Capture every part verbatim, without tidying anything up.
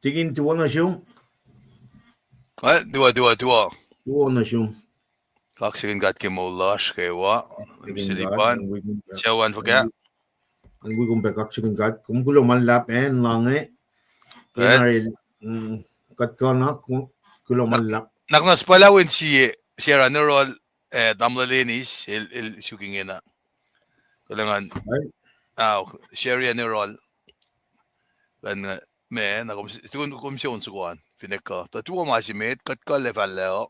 Tikin tuwo nuh sum. Eh, tuwo, tuwo, tuwo. Tuwo nuh sum. Kaksakihn God ke moul lasr kwewa. Kaksakihn God, selipan. Sucu an fuhkah? An wi kom pac kaksakihn God. Kom kuloh ma luhlahp, acn lahnge. Kuht kuh na, kuloh ma luhlahp. Nuhnak na suhpwaclah wen sie, Sarah Nerol, eh, tamuhlwel Enis, el, el suk ingena. Kuloh ngan, ah, Sarah Nerol. Kuht, ma, na kom, tukun kom sun soko an, finne kuh. Tuh tuwo ma se met, kuht kuh lefal lac uh.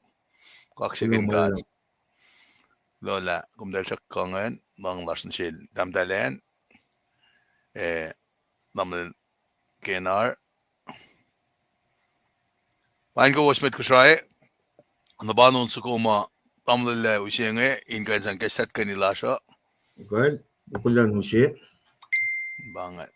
Kaksakihn God. Kuloh lah kom tahl sruhk kuh ingacn, luhngse lasr nuh sel tahmtahel an, eh, tamuhlwel Kenar. Paing kowos met Kosrae, na pa on soko ma tamuhlwel uh use inge, in kuh in sang ke stat keni lasr uh. Kuh, kuloh use. Pa inge.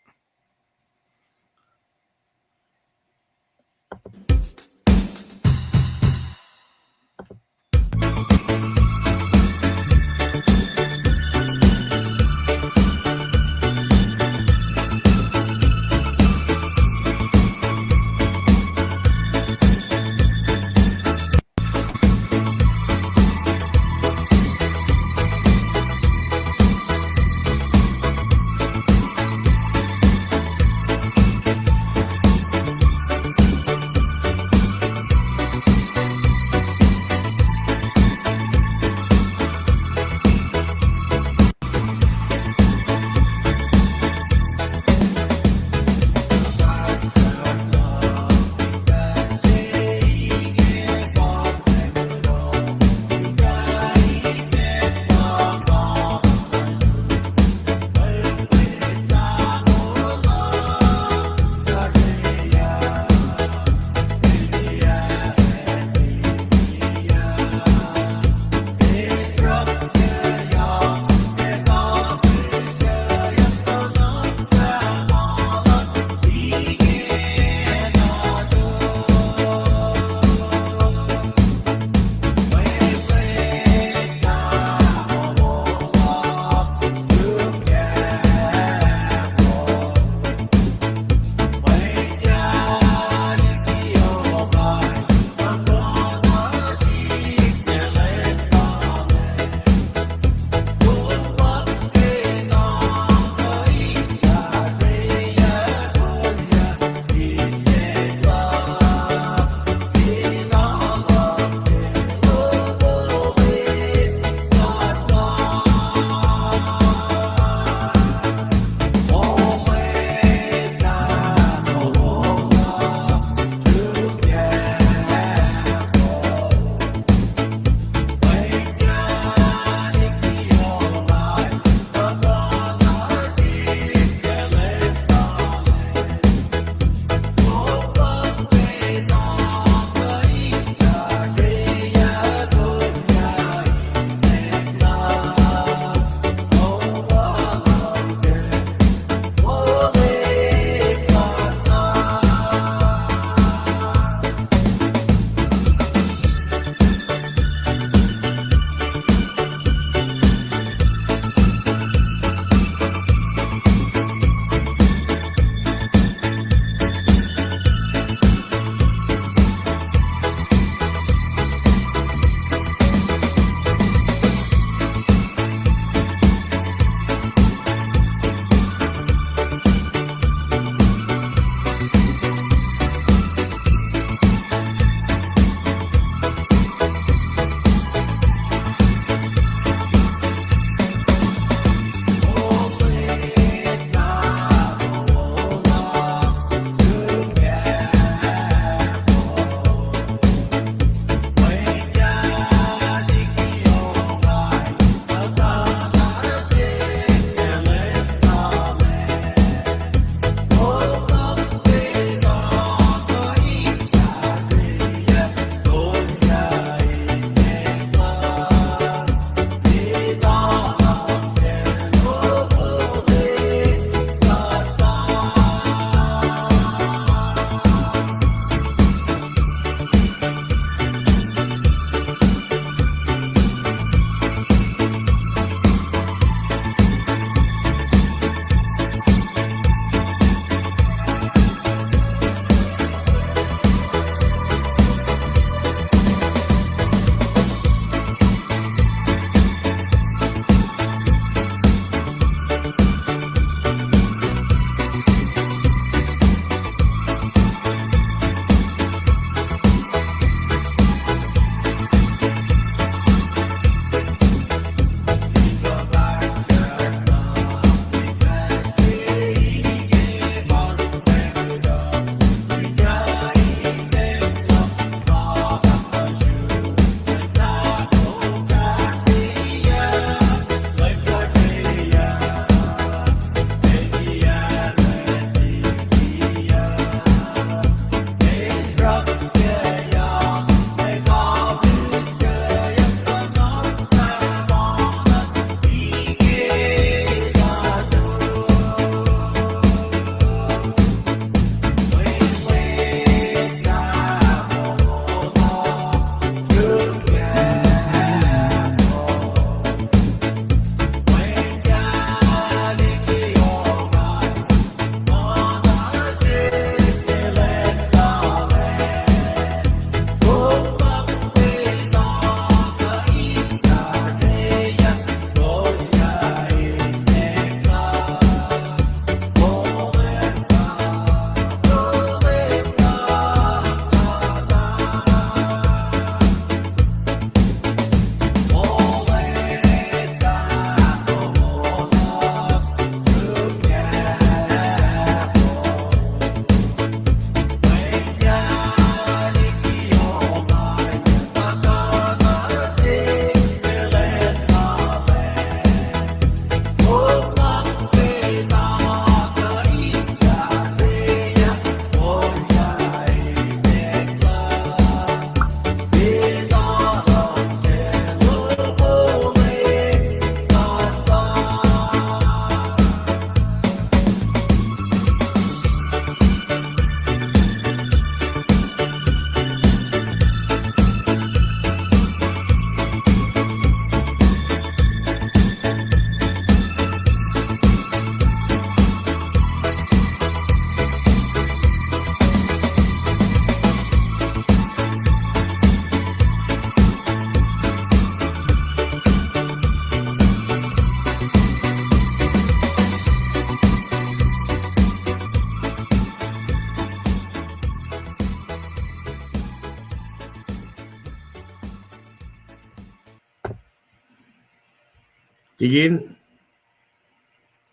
Tikin.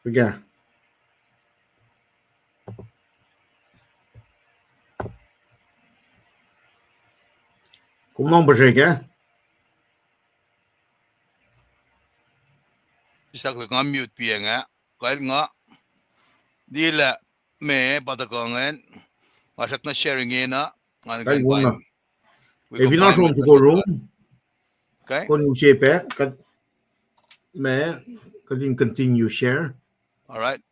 Okay. Kom lohng puhsrek ah? Sislah nga mute piac nga. Kal nga. Liye lah meac pa tuhkuh ingacn. Nga srackna sharing ena. Nga kal wona. Fin oasr on soko room. Okay. Kon use pac, kuht, ma, kuht in continue share. All right.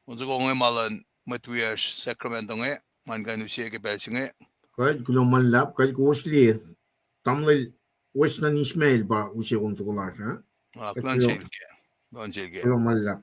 On soko inge ma luhn mwet wiyacsr Sacramento inge, ma in kuh in use ke pacl se inge. Kuht kuloh ma luhlahp, kuht kowos liye. Tamuhlwel Wes na Ishmael pa use on soko lasr, ha? Ah, kuloh nuh sel ke. Kuloh nuh sel ke. Kuloh ma luhlahp.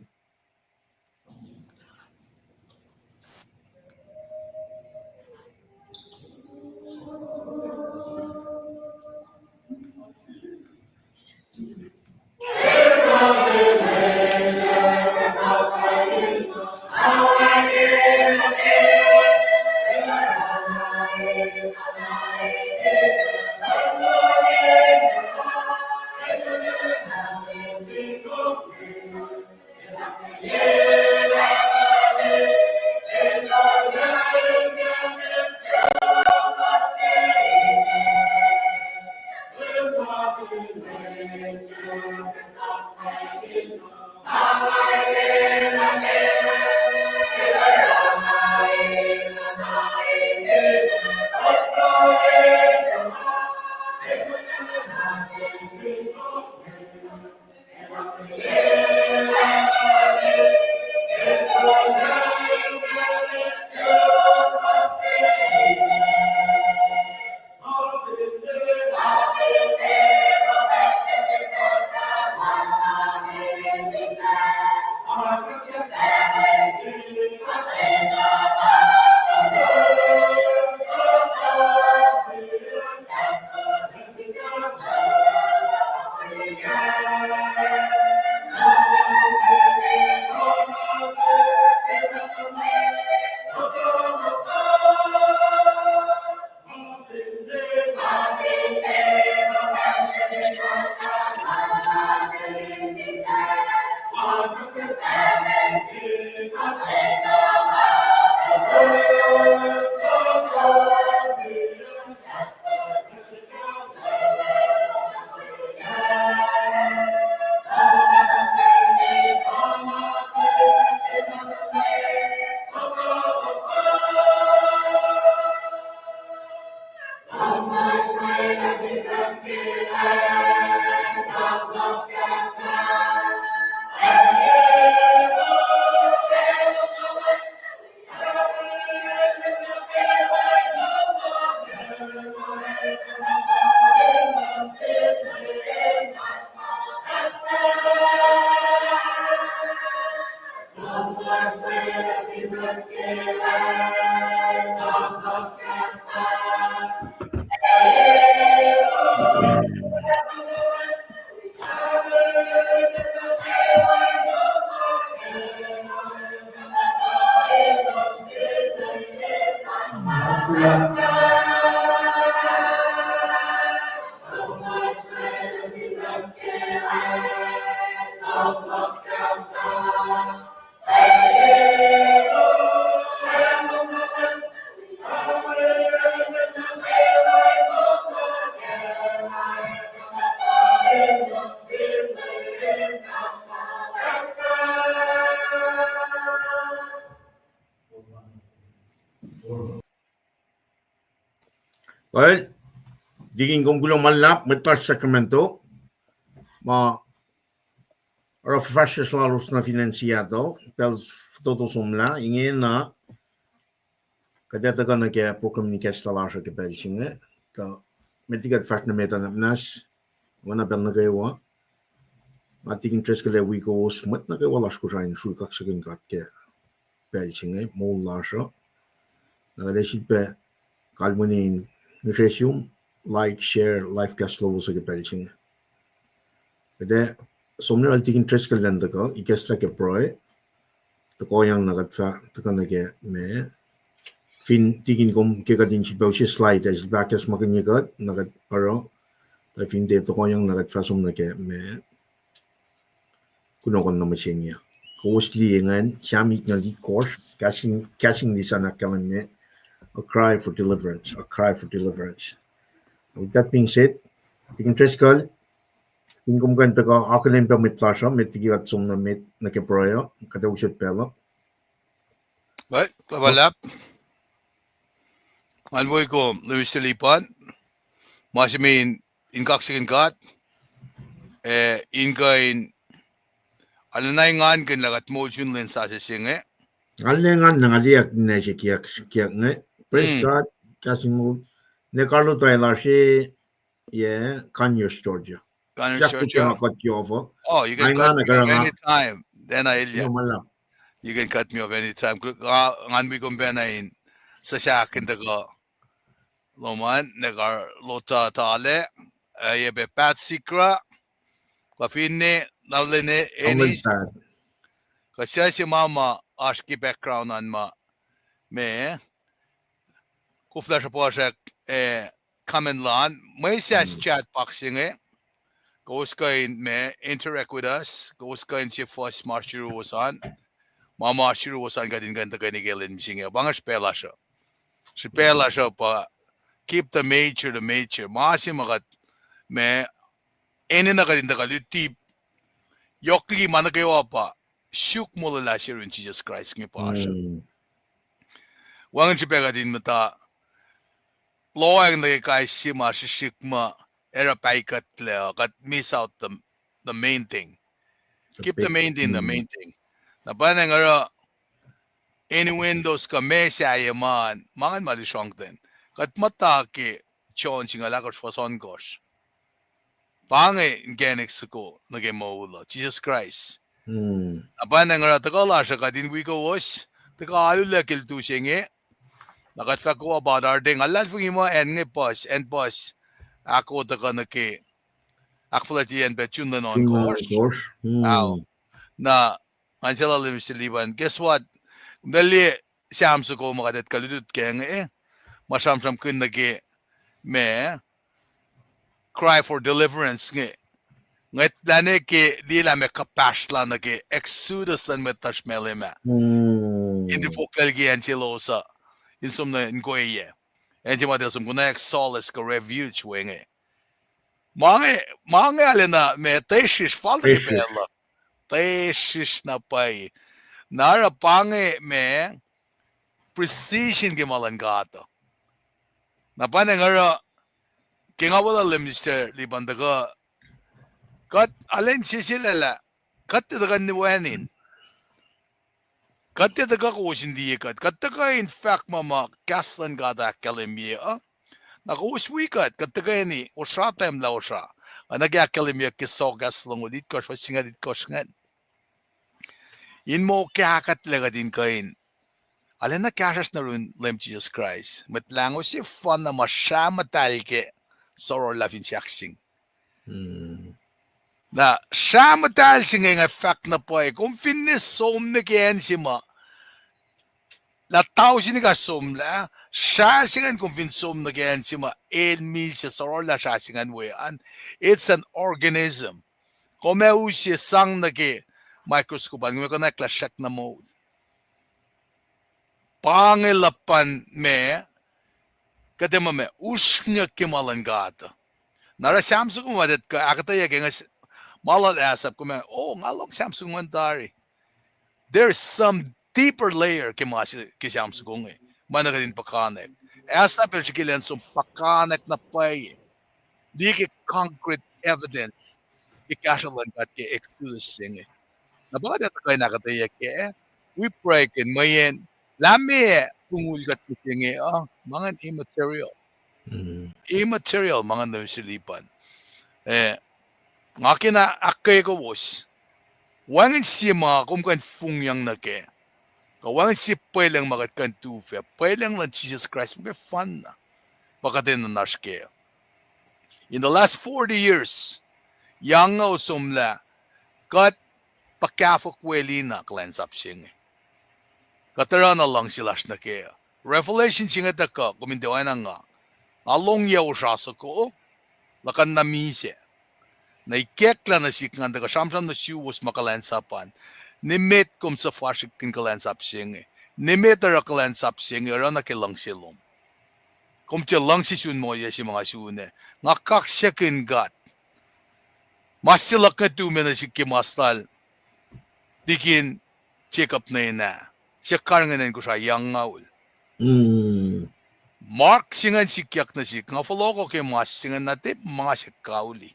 Well, Tikin, kom kuloh ma luhlahp, mwet lasr Sacramento. Ma oruh fuhfahsryucsr lalos nuh fin acn Seattle, pacl fototo somlah, ingena kuht ac tuhkuh nuh ke program in ikacslah lasr uh ke pacl se inge. Tuh met liki kuht fahsr nuh met uh nahs, oacna pacl nuh kwewa. Nga Tikin Driscoll ac wi kowos mwet nuh kwewa lasr Kosrae in srui kaksakihn God ke pacl se inge, moul lasr uh. Na kuht ac sifilpac kalweni in ngihsre sum, like, share, live cast lowos uh ke pacl se inge. Kuht ac som nuh yohrohl Tikin Driscoll elan tuhkuh ikacslah ke pruhe. Tohkohyang na kuht fah tuhkuh nuh ke ma, fin Tikin kom ke kuht in sifilpac use slide ac sifilpac ahkacsmakihnye kuht, na kuht oruh. Tuh fin tiac, tohkohyang na kuht fah som nuh ke ma kunohkohn nuh mihsenge. Kowos liye ingacn, Sam itngucul itkohsr, kahs in, kahs in English an ahkkahlwemye, A cry for deliverance, a cry for deliverance. With that being said, Deacon Driscoll, in kom kuh in tuhkuh akihlen pac mwet lasr uh, met liki kuht som nuh met nuh ke pruhe uh, kuht ac usot pacl uh. Right, kuh luhlahp. Ngan wo kom, Minister Lipan. Ma se me in, in kaksakihn God, eh, in kuh in, arulacna engankihn lah kuht moul sun lwen sasuc se inge. Arulacna engan na nga liye na se kiyuck, kiyuck inge. Praise God, kahs in moul. Ne karlu tari lasr, eh, Conyers, Georgia. Conyers, Georgia. Kuht yohf uh. Oh, you can cut me off anytime. Then I, yeah. You can cut me off anytime. Ngan wi kom pacna in sasuc in tuhkuh lom an, ne karlu tuh tala, eh, ye pac Pat Sikra, kuh finne, Nalene, Enis, kuh suc se ma ma oasr ke background an ma, me, koflah sruhpuhsrak, eh, comment lun, mwe sas chat box se inge, kowos kuh in me interact with us, kowos kuh in se fuhs ma oasr yuruwos an, ma ma oasr yuruwos an kuht in kuh in tuhkweni ke lwen mihsenge, pa inge srihpac lasr uh. Srihpac lasr uh pa keep the major the major. Ma se ma kuht me enenuh kuht in tuhkuh luti yohk liki ma nuh kwewa pa suk molwelah se yurin Jisus Kraist inge pa oasr uh. Wacngihn srihpac kuht in muhta lohacng nuh ke kais sie ma srihsrihk ma oruh pahyuckuhtlac uh, kuht miss out the, the main thing. Keep the main thing the main thing. Na pa inge oruh innuendos kuh ma sahyac ma, ma ingacn ma lusrohngten. Kuht muhta ke John singucul ahkosr fuhs ohnkohsr. Pa inge inkacnek soko nuh ke moul uh, Jisus Kraist. Na pa inge oruh tuhkuh lasr uh kuht in wi kowos, tuhkuh alu lac ke lutu se inge. Na kuht fahk kowos pa arulacna luhlahlfongi muh acn inge puhs, acn puhs, ahkoo tuhkuh nuh ke ahkfuhlwactyeyacn pac June lwen ohnkohsr. Na ngan sel lal Minister Lipan, guess what? Kom tuh liye Sam soko ma kuht etuh kuh lutlut kac inge, ma sramsramkihn nuh ke me cry for deliverance inge. Ngwetlah ne ke liye lah ma kuhpahsrlah nuh ke exodus luhn mwet lasr Malem ah in tifoklac liki acn selos uh in som nuh inkoyac. Acn se ma tiac som konwacack solace kuh refuge we inge. Ma inge, ma inge arulacna ma tesrihsr fal nuh ke pacl uh. Tesrihsr na pwacye. Na oruh pa inge ma precision ke ma luhn God uh. Na pa inge oruh ke nga weluhl Minister Lipan tuhkuh, kuht arulacna sesseslah lah kuht tiac tuhkuh in wacngihn. Kuht tiac tuhkuh kowos in liye kuht. Kuht tuhkuh in fahk ma ma kahs luhn God ahkkahlwemye uh. Na kowos wi kuht, kuht tuhkweni osra tahmlah osra. Oacna ke ahkkahlwemyeyuck ke Sohkahs longoul itkohsr, fuhs singucul itkohsr ingacn. In moul kahkuhtlac kuht in kuh in arulacna kahsruhsr nuh yurin Leum Jisus Kraist, Mwet Lahngo sefanna ma srah muhtahl ke sororlah fin sahkseng. Na srah muhtahl se inge nga fahk na pwacye, kom finne som nuh ke acn se ma lah tausin ekahsr somlah, srah se ingacn kom fin som nuh ke acn se ma el misac, sororlah srah se ingacn we an, it's an organism. Kom ac use sang nuh ke microscope an, kom ac konwacack lah srackna moul. Pa inge luhpan ma, kuht ac muh ma usrnguck ke ma luhn God. Na oruh Sam soko ma kuht ahkuhtweyac ke inge, ma lal Asaph, kom ac, oh, nga lohng Sam soko ingacn tari. There's some deeper layer ke ma se, ke Sam soko inge, ma na kuht in puhkantwen. Asaph el srihke elan som puhkantwen na pwacye. Liye ke concrete evidence ke kahsruh luhn God ke Exodus se inge. Na pa kuht ac tuhkuh in ahkuhtweyac kac, wi pruhe ke mweyen lah meac fongul kuht mihsenge uh, ma ingacn immaterial. Immaterial, ma ingacn nuh sel Lipan. Eh, nga kena ahkkweye kowos. Wacngihn sie ma kom kuh in fongyang nuh kac, kuh wacngihn sie pwelucng ma kuht kuh in tufah, pwelucng luhn Jisus Kraist muhkwena, pa kuht enenuh in oasr kac. In the last forty years, yac nga osomlah, kuht puhkahfokwelihna kuhlwacnsap se inge. Kuht oruh na luhngse lasr nuh kac. Revelation se inge tuhkuh, kom in tiac oacna nga. Nga lohng yac osra soko, luhkuhn na misac. Na ikacklah nuh sihk ngan tuhkuh sramsram nuh suwos ma kuhlwacnsap an. Nimet kom suhfasrihkihn kuhlwacnsap se inge. Nimet oruh kuhlwacnsap se inge oruh nuh ke luhngse lom. Kom tiac luhngse sun ma ohiyac se ma nga sun ah. Nga kaksakihn God. Ma se luhk nge tume nuh sihk ke mas lal Tikin Jacob Nena, se karihngihn acn Kosrae, Iangngaul. Mark se ingacn sikyak nuh sihk, nga fohlohkoh ke mas se ingacn na tiac ma se kauli.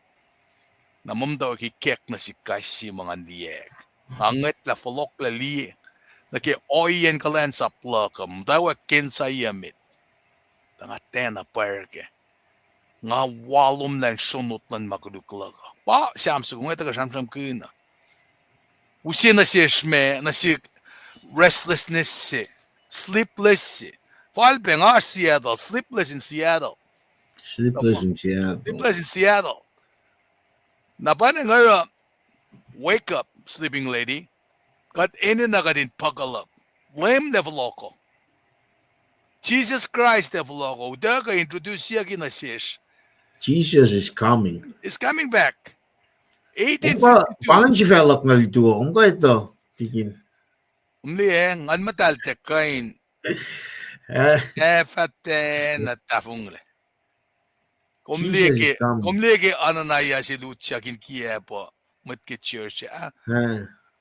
Na muh muhtwacwacack ikack nuh sihk kais sie ma ngan liyacack. Nga ngwetlah fohlohklah liye nuh ke ohiyacn kuhlwacnsap luhk uh, muhtwacwacack ke in sahyacn met. Tuh nga tiacna pwacr kac. Nga walomlah in sronot luhn ma koluk luhk uh. Pa Sam soko inge tuhkuh sramsramkihn uh. Use nuh sesr ma, nuh sihk restlessness se, sleepless se. Fal pac nga Seattle, sleepless in Seattle. Sleepless in Seattle. Sleepless in Seattle. Na pa inge oruh, wake up, sleeping lady. Kuht enenuh kuht in buckle up. Leum el fohlohkoh. Jesus Christ el fohlohkoh. Utuckuh introduceyucki nuh sesr. Jesus is coming. Is coming back. Eighteen fifty-two. Pa ingacn sifacluhk na lutu uh, kom kuh etuh, Tikin. Kom liye, Nguhn Muhtahl tiac kuh in, eh, fah tiacna tahfonglac. Kom liye ke Ananias el utyak in kiacp uh, mwet ke church ah.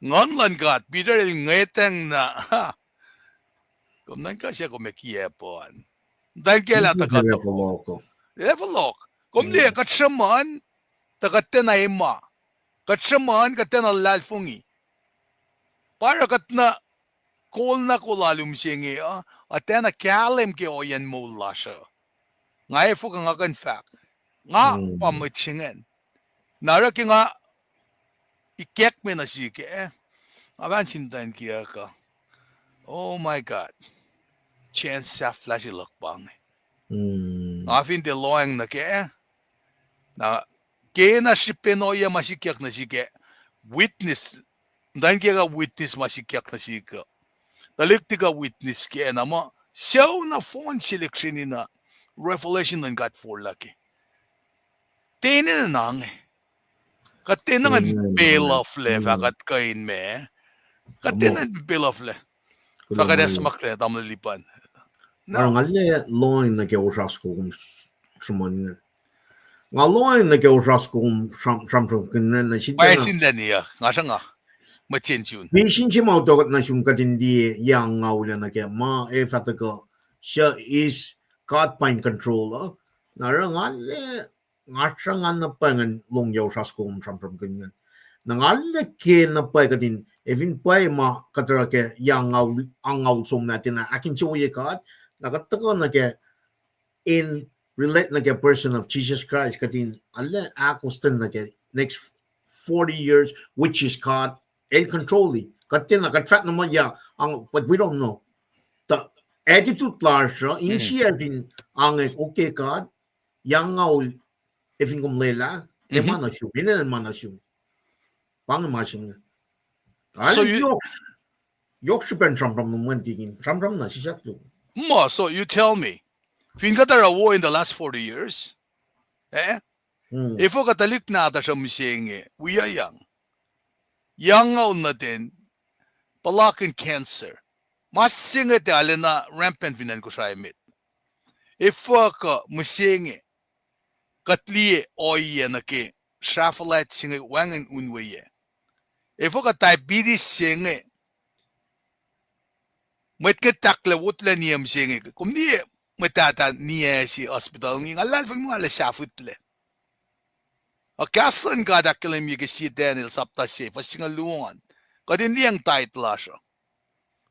Nguhn luhn God, Peter el ngwetacng na. Kom nuhnkuh se kom ac kiacp an. Muhtwacn kiyacl ah tuhkuh, el fohlohk. Kom liye, kuht sruhmuhn, tuh kuht tiacna ema. Kuht sruhmuhn, kuht tiacna luhlahlfongi. Pa oruh kuht na kol na kol alu mihsenge uh, a tiacna kahlwem ke ohiyacn moul lasr uh. Nga efuh kuh nga kuh in fahk, nga pa mwet se ingacn. Na oruh ke nga ikackme nuh sihk ah, nga fahk sin muhtwacn kiyuck uh, oh my God, chance sahflah se luhk pa inge. Nga fin tiac lohacng nuh kac, na kena srihpen ohiyac ma sikyak nuh sihk ah, witness, muhtwacn kiyuck uh witness ma sikyak nuh sihk uh. Tuhlihk tikuh witness kac na muh, sucu nohfohn se lihksreni na revelation luhn God forlah kac. Tiac enenuh na inge. Kuht tiac enenuh in pay loflac fah kuht kuh in ma. Kuht tiac enenuh in pay loflac fah kuht acsmaklac tamuhlwel Lipan. Na nga arlac lohacng nuh ke osra soko kom sruhmuhn ingacn. Nga lohacng nuh ke osra soko kom sramsramkihn ingacn, na sihk pwacye sin lani uh, nga sruhnga. Mwet se in sun. Misin se ma utuckuh nuh sum kuht in liye Iangngaul ah nuh ke ma ac fah tuhkuh, suc is God pa in control uh. Na oruh nga arlac, nga sruhnga na pwacye ngan lohngyac osra soko kom sramsramkihn ingacn. Na nga arlac ke na pwacye kuht in, ac fin pwacye ma kuht oruh ke Iangngaul, Iangngaul somlah tiacna ahkinsewowoye God, na kuht tuhkuh nuh ke in relate nuh ke person of Jesus Christ, kuht in arlac ahkostwen nuh ke next forty years, which is God, el control-i. Kuht tiacna, kuht fahk na muh, yeah, but we don't know. Tuh attitude lasr uh, insiacl in ange, okay, God, Iangngaul, ac fin kom lwelah, ac ma nuh sum, enenuh ma nuh sum. Pa inge ma se inge. Yohk srihpen sramsram nuh mwen tikin, sramsram na sisaklu. Ma, so you tell me, fin kuht oruh wo in the last forty years, eh? Efuh kuh tuhlihk nahtuhsr uh mihsenge, wiyucyang. Iangngaul nuh ten, puhlakihn cancer. Ma se inge tiac arulacna rampant fin acn Kosrae met. Efuh kuh mihsenge, kuht liye ohiyac nuh ke srahfuhlwact se inge wacngihn unweyac. Efuh kuh diabetes se inge, mwet nge tahklac wotlac niyac mihsenge. Kom liye mwet tahta niyac se hospital inge, nga luhlahlfongi muh nga arlac sahfutlac. Ac kahs luhn God ahkkahlwemye ke sie Daniel sapta se, fuhs singucul luo an. Kuht in liyacacng tithe lasr uh.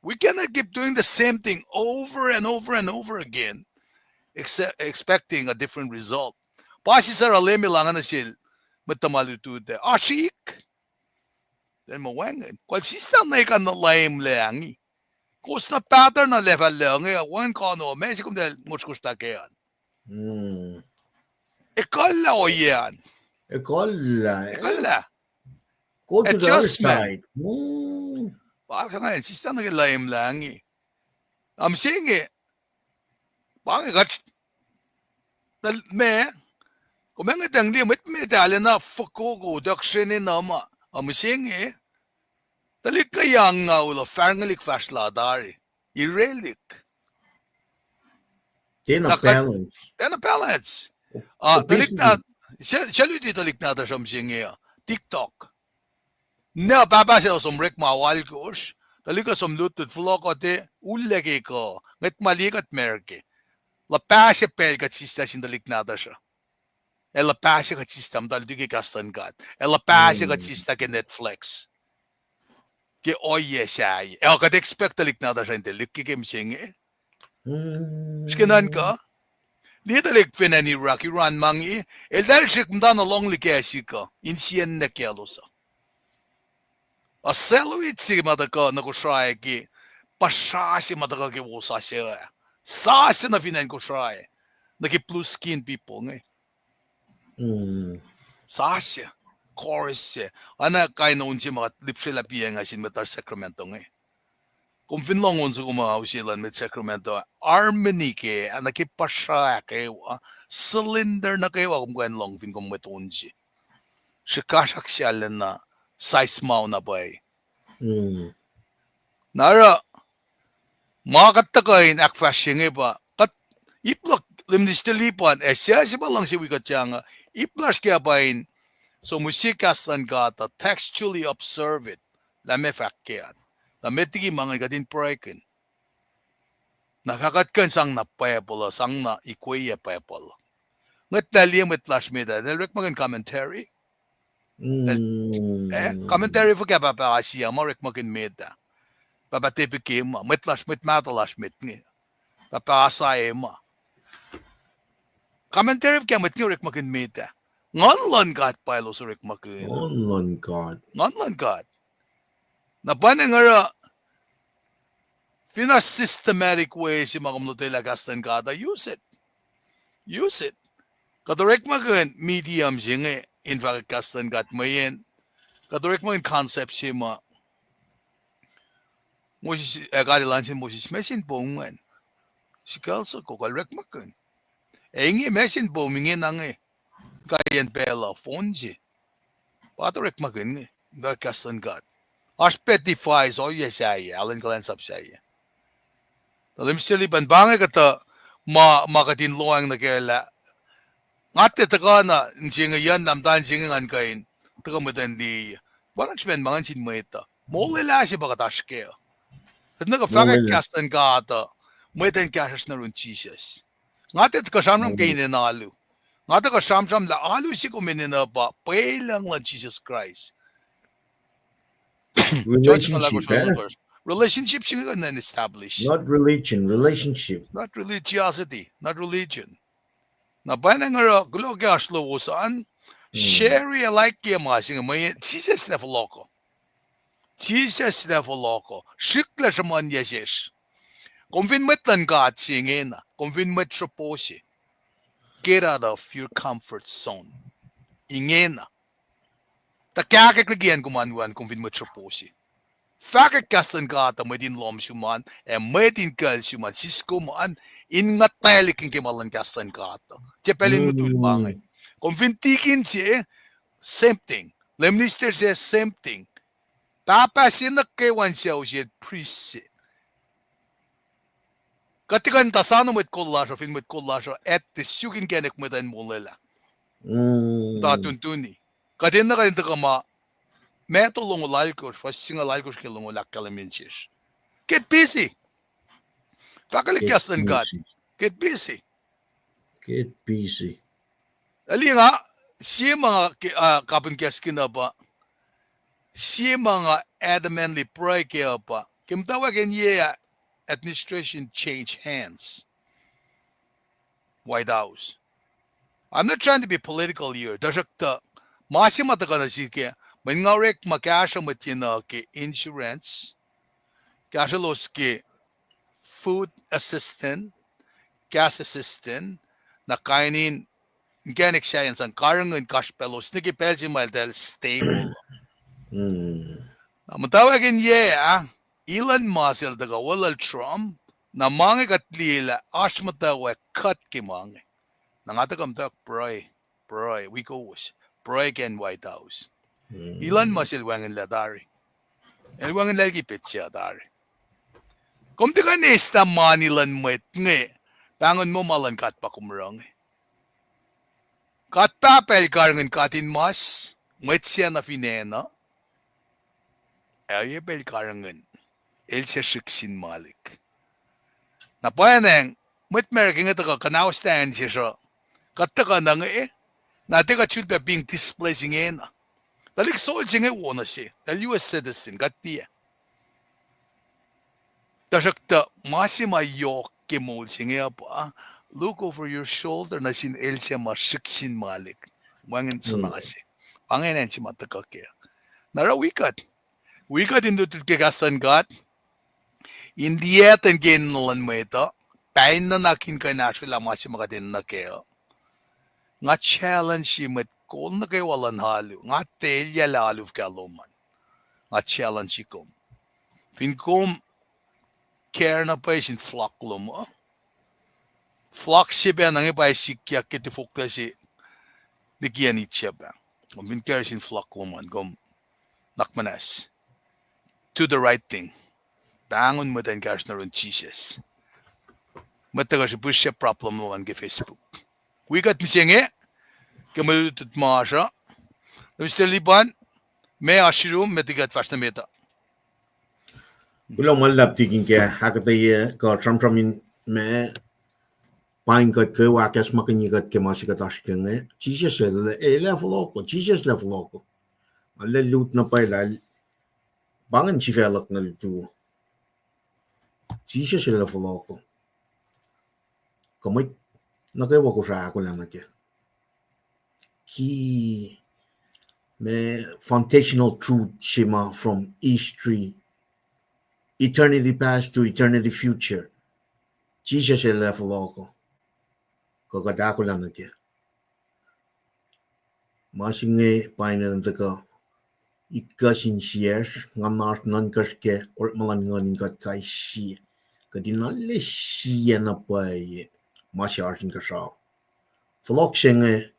We cannot keep doing the same thing over and over and over again, except expecting a different result. Pa sisacl Leum El ange nuh sel mwet tuhma lututacng, oasr ik. Then ma wacngihn kuh sislah na ekuh na Leum lahngi. Kowos na pattern na lacfahl lahngi, wacngihn kano ma se kom tahl motkohsrlah ke an. Ekuhllah ohiyac an. Ekuhllah, ekuhllah. Adjustment. Pa ingacn sislah nuh ke Leum lahngi. Na mihsenge, pa inge kuht, ma, Kom ac ngwetacng liye mwet met ah lacna fokoko, tuh srene na ma, a mihsenge. Tuhlihk nga yang nga ulo fahrngelihk fahsr la tari. Irelihk. Tiacna balance. Tiacna balance. Ah, tuhlihk na, se, se luti tuhlihk nahtuhsr uh mihsenge uh. TikTok. Na pahpah se som orekma oalkosr. Tuhlihk uh som lutlut fohlohkote, ullac ke kuh. Ngwet ma liye kuht America. Luhpah se pacl kuht sislah sin tuhlihk nahtuhsr uh. Ac luhpah se kuht sislah muhta luti ke kahs luhn God. Ac luhpah se kuht sislah ke Netflix. Ke ohiyac sahyac. Ac kuht expect tuhlihk nahtuhsr uh in tuhlihk ke ke mihsenge. Srihke nuhnkuh. Liye tuhlihk fin acn Iraq, Iran ma inge, eltahl srihk muhta nuh lohm liki sihk uh, insiyacn nuh kaclos uh. Asacl wit se ma tuhkuh nuh Kosrae ke, puhsra se ma tuhkuh ke wosasuc ah. Sasuc nuh fin acn Kosrae. Nuh ke blue skin people inge. Sasuc. Chorus se. Oacna kain on se ma kuht lihpsrelah piacng ah sin mwet lasr Sacramento inge. Kom fin lohng on soko ma use luhn mwet Sacramento, harmony ke, oacna ke puhsra kwewa, cylinder nuh kwewa kom kuh in lohng fin kom mwet on se. Srihkasrak se arulacna size ma na pwacye. Na oruh, ma kuht tuhkuh in ahkfahsrye inge pa, kuht ip luhk Minister Lipan, ac suc se ma luhngse wi kuht yang uh, ip lasr ke pa in, som use kahs luhn God uh, textually observe it, lah meac fahk ke an. Na met liki ma ingacn kuht in pruhekihn. Na fah kuht kuh in sang na Bible uh, sang na ikweyac Bible. Ngwetlah liye mwet lasr met ah, eltahl orekmakihn commentary. Eh, commentary fuhkah Pahpah Asia ma orekmakihn met ah. Pahpah Tepike ma, mwet lasr, mwet mahtuh lasr met inge. Pahpah Asae ma. Commentary fuhkah mwet inge orekmakihn met ah. Nguhn luhn God pa elos orekmakihn. Nguhn luhn God. Na pwacnwacng oruh, fin a systematic way se ma kom lotwelah kahs luhn God uh, use it. Use it. Kuht orekmakihn medium se inge in fahkwack kahs luhn God mweyen. Kuht orekmakihn concept se ma Moses, eh, God El an sin Moses, ma sin poum ingacn. Sickle soko kuh orekmakihn. Ac inge ma sin poum ingena inge. Kaiyacn pacl uh, fon se. Pa orekmakihn inge, pa kahs luhn God. Oasr pac device ohiyac sahyac, alu in kuhlwacnsap sahyac. Tuh Minister Lipan, pa inge kuhtuh ma, ma kuht in lohacng nuh kac lah. Nga tiac tuhkuh na, in se inge yucn lah muhta in se inge ngan kuh in tuhkuh mwet in liye. Pa ingacn srihpen ma ingacn sin mwet uh. Molwelah se pa kuht oasr kac. Kuht nuh kuh fahkwack kahs luhn God uh, mwet in kahsruhsr nuh yurin Jisus. Nga tiac tuhkuh sramsram ke inen alu. Nga tuhkuh sramsram lah alu se kom enenuh pa pwelucng luhn Jisus Kraist. Relationship se inge kuh in establish. Not religion, relationship. Not religiosity, not religion. Na pwacnwacng oruh kuloh ke oasr lowos an, share ac like ke ma se inge mweyen Jisus lah fohlohko. Jisus lah fohlohko. Srihklac sruhmuhnyuck sesr. Kom fin mwet luhn God se ingena, kom fin mwet sropo se. Get out of your comfort zone. Ingena. Tuh kahkwack liki acn kom oan wi an kom fin mwet sropo se. Fahkwack kahs luhn God uh mwet in lohm sum an, ac mwet in kucl sum an, siskom an, in nguhtwaclihk ke ma luhn kahs luhn God uh. Tiac pacl in mutul ma inge. Kom fin tikin se, same thing. Lah minister se, same thing. Pahpah se nuh kwewa in sucu se, priest se. Kuht tiac kuh in tuh sano mwet kol lasr uh, fin mwet kol lasr uh, at least suk inkacnek mwet uh in molwelah. Tuh tuntuni. Kuht enenuh kuht in tuhkuh ma, Matthew longoul alkosr, fuhs singucul alkosr ke longoul ahkkahlwemye sesr. Get busy. Fahkwelihk kahs luhn God. Get busy. Get busy. Eli nga, sie ma nga ke, ah, kapihn kahs kena pa, sie ma nga adamantly pruhe kac uh pa, ke muhtwacwacack in yac ah administration change hands. White House. I'm not trying to be political here. Tuhsruhktuh, ma se ma tuhkuh nuh sihk ah, mweyen nga orekma kahsruh mwet yenuh ke insurance, kahsrwelos ke food assistance, gas assistance, na kain in inkacnek sahyacn sang karihngihn kasrpaclos nuh ke pacl se ma eltahl stable. Na muhtwacwacack in yac ah, Elon Musk el tuhkuh weluhl Trump, na ma inge kuht liye lah oasr muhtwacwacack cut ke ma inge. Na nga tuhkuh muhtwacwacack pruhe. pruhe, wi kowos, pruhe ke acn White House. Elon Musk el wacngihnlac tari. El wacngihnlac ke petsac tari. Kom tiac kuh in eslah mani luhn mwet inge, pahngon muh ma luhn God pa kom oruh inge. God Pahpah el karihngihn katinmas, mwet sac nuh fin acn uh. Ac oacyacpac el karihngihn, el suc srihk sin malik. Na pwacnwacng, mwet America inge tuhkuh kuhnahoslah acn sesr uh. Kuht tuhkuh nuh inge, na tiac kuht sulpac being displaced ingena. Tuhlihk soldier se inge wo nuh se, el U S citizen, kuht tiac. Tuhsruhktuh ma se ma yohk ke moul se inge uh pa, look over your shoulder nuh sin el suc ma srihk sin malik. Wacngihn suhna se. Pa ingacn acn se ma tuhkuh kac. Na oruh wi kuht, wi kuht in lutlut ke kahs luhn God, in tiac etuh ke enenuh luhn mwet uh, pain nuhnak in kuh in ahsrwelah ma se ma kuht enenuh kac uh. Nga challenge mwet kol nuh kwewa luhn alu, nga tiac elyah lah alu fuhkah lom an. Nga challenge kom. Fin kom care na pwacye sin flock lom uh, flock se pacna inge pa sikyak ke tufokta se liki acn Egypt ah. Kom fin care sin flock lom an, kom nuhnak muhnahs. Do the right thing. Pahngon mwet in kahsruh nuh yurin Jisus. Mwet tuhkuh srihpihsrihp problem lom an ke Facebook. Wi kuht mihsenge, ke mwe lutlut masr uh. Mister Liban, ma oasr yurum, met liki kuht fahsr nuh met uh. Kuloh ma luhlahp tikin ke ahkuhtweyac kuh sramsram in ma paing kuht kwewa, ahkacsmakihnye kuht ke ma se kuht oasr ke inge. Jisus el, el ac fohlohko, Jisus el ac fohlohko. Nga lutlut na pwacye lah pa ingacn sifacluhk nuh lutu. Jisus el ac fohlohko. Kuh mwet nuh kwewa kosr ahkolah nuh kac. Ki ma foundational truth se ma from history, eternity past to eternity future. Jisus el ac fohlohko. Kuh kuht ahkolah nuh kac. Ma se inge pa inen tuhkuh ikuh sin siyacsr, nga oasr nuhnkuhsr ke orekma luhn Nguhn in kuht kais sie. Kuht in arlac sie na pwacye ma se oasr inkuhsrao. Fohlohk se inge,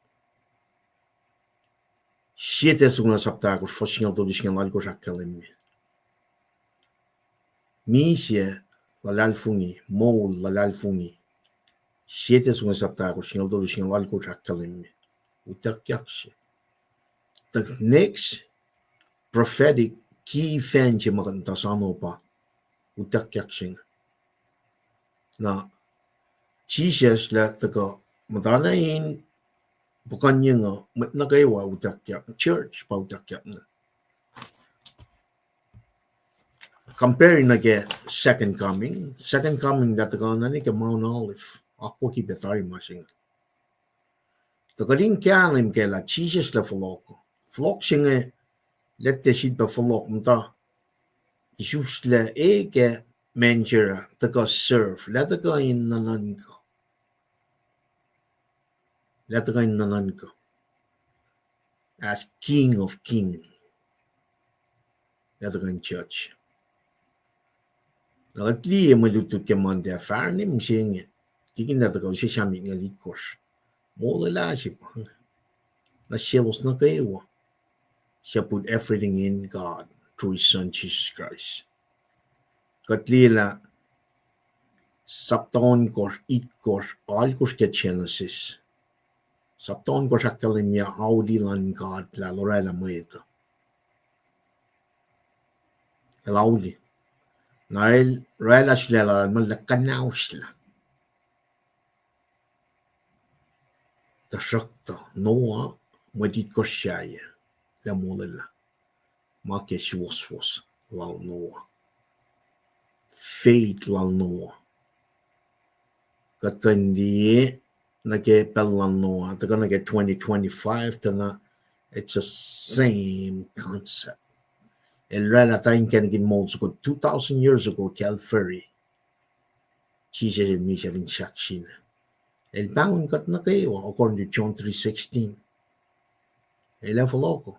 Sie Tessalon sapta ahkosr, fuhs singucul tolu singucul alkosr ahkkahlwemye. Misac luhlahlfongi, moul luhlahlfongi. Sie Tessalon sapta ahkosr, singucul tolu singucul alkosr ahkkahlwemye. Utuckyak se. The next prophetic key event se ma kuht muhta soano pa utuckyak se inge. Na Jisus el tuhkuh muhtana in puhkuhnyeng uh, mwet nuh kwewa utuckyak, church pa utuckyak inge. Compare nuh ke second coming, second coming el tuhkuh nuh ke Mount Olive, akwucki pac tari ma se inge. Tuh kuht in kahlwem kac lah Jisus el fohlohk. Fohlohk se inge, lete sifilpac fohlohk muhta isuslac ke manger ah, tuhkuh serve, el tuhkuh in nuhnuhnkuh. El tuhkuh in nuhnuhnkuh as King of King. El tuhkuh in judge. Na kuht liye mwe lutlut ke Monday ah, fahsr nuh mihsenge, tikin el tuhkuh use Sam itngucul itkohsr. Molwelah se pa inge. Na selos nuh kwewa suc put everything in God through his Son Jesus Christ. Kuht liye lah sapta ohnkohsr, itkohsr, alkohsr ke Genesis. Sapta ohnkohsr ahkkahlwemye auli luhn God lah el oraclah mwet uh. El auli. Na el oraclah sulaclah, el muh el kuhnahoslah. Tuhsruhktuh Noah, mwet itkohsr sahyac, el molwelah. Ma ke suwohswohs lal Noah. Faith lal Noah. Kuht kuh in liye nuh ke pacl lal Noah, tuhkuh nuh ke twenty twenty-five tuh na, it's the same concept. El oraclah tari inkacnek in moul soko two thousand years ago, Calvary. Jisus el misac fin sahk sina. El pahngon kuht nuh kwewa, according to John three sixteen. El ac fohlohko.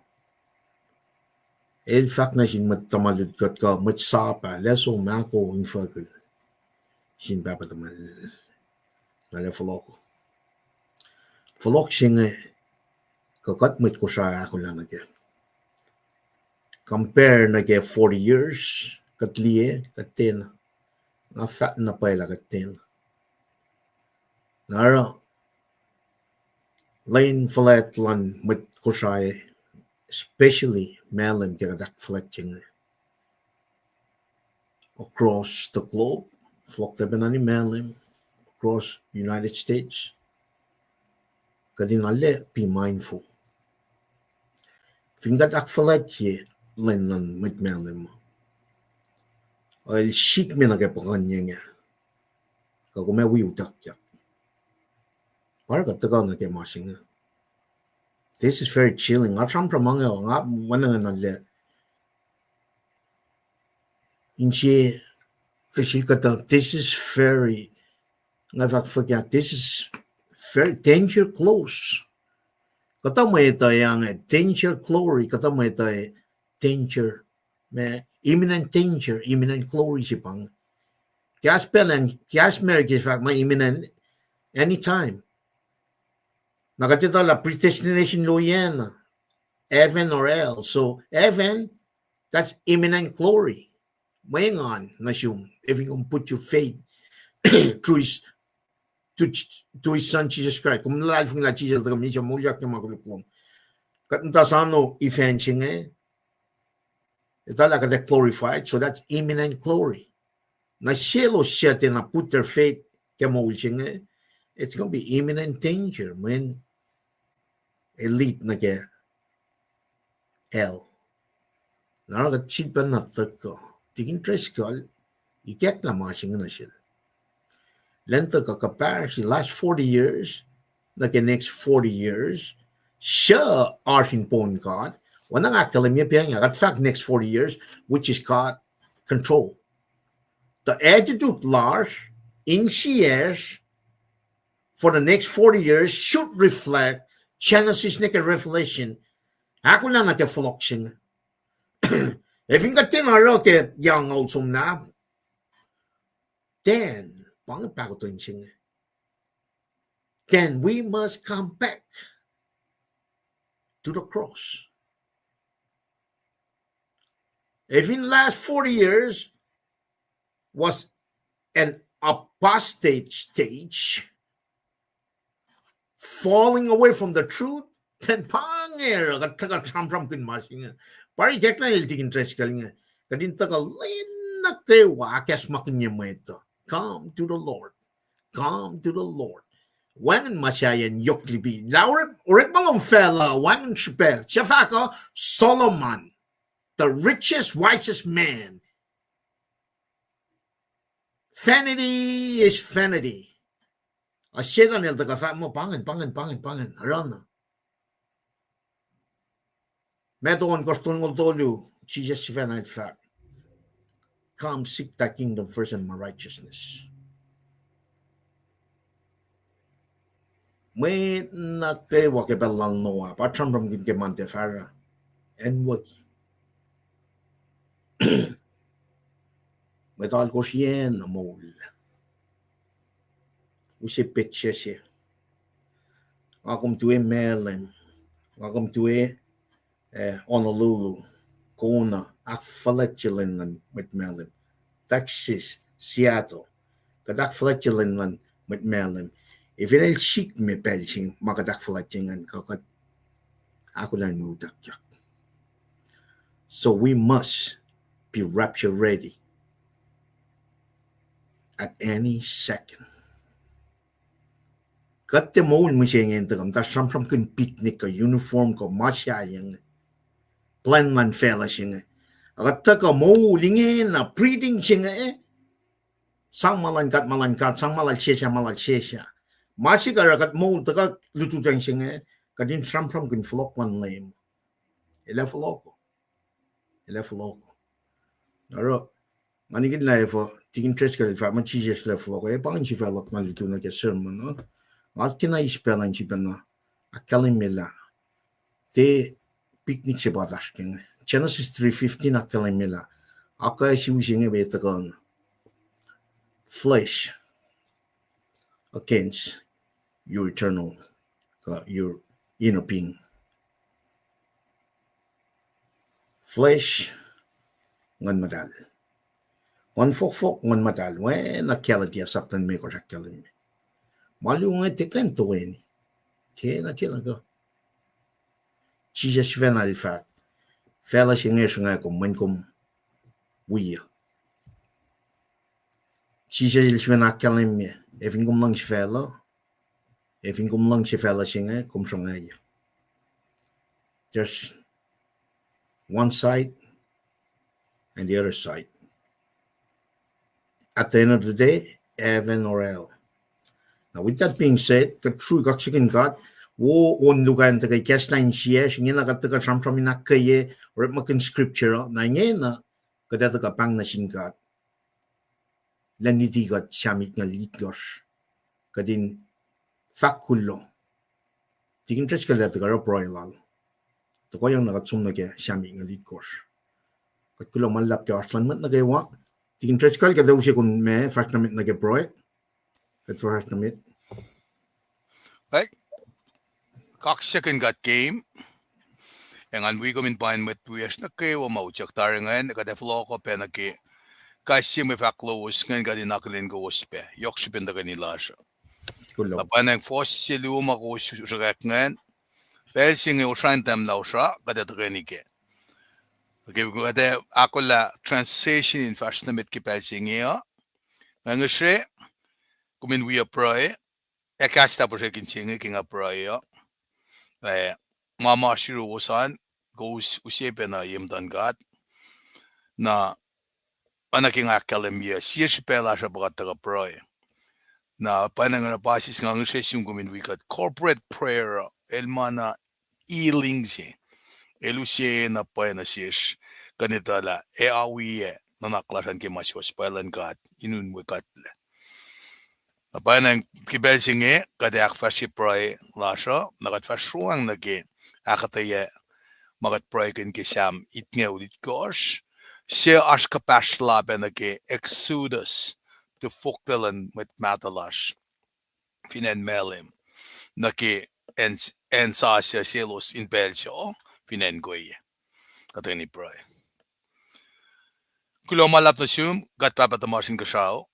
El fahk nuh sin mwet tuhma lutlut kuht kuh mwet sap ah, lwelah som ahko infuckihl sin Pahpah tuhmwacl. Na el ac fohlohko. Fohlohk se inge, Kuh kuht mwet Kosrae ahkolah nuh kac. Compare nuh ke forty years, kuht liye, kuht ten. Nga fahk na pwacye lah kuht ten. Na oruh, lwen fuhlwact luhn mwet Kosrae, especially Malem ke kuht ahkfuhlwactye inge, across the globe, fohlohk tuh pacna Malem, across United States, kuht in arlac be mindful. Fin kuht ahkfuhlwactye lwen luhn mwet Malem, el sikme nuh ke puhkuhnyeng ah, kuh kom ac wi utuckyak. Pa oruh kuht tuhkuh nuh ke ma se inge. This is very chilling. Nga sramsram inge, nga wacngihn arlac inse, ke sel kuhtuh, this is very, nga fahk fuhkah, this is very danger close. Kuhtuh mwet uh etuh inge danger glory, kuhtuh mwet uh etuh danger, ma imminent danger, imminent glory se pa inge. Kahs pacl an, kahs America se fahk muh imminent, anytime. Na kuht etuh lah predestination lohacng, heaven or hell. So heaven, that's imminent glory. Mwe engan nuh sum, if you can put your faith through his, to, to his son Jesus Christ. Kom luhlahlfongi lah Jisus el tuhkuh misac moulyak ke ma koluk lom. Kuht muhta sano event se inge, etuh lah kuht ac glorified, so that's imminent glory. Na selos suc tiacna put their faith ke moul se inge, it's gonna be imminent danger, mweyen el lead nuh ke hell. Na oruh kuht sifilpac na tuhkuh, tikin Driscoll, ikacklah ma se inge nuh sel. Lwen tuhkuh compare last forty years nuh ke next forty years, suc oasr in poun God, oacna nga ahkkahlwemye pa inge, kuht fahk next forty years, which is God control. The attitude lasr, insiyacsr, for the next forty years should reflect Genesis nuh ke Revelation, ahkolah nuh ke fohlohk se inge. Ac fin kuht tiacna oruh ke yac angngaul somlah, then, pa inge pahkotwen se inge. Then we must come back to the cross. If in last forty years was an apostate stage, falling away from the truth, then pa inge oruh kuht tuhkuh sramsramkihn ma se inge. Pa ikacklah el tikin Driscoll inge, kuht in tuhkuh lwen nuh kwewa ahkacsmakihnye mwet uh, come to the Lord, come to the Lord. Wacngihn ma sahyac in yohk liki lah orek, orek ma lom facluh, wacngihn srihpac. Suc fahk uh? Solomon, the richest, wisest man. Vanity is vanity. Ac Setan el tuhkuh fahk muh pa ingacn, pa ingacn, pa ingacn, pa ingacn, oruh na. Matthew ohnkohsr tolngoul tolu, Jisus sifacna el fahk, come seek thy kingdom first and my righteousness. Mwet nuh kwewa ke pacl lal Noah pa sramsramkihn ke Monday Friday, acnwucki. Mwet alkosr yen na moul, use petsac se. Nga kom tuwe Malem, nga kom tuwe, eh, Honolulu, Kona, ahkfuhlwactye lwen luhn mwet Malem. Texas, Seattle, kuht ahkfuhlwactye lwen luhn mwet Malem. Efuh el sikme pacl se ma kuht ahkfuhlwactye ingacn kuh kuht ahkolah in utuckyak. So we must be rapture ready at any second. Kuht tiac moul mihsenge in tuhkuh muhta sramsramkihn picnic kuh uniform kuh ma sahyac inge, plwacn luhn facluh se inge. Ac kuht tuhkuh moul ingena, breathing se inge, sang ma luhn God, ma luhn God, sang ma lal sesr ah, ma lal sesr ah. Ma se kuh oruh kuht moul tuhkuh lututacng se inge, kuht in sramsramkihn fohlohk luhn Leum. El ac fohlohk. El ac fohlohk. Oruh, nga nikihn lah efuh tikin Driscoll el fahk muh Jisus el ac fohlohk, ac pa ingacn sifac luhk na lutu nuh ke sermon uh. Nga kena eis pacl in sifacna ahkkahlwemye lah tiac picnic se pa oasr ke inge. Genesis three fifteen ahkkahlwemye lah akacsruhi se inge pa tuhkuh flesh against your eternal, kuh your inner being. Flesh, nguhn muhtahl. Nguhn fohkfohk, nguhn muhtahl. Oacna Galatia sapta limekohsr ahkkahlwemye. Ma luo inge tiac kuh in toeni. Tiacna, tiacna kuh. Jisus sifacna el fahk, facluh se inge sruhnga kom, mweyen kom wi uh. Jisus el sifacna ahkkahlwemye, ac fin kom luhngse facluh, ac fin kom luhngse facluh se inge, kom sruhnga uh. There's one side and the other side. At the end of the day, heaven or hell. Now, with that being said, kuht srui kaksakihn God, wo on Luke an tuhkuh ikacslah insiyacsr, ingena kuht tuhkuh sramsram in ahkkweye orekmakihn scripture uh, na ingena kuht ac tuhkuh pahng nuh sin God. Lwen luti kuht Sam itngucul itkohsr. Kuht in fahk kuloh. Tikin Driscoll el tuhkuh oruh pruhe lal. Tohkohyang na kuht som nuh ke Sam itngucul itkohsr. Kuht kuloh ma luhlahp ke oasr luhn mwet nuh kwewa. Tikin Driscoll, kuht ac use kom ma fahsr nuh met nuh ke pruhe. Kuht fahsr nuh met. Kaksakihn God ke, ac ngan wi kom in pain mwet wiyacsr nuh kwewa ma utyak tari ingacn, kuht ac fohlohkoh pac nuh ke kais sie mwe fahk lowos ingacn kuht in akihlen kowos pac yohk srihpen tuhkweni lasr uh. Na pwacnwacng fohs se luo ma kowos sruhkwack ingacn, pacl se inge osra in tahmlah osra kuht ac tuhkweni kac. Ke kuht ac ahkolah transition in fahsr nuh met ke pacl se inge uh, nga ngihsre kom in wi uh pruhe, ac kahs tahpuhsrwekihn se inge ke nga pruhe uh. Eh, ma ma sruwos an, kowos use pac nuh ye muhtuhn God. Na, oacna ke nga ahkkahlwemye, sie srihpac lasr uh pa kuht tuhkuh pruhe. Na pwacnwacng oruh pasis nga ngihsre sum kom in wi kuht corporate prayer uh, el ma na healing se. El use na pwacye nuh sesr, kuht in etuh lah ac awiyac nuhnak lasr an ke ma suwohs pwacye luhn God in un we kuhtlac. Na pwacnwacng ke pacl se inge kuht ac ahkfahsrye pruhe lasr uh, na kuht fahsr sruang nuh ke ahkuhtweyac ma kuht pruhekihn ke Sam itngucul itkohsr, se oasr kuhpahsr la pac nuh ke Exodus, tuh fohklac luhn mwet mahtuh lasr fin acn Malem, nuh ke acn, acn sasuc selos in pacl sac, fin acn Kweyac. Kuht tuhkweni pruhe. Kuloh ma luhlahp nuh sum, God Pahpah tuhmasr Inkuhsrao,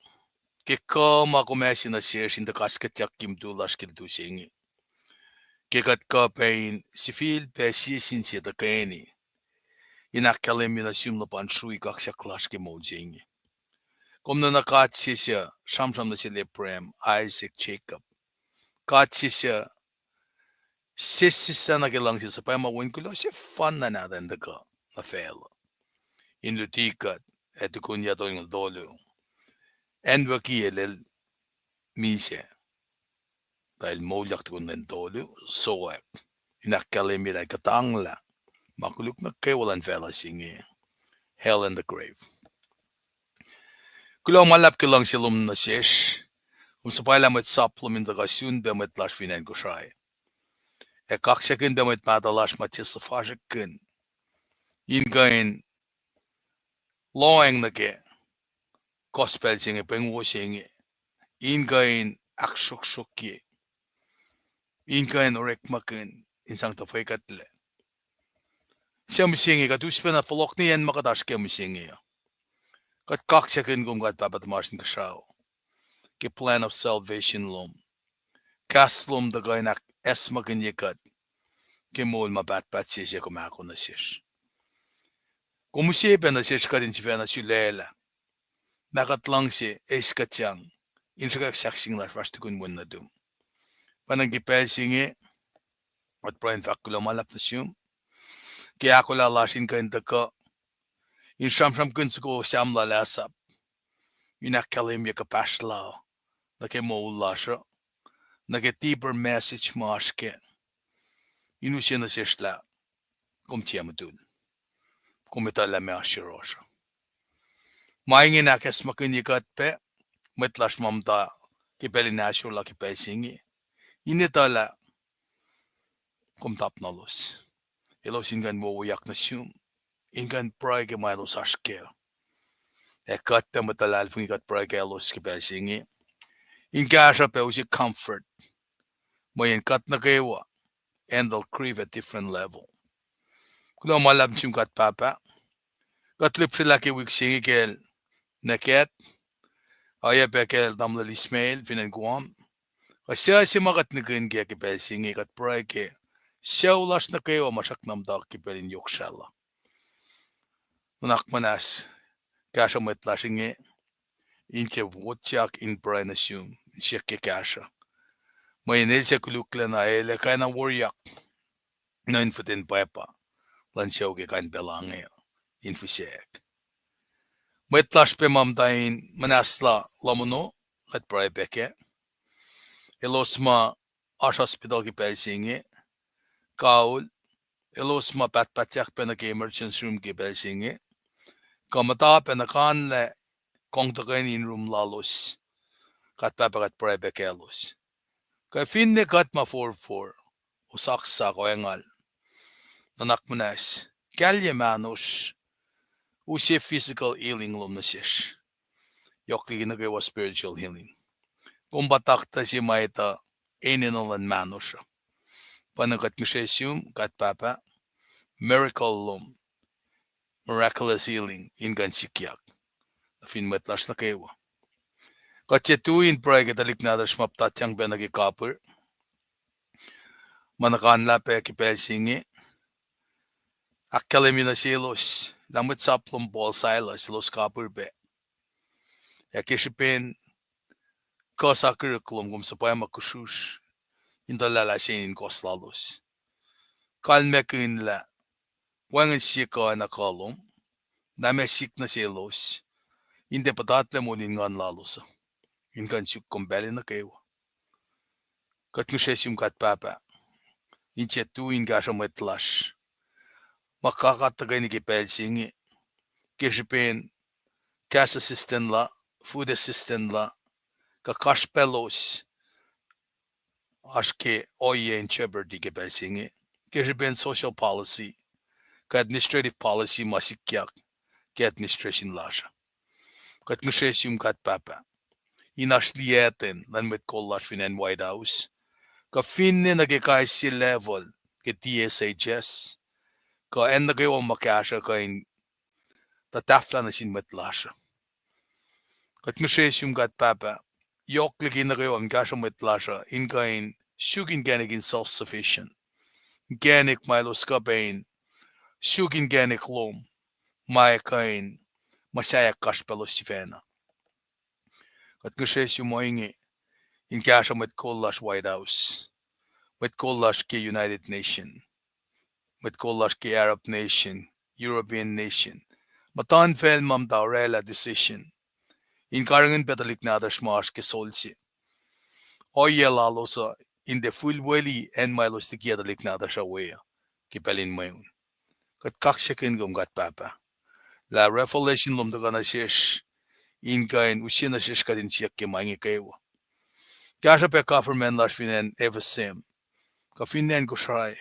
ke kuh ma kom ase nuh sesr in tuh kaskuhtyak ke mutul lasr ke lutu se inge. Ke kuht kuh pac in sifilpac sie sin sie tuhkweni in ahkkahlwemye nuh sum luhpan srui kaksak lasr ke moul se inge. Kom nuhna God se suc sramsram nuh sel Abraham, Isaac, Jacob. God se suc sesseslah nuh ke luhngse suhpwacma, Wen kuloh sefanna nahtuhl in tuhkuh nuh facluh in luti kuht, ac tukun yac tolngoul tolu, acnwucki el, el misac, tuh el moulyak tukun lwen tolu, sowack, in ahkkahlwemye lah el kuhtanglah ma koluk nuh kwewa luhn facluh se inge, hell and the grave. Kuloh ma luhlahp ke luhngse lom nuh sesr, kom suhpwaclah mwet sap lom in tuhkuh sun pac mwet lasr fin acn Kosrae, ac kaksakihn pac mwet mahtuh lasr ma tiac suhfasrihkihn in kuh in lohacng nuh ke gospel se inge, pweng wo se inge, in kuh in ahksruhksruhkye, in kuh in orekmakihn in sang tuh fwekuhtlac. Suc mihsenge kuht us pacna fohlohk nuh acn ma kuht oasr kac mihsenge uh. Kuht kaksakihn kom, God Pahpah tuhmasr Inkuhsrao, ke plan of salvation lom, kahs lom tuh kuh in ahkacsmakihnye kuht ke moul ma pahtpaht se suc kom ahko nuh sesr. Kom use pac nuh sesr kuht in sifacna sulaclah ma kuht luhngse eis kuhtyang in sruhkwack sahkseng lasr fahsr tukun wen nuhtum. Pwacnwacng ke pacl se inge, kuht pruhe in fahk kuloh ma luhlahp nuh sum ke ahkolah lasr in kuh in tuhkuh in sramsramkihn soko Sam lal Asaph, in ahkkahlwemye kuhpahsr la nuh ke moul lasr uh, nuh ke deeper message ma oasr kac, in use nuh sesr lah kom tiac mutul, kom etuh lah meac oasr yohrohsr uh. Ma ingacn ahkacsmakihnye kuht pac, mwet lasr ma muhta ke pacl in ahsor la ke pacl se inge, in etuh lah kom tap nuh elos, elos in kuh in wowoyak nuh sum, in kuh in pruhe ke ma elos oasr kac. Ac kuht pac mwet luhlahlfongi kuht pruhe kaclos ke pacl se inge, in kahsruh pac use comfort, mweyen kuht nuh kwewa handle grief at different level. Kuloh ma luhlahp nuh sum God Pahpah. Kuht lihpsrelah ke wik se inge kacl Neket, oacyacpac kacl tamuhlwel Ismail fin acn Guam. Kuh suc se ma kuht nihkihn kac ke pacl se inge, kuht pruhe ke sucu lasr nuh kwewa ma srackna muhta ke pacl in yohk srahluh. Nuhnak muhnahs kahsruh mwet lasr inge, in tiac wotyak in pruhe nuh sum, in siyuck ke kahsruh. Mweyen el suc koluklacna el ac kwacna woriyak nuh in foten pwacpa luhn sucu ke kain pacl inge in fihsack. Mwet lasr pac ma muhta in muhnahslah lohm ono, kuht pruhe pac kac. Elos ma oasr hospital ke pacl se inge, kaul, elos ma pahtpahtyak pac nuh ke emergency room ke pacl se inge, kuh muhta pac nuh kanlac kong tuhkweni in room lalos, God Pahpah, kuht pruhe pac kaclos. Kuh finne kuht ma forfor, osaksak, oengal, nuhnak muhnahs, kahlye mahnosr, use physical healing lom nuh sesr. Yohk liki nuh kwewa spiritual healing. Kom pa taktuh se ma etuh enenuh luhn mahnosr uh. Pa na kuht ngihsre sum, God Pahpah, miracle lom, miraculous healing in kuh in sikyak nuh fin mwet lasr nuh kwewa. Kuht tiac tui in pruhe ke tuhlihk nahtuhsr ma puhtatyang pac nuh ke kapihr, ma nuh kanlah pac ke pacl se inge, ahkkahlwemye nuh selos lah mwet sap lom Paul, Silas, elos kapihr pac. Ac ke srihpen kuh sakihrihk lom, kom suhpwacma kusrusr in tuhlahlah se in kohs lalos. Kalmackihn lah wacngihn sie kuh na kuh lom, na ma sik nuh selos, in tiac puhtatlac moul in nguhn lalos uh, in kuh in suk kom pacl nuh kwewa. Kuht ngihsre sum God Pahpah, in tiac tui in kahsruh mwet lasr ma kakat tuhkweni ke pacl se inge, ke srihpen cash assistance la, food assistance la, kuh kasrpaclos oasr ke ohiyac in jeopardy ke pacl se inge, ke srihpen social policy kuh administrative policy ma sikyak ke administration lasr uh. Kuht ngihsre sum God Pahpah, in oasr liyacten luhn mwet kol lasr fin acn White House, kuh finne nuh ke kais sie level ke D S H S, kuh acn nuh kwewa ma kahsruh kuh in tuhtahflah nuh sin mwet lasr uh. Kuht ngihsre sum God Pahpah, yohk liki nuh kwewa in kahsruh mwet lasr uh in kuh in suk inkacnek in self-sufficient, inkacnek ma elos kuh pac in suk inkacnek lom, ma ac kuh in muhsaheack kasrpaclos sifacna. Kuht ngihsre sum ohinge in kahsruh mwet kol lasr White House, mwet kol lasr ke United Nation, mwet kol lasr ke Arab nation, European nation, muhtuhnfacl ma muhta orwaclah decision in karihngihn pac tuhlihk nahtuhsr ma oasr ke sol se, ohiyac lalos uh, in tiac fihlweli acn ma elos likiyac tuhlihk nahtuhsr uh we uh ke pacl in mweun. Kuht kaksakihn kom God Pahpah lah revelation lom tuhkuh nuh sesr in kuh in use nuh sesr kuht in siyuck ke ma inge kwewa. Kahsruh pac government lasr fin acn F S M, kuh fin acn Kosrae,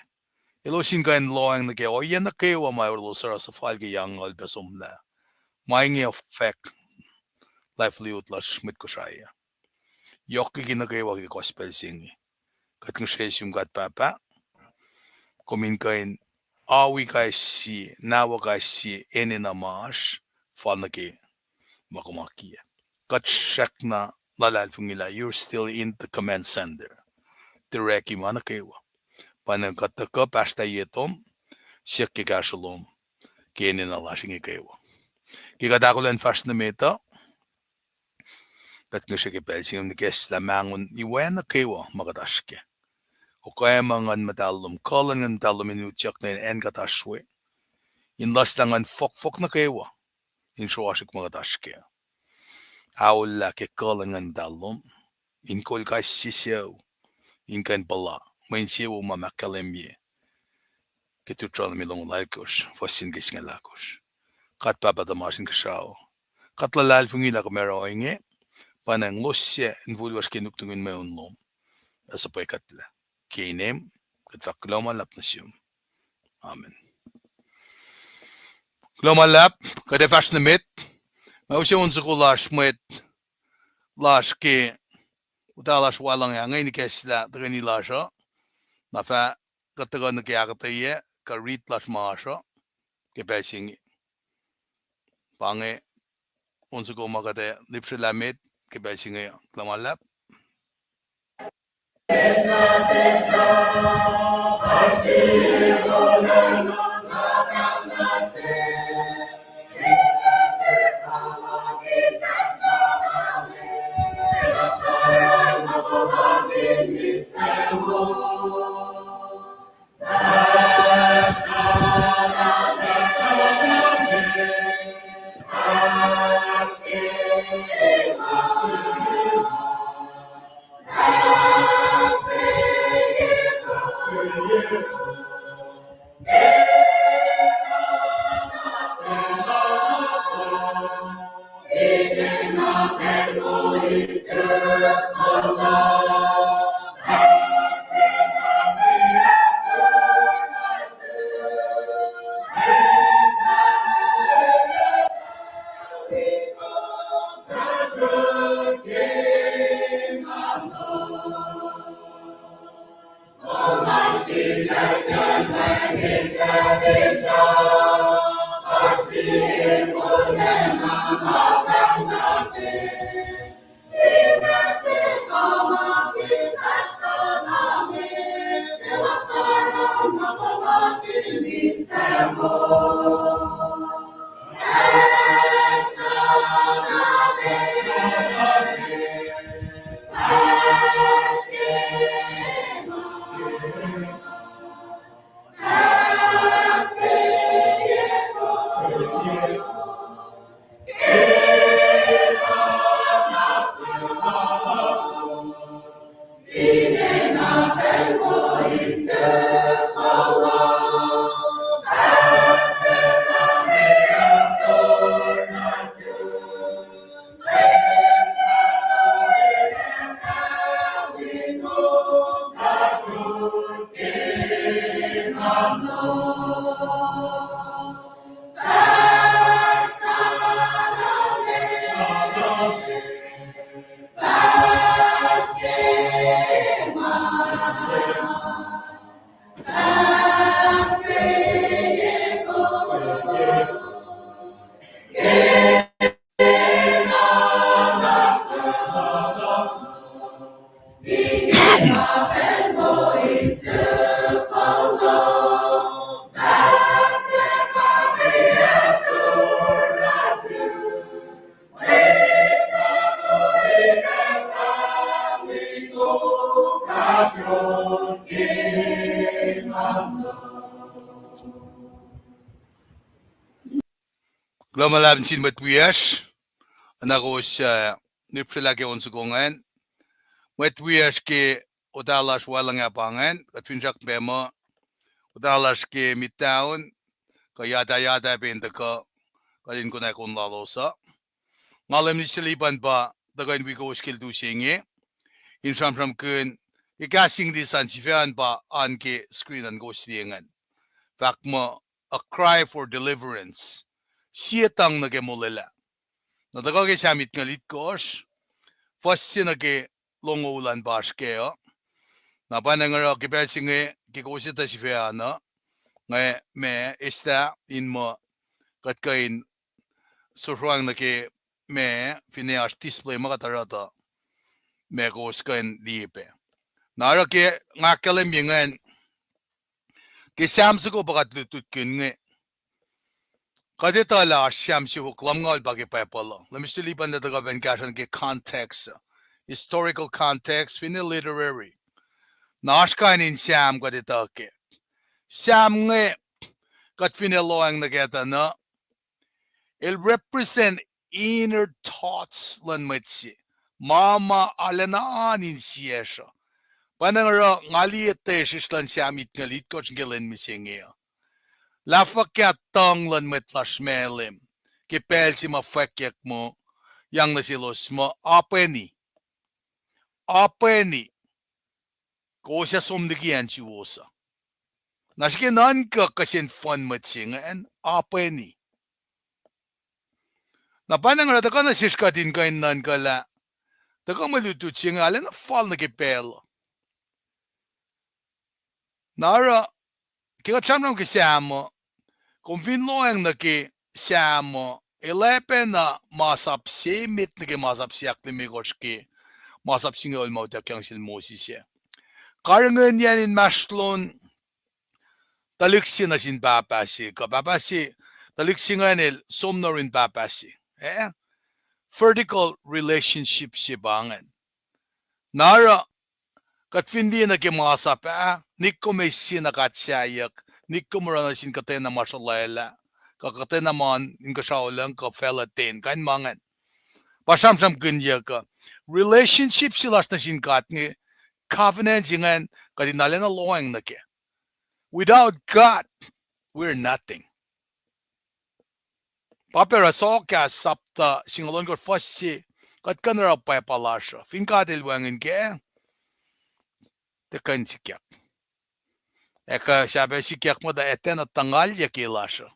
elos in kuh in lohacng nuh ke ohiyac nuh kwewa ma elos oruh suhfal ke yac angngaul pac somlah. Ma inge affect livelihood lasr mwet Kosrae uh. Yohk liki nuh kwewa ke gospel se inge. Kuht ngihsre sum God Pahpah, kom in kuh in awi kais sie, nawa kais sie enenuh ma oasr, fal nuh ke ma kom akiyac. Kuht srackna luhlahlfongi lah you're still in the command center, tuh orek ma nuh kwewa. Pa na kuht tuhkuh pahsrtah ye tom, siyuck ke kahsruh lom ke enenuh lasr inge kwewa. Ke kuht ahkolah in fahsr nuh met uh, kuht ngihsre ke pacl se inge in ikacslah mahngon iwac nuh kwewa ma kuht oasr kac. Okwe ma Nguhn Muhtahl lom, kuh luhn Nguhn Muhtahl lom in utyak nuh in acn kuht oasr we, in luslah nguhn fohkfohk nuh kwewa in sroasrihk ma kuht oasr kac. Aollah ke kuh luhn Nguhn Muhtahl lom in kol kais sie sucu in kuh in puhla mwe insewowo ma ahkkahlwemye ke Deuteronomy longoul alkosr, fuhs se ke singucul ahkosr. God Pahpah tuhmasr Inkuhsrao, kuht luhlahlfongi lah kom oruh ohinge, pa na elos suc infulwacsr ke nuknuk in mweun lom ac suhpwekuhtlac. Ke inem kuht fahk kuloh ma luhlahp nuh sum. Amen. Kuloh ma luhlahp, kuht ac fahsr nuh met. Nga use on soko lasr mwet lasr ke uta lasr waclacng ah inge in ikacslah tuhkweni lasr uh. Na fah kuht tuhkuh nuh ke ahkuhtweyac kuh rit lasr ma oasr uh. ke pacl se inge. Pa inge on soko ma kuht ac lipsrelah met ke pacl se inge. Kuloh ma luhlahp. Kuloh ma luhlahp nuh sin mwet wiyacsr, na kowos, uh, lipsrelah ke on soko ingacn. Mwet wiyacsr ke otah lasr wacluhngah pa ingacn, kuht finsrak pac muh otah lasr ke Midtown, kuh yata yata pac in tuhkuh, kuht in konwacack on lalos uh. Nga Leum Minister Lipan pa tuhkuh in wi kowos ke lutu se inge, in sramsramkihn ke kahs English an, sifacna pa an ke screen an kowos liye ingacn. Fahk muh, A Cry for Deliverance. Sie tuhng nuh ke molwelah. Na tuhkuh ke Sam itngucul itkohsr, fuhs se nuh ke longoul an pa oasr kac uh. Na pa na nga oruh ke pacl se inge ke kowos etuh sifacna, nga ma eslah in muh kuht kuh in sruhsruhng nuh ke ma, finne oasr display ma kuht oruh tuh ma kowos kuh in liye pac. Na oruh ke nga ahkkahlwemye ingacn, ke Sam soko pa kuht lutlutkihn inge, kuht etuh lah oasr Sam siofok lumngaul pa ke Bible uh. Leum Minister Lipan el tuhkuh pac in kahsruh nuh ke context uh, historical context, finne literary. Na oasr kain in Sam kuht etuh kac. Sam inge, kuht finne lohacng nuh kac tuh na, el represent inner thoughts luhn mwet se, ma ma arulacna oan insiyacsr uh. Pa na nga oruh nga liye tesrihsr luhn Sam itngucul itkohsr ke lwen mihsenge uh. Lah fuhkah tuhng luhn mwet lasr Malem ke pacl se ma fwackyuck muh, yang nuh selos muh, Apwacni. Apwacni. Kowos ac som liki acn suwos uh. Na srihke nuhnkuh kihsen fuhn mwet se ingacn, Apwacni. Na pa na nga oruh tuhkuh nuh sesr kuht in kuh in nuhnkuh lah tuhkuh mwe lutlut se inge arulacna fal nuh ke pacl uh. Na oruh, ke kuht sramsram ke Sam uh, Kom fin lohacng nuh ke Sam uh, el ac pacna masap se met nuh ke masap se ahklimekohsr ke masap singucul ma utuckyang sel Moses ah. Karihngihnyacn inmahsrlon tuhlihk se nuh sin pahpah se, kuh pahpah se, tuhlihk se ingacn el som nuh yurin pahpah se. Eh? Vertical relationship se pa ingacn. Na oruh, kuht fin liye nuh ke masap ah, nikkom eis sie na kaht sahyuck, nikkom oruh nuh sin kuhtwena ma sruhlwaclah, kuh kuhtwena ma inkuhsrao lucng kuh facluh ten, kain ma ingacn. Pa sramsramkihnyuck uh, relationship se lasr nuh sin God inge, covenant se ingacn, kuht in arulacna lohacng nuh kac. Without God, we're nothing. Pa pacl oruh Soakas sapta singucul ohnkohsr fuhs se, kuht kuh in oruh pwapa lasr uh. Fin God El wacngihn kac, tiac kuh in sikyak. Ac kuh sahp ac sikyak muh tuh ac tiacna tuhngalye ke lasr uh.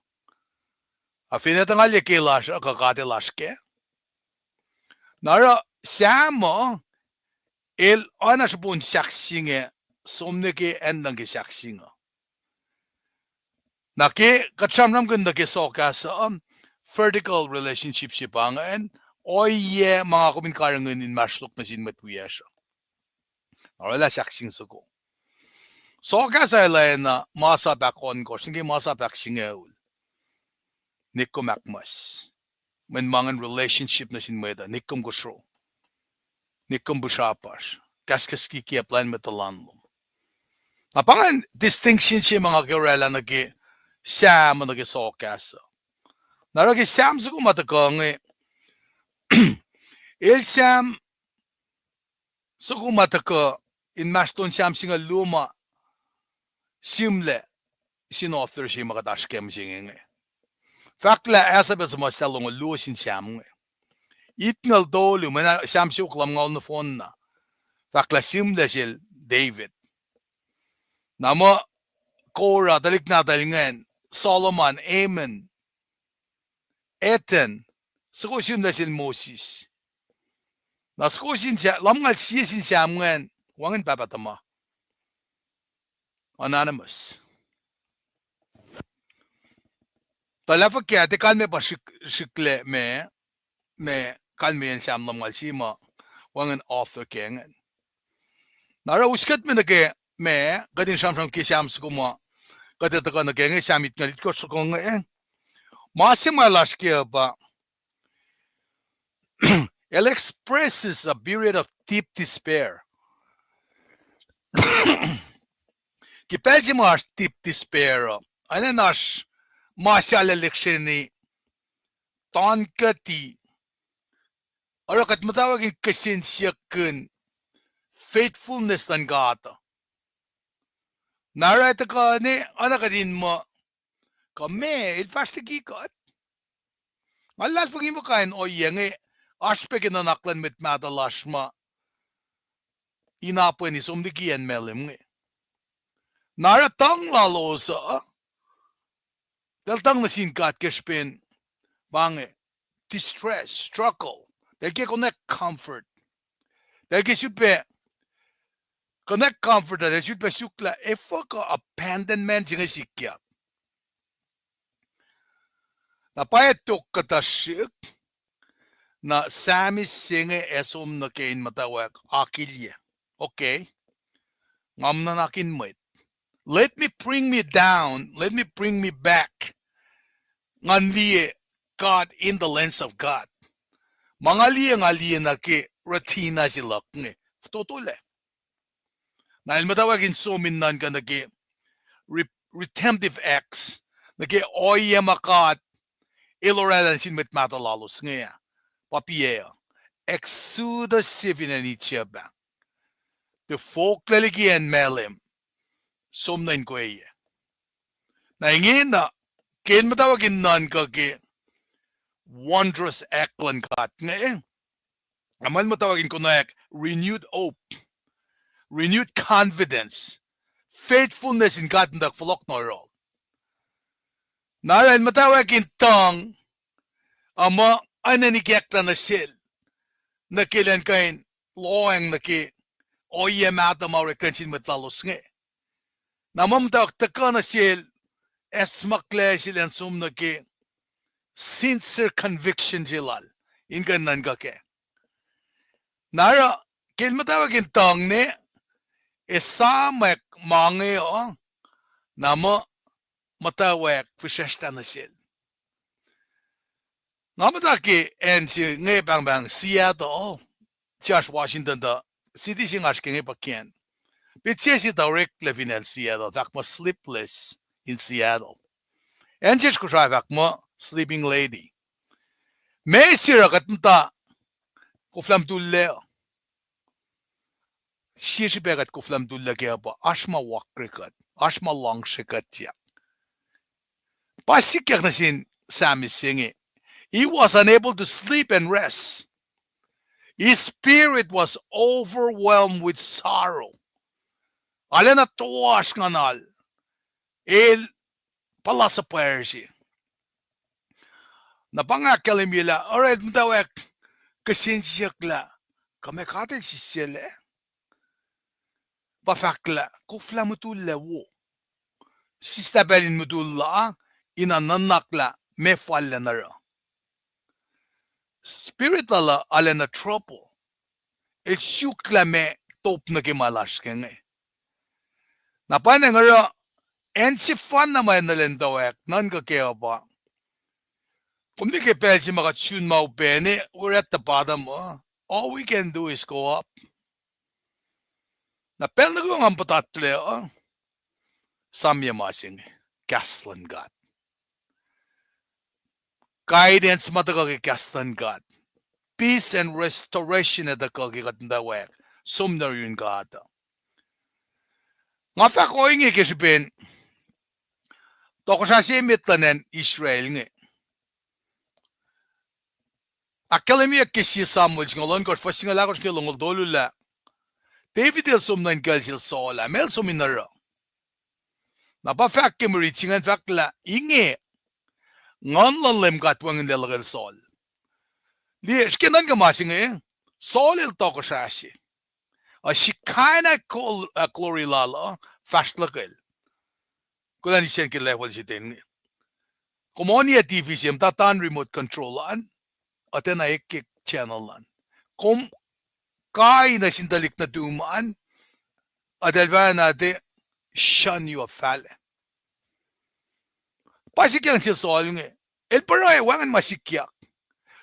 Ac fin ac tuhngalye ke lasr uh, kuh God El oasr kac? Na oruh Sam uh, el oacna srihpen sahk se inge, som nuh ke acn lucng ke sahk se inge. Na ke kuht sramsramkihn nuh ke Soakas uh, vertical relationship se pa ingacn, ohiyac ma nga kom in karihngihn inmahsrlok nuh sin mwet wiyacsr uh. Orwaclah sahk se inge soko. Soakas ah lacna masap ahkohnkohsr, nuh ke masap ahksingucul. Nikkom ahkmas. Mweyen ma ingacn relationship nuh sin mwet uh, nikkom kosro. Nikkom pihsrapasr. Kahskahs kikiacp lain mwet tuhlan lom. Na pa ingacn distinction se ma nga ke orwaclah nuh ke Sam uh nuh ke Soakas uh. Na oruh ke Sam soko ma tuhkuh inge, el Sam soko ma tuhkuh inmahsrlon Sam singucul luo ma sihmlac sin author se ma kuht oasr kac mihsenge inge. Fahk lah Asaph el suhmuhslah longoul luo sin Sam inge. Itngucul tolu, mweyen Sam siofok lumngaul nohfohn na. Fahk lah sihmlac sel David. Na muh Korah, tuhlihk nahtuhl ingacn, Solomon, Heman, Ethan, soko sihmlac sel Moses. Na soko sin Sa-, lumngaul sie sin Sam ingacn, wacngihn pahpah tuhma. Anonymous. Tuh lah fuhkah, tiac kalmac pa srihk-, srihklac ma, ma kalmeyacn Sam lumngaul sie ma, wacngihn author ke ingacn. Na oruh us kuht me nuh ke ma, kuht in sramsram ke Sam soko ma, kuht ac tuhkuh nuh ke inge Sam itngucul itkohsr soko inge. Ma se ma lasr ke uh pa, it expresses a period of deep despair. Ke pacl se ma oasr deep despair uh, oacna oasr ma se arlac lihksreni, tankuhti, oruh kuht muhtwacwacack in kihsen siyuckkihn faithfulness luhn God uh. Na oruh tuhkuh ne, oacna kuht in muh, kuh meac, el fahsr liki kuht? Nga luhlahlfongi muh kain ohiyac inge, oasr pac ke nuhnak luhn mwet mahtuh lasr ma inapweni som liki acn Malem inge. Na oruh tuhng lalos uh, eltahl tuhng nuh sin God ke srihpen, pa inge, distress, struggle. Eltahl ke konwacack comfort. Eltahl ke sulpac konwacack comfort, eltahl sulpac suk lah efuh kuh abandonment se inge sikyak. Na pwacye tok kuhtuh srihk, na Psalmist se inge ac som nuh ke in muhtwacwacack akilye. Okay. Nga muh nuhnak in mwet. Let me bring me down, let me bring me back. Ngan liye God in the lens of God. Ma nga liye, nga liye nuh ke retina se luhk inge. Fototolac. Na el muhtwacwacack in som in nuhnkuh nuh ke re-, redemptive acts, nuh ke ohiyac ma God el oraclah nuh sin mwet mahtuh lalos inge. Pa piac uh, Exodus se fin acn Egypt ah, tuh fohklac liki acn Malem, som nuh inkoeyac. Na ingena, ke el muhtwacwacack in nuhnkuh ke wondrous act luhn God inge, na ma el muhtwacwacack in konwacack renewed hope, renewed confidence, faithfulness in God in tuh fohlohk nuh yohrohl. Na oruh el muhtwacwacack in tuhng, a muh, oacna in ikacklah nuh sel, nuh ke elan kuh in lohacng nuh ke ohiyac mahtuh ma orek nuh sin mwet lalos inge. Na ma muhtwacwacack tuhkuh nuh sel, acsmaklac sel in som nuh ke sincere conviction se lal in kuh in nuhnkuh kac. Na oruh ke el muhtwacwacack in tuhng ne, esamwack ma inge uh, na muh muhtwacwacack fihsracsrlah nuh sel. Nga muhta ke acn se inge pahngpahng Seattle, George Washington tuh city se nga oasr ke inge pa Kent. Petsac se tuh oreklac fin acn Seattle, fahk muh Sleepless in Seattle. Acn sesr Kosrae fahk muh Sleeping Lady. Meac se oruh kuht muhta koflah mutullac uh? Sie srihpac kuht koflah mutullac kac uh pa oasr ma wakrekuht, oasr ma luhngsrekuhtyak. Pa sikyak nuh sin psalmist se inge. He was unable to sleep and rest. His spirit was overwhelmed with sorrow. Arulacna toasr nguhnal. El puhla suhpwacr se. Na pa nga ahkkahlwemye lah oruh el muhtwacwacack kihsen siyuck lah, kuh meac God El sesseslah? Pa fahk lah koflah mutullac wo. Sislah pacl in mutullac, in nuhnak lah meac fal lacn oruh. Spirit lal uh arulacna trouble. El suk lah meac top nuh ke ma lasr ke inge. Na pa inge oruh acn sefanna ma enenuh lacn muhtwacwacack nuhnkuh kac uh pa, kom liye ke pacl se ma kuht sun ma upac ne, we're at the bottom uh. All we can do is go up. Na pacl nuh kwewa nga puhtatlac uh, esamwack ma se inge, kahs luhn God. Guidance ma tuhkuh ke kahs luhn God. Peace and restoration ac tuhkuh ke kuht muhtwacwacack som nuh yurin God uh. Nga fahk ohinge ke srihpen tohkohsrah se emet luhn acn Israel inge. Ahkkahlwemyeyuck ke sie Samuel singucul ohnkohsr, fuhs singucul ahkosr nuh ke longoul tolu lah David el som nuh inkucl sel Saul ah, meac el som in oruh? Na pa fahk ke mwe riti se ingacn fahk lah inge Nguhn luhn Leum God wacngihnlac luhkel Saul. Liye, srihke nuhnkuh ma se inge, Saul el tohkohsrah se. Uh, Shekinah gl-, uh, glory lal uh fahsr luhkel. Kuloh nuh sel ke level se ten inge. Kom on ac T V se, muhtwacta remote control an, uh, tiacna ekke channel an. Kom kai nuh sin tuhlihk nuhtum an, uh, eltahl fahna tiac sruhn yuh fahlac. Pa sikyak nuh sel Saul inge. El pruhe wacngihn ma sikyak.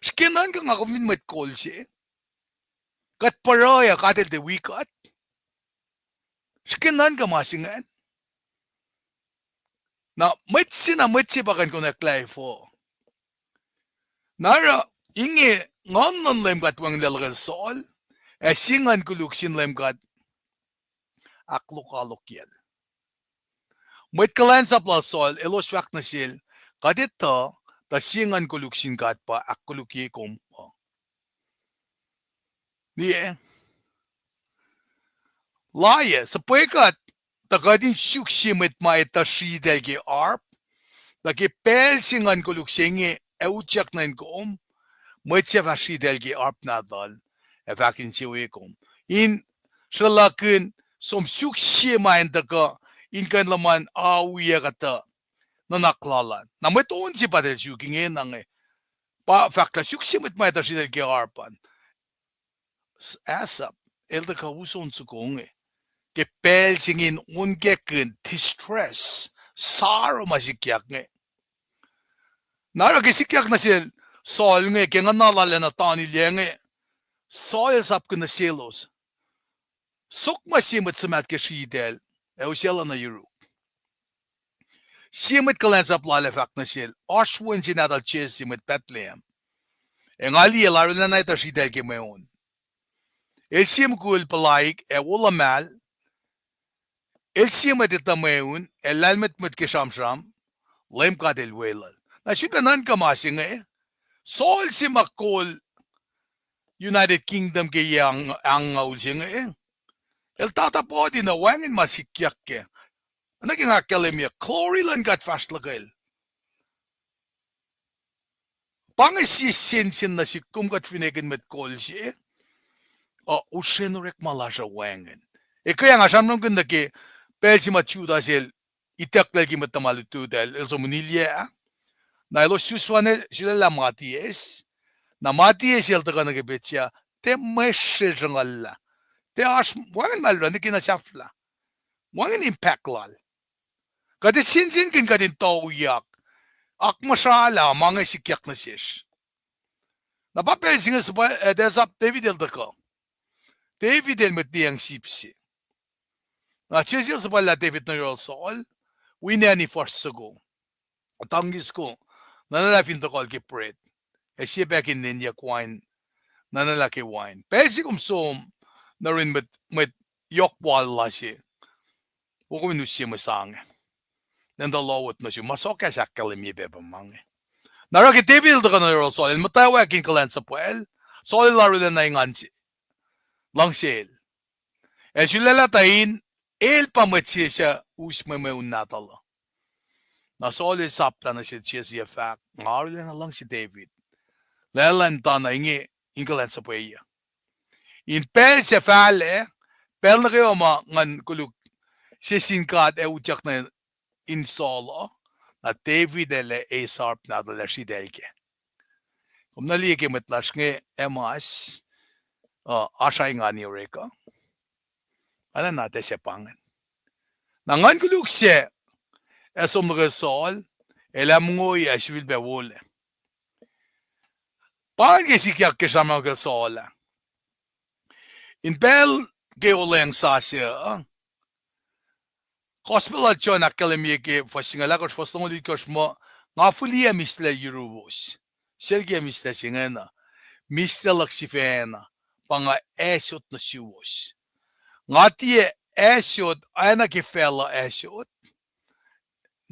Srihke nuhnkuh nga kom fin mwet kol se. Kuht pruhe uh God el tiac wi kuht. Srihke nuhnkuh ma se ingacn. Na mwet se, na mwet se pa kuh in konwacack lah efuh. Na oruh inge Nguhn luhn Leum God wacngihnlac luhkel Saul, ac sie nguhn koluk sin Leum God ahkkolukyelah. Mwet kuhlwacnsap lal Saul elos fahk nuh sel, kuht etuh tuh sie nguhn koluk sin God pa ahkkolukye kom uh. Liye. Liye, suhpwekuht, tuh kuht in suk sie mwet ma etuh sritacl ke harp, tuh ke pacl se nguhn koluk se inge ac utyak nuh in kom, mwet se fah sritacl ke harp nahtuhl, ac fah insewowo kom. In sruhlakihn som suk sie ma in tuhkuh, in kuh in luhman awiyac kuhtuh nuhnak lal an. Na mwet on se pa tuh suk inge na inge. Pa fahk lah suk sie mwet ma etuh sritacl ke harp an. Asaph, el tuhkuh us on soko inge. Ke pacl se inge in onkakihn distress, sorrow ma sikyak inge. Na oruh ke sikyak nuh sel Saul inge, ke nguhna lal ah na tanilyac inge, Saul el sapkihn nuh selos, sok ma sie mwet suhmaht ke sritacl, ac usaclah nuh yuruk. Sie mwet kuhlwacnsap lal ah fahk nuh sel, oasr wen se nahtuhl Jesse mwet Bethlehem. Ac nga liye lah arulacna etuh sritacl ke mweun. El sie mukul puhlaik ac wo luhmahl. El sie mwet etuh mweun, ac lahlmwetmwet ke sramsram, Leum God El weluhl. Na sulpac nuhnkuh ma se inge, Saul se ma kol United Kingdom ke yac angngaul se inge, el tata poti na wacngihn ma sikyak kac. Nuh ke nga ahkkahlwemye, glory luhn God fahsr luhkel. Pa inge sie sensen nuh sihk kom kuht fin ekihn mwet kol se, uh, usren orekma lasr uh wacngihn. Ekuh nga sramsramkihn nuh ke pacl se ma Judas el itucklac liki mwet tuhma lututacl, el som in ilyac. Na elos suswan sulaclah Matthias. Na Matthias el tuhkuh nuh ke petsac, tiac mwe sre sruhnguhl lah. Tiac oasr wacngihn ma luhlahp nuh ke na sahflah. Wacngihn impact lal. Kuht ac sensenkihn kuht in tuyak. Akmuhsralah ma inge sikyak nuh sesr. Na pa pacl se inge suhpwacl, eh, tuh sap David el tuhkuh. David el mwet liyacacng sip se. Na Jesse el suhpwacllah David nuh yohrohl Saul, wi nani fuhsr soko, tuhngki soko, nuhnuhlah fin tuhkuhl ke bread, ac sie pahk in nenyuck wain, nuhnuhlah ke wain. Pacl se kom som nuh yurin mwet, mwet yohk wal lasr, wo kom in us sie mwe sang, nwe tuh lohwot nuh sum, ma sokahs ahkkahlwemye pac pa ma inge. Na oruh ke David el tuhkuh nuh yohrohl Saul, el muhtwacwacack in kuhlwacnsuhpwacl, Saul el arulacna engan se, luhngsel. El sulaclah tuh in, el pa mwet se suc us mwe mweun nahtuhl uh. Na Saul el sapta nuh sel Jesse ac fahk, nga arulacna luhngse David, lwelah in tuh na inge in kuhlwacnsuhpweyuc. In pacl suc fahlac, pacl nuh kwewa ma nguhn koluk se sin God ac utyak nuh in Saul uh, na David el ac esarp nahtuhl ac sritacl kac. Kom na liye ke mwet lasr inge, Amas, uh, oasr ingani orek uh. Oacna na tiac se pa ingacn. Na nguhn koluk se ac som nuh ke Saul, el ac mongo ac sifilpac wolac. Pa ingacn ke sikyak ke sramsram ke Saul ah. In pacl ke olweacng sasuc uh, Gospel lal John ahkkahlwemye ke fuhs singucul ahkosr, fuhs longoul itkohsr muh, nga fihliyac mihslac yuruwos. Sel kiyac mihslac se ingena, mihslac luhk sifacna, pa nga asot nuh suwos. Nga tiac asot oacna ke facluh asot,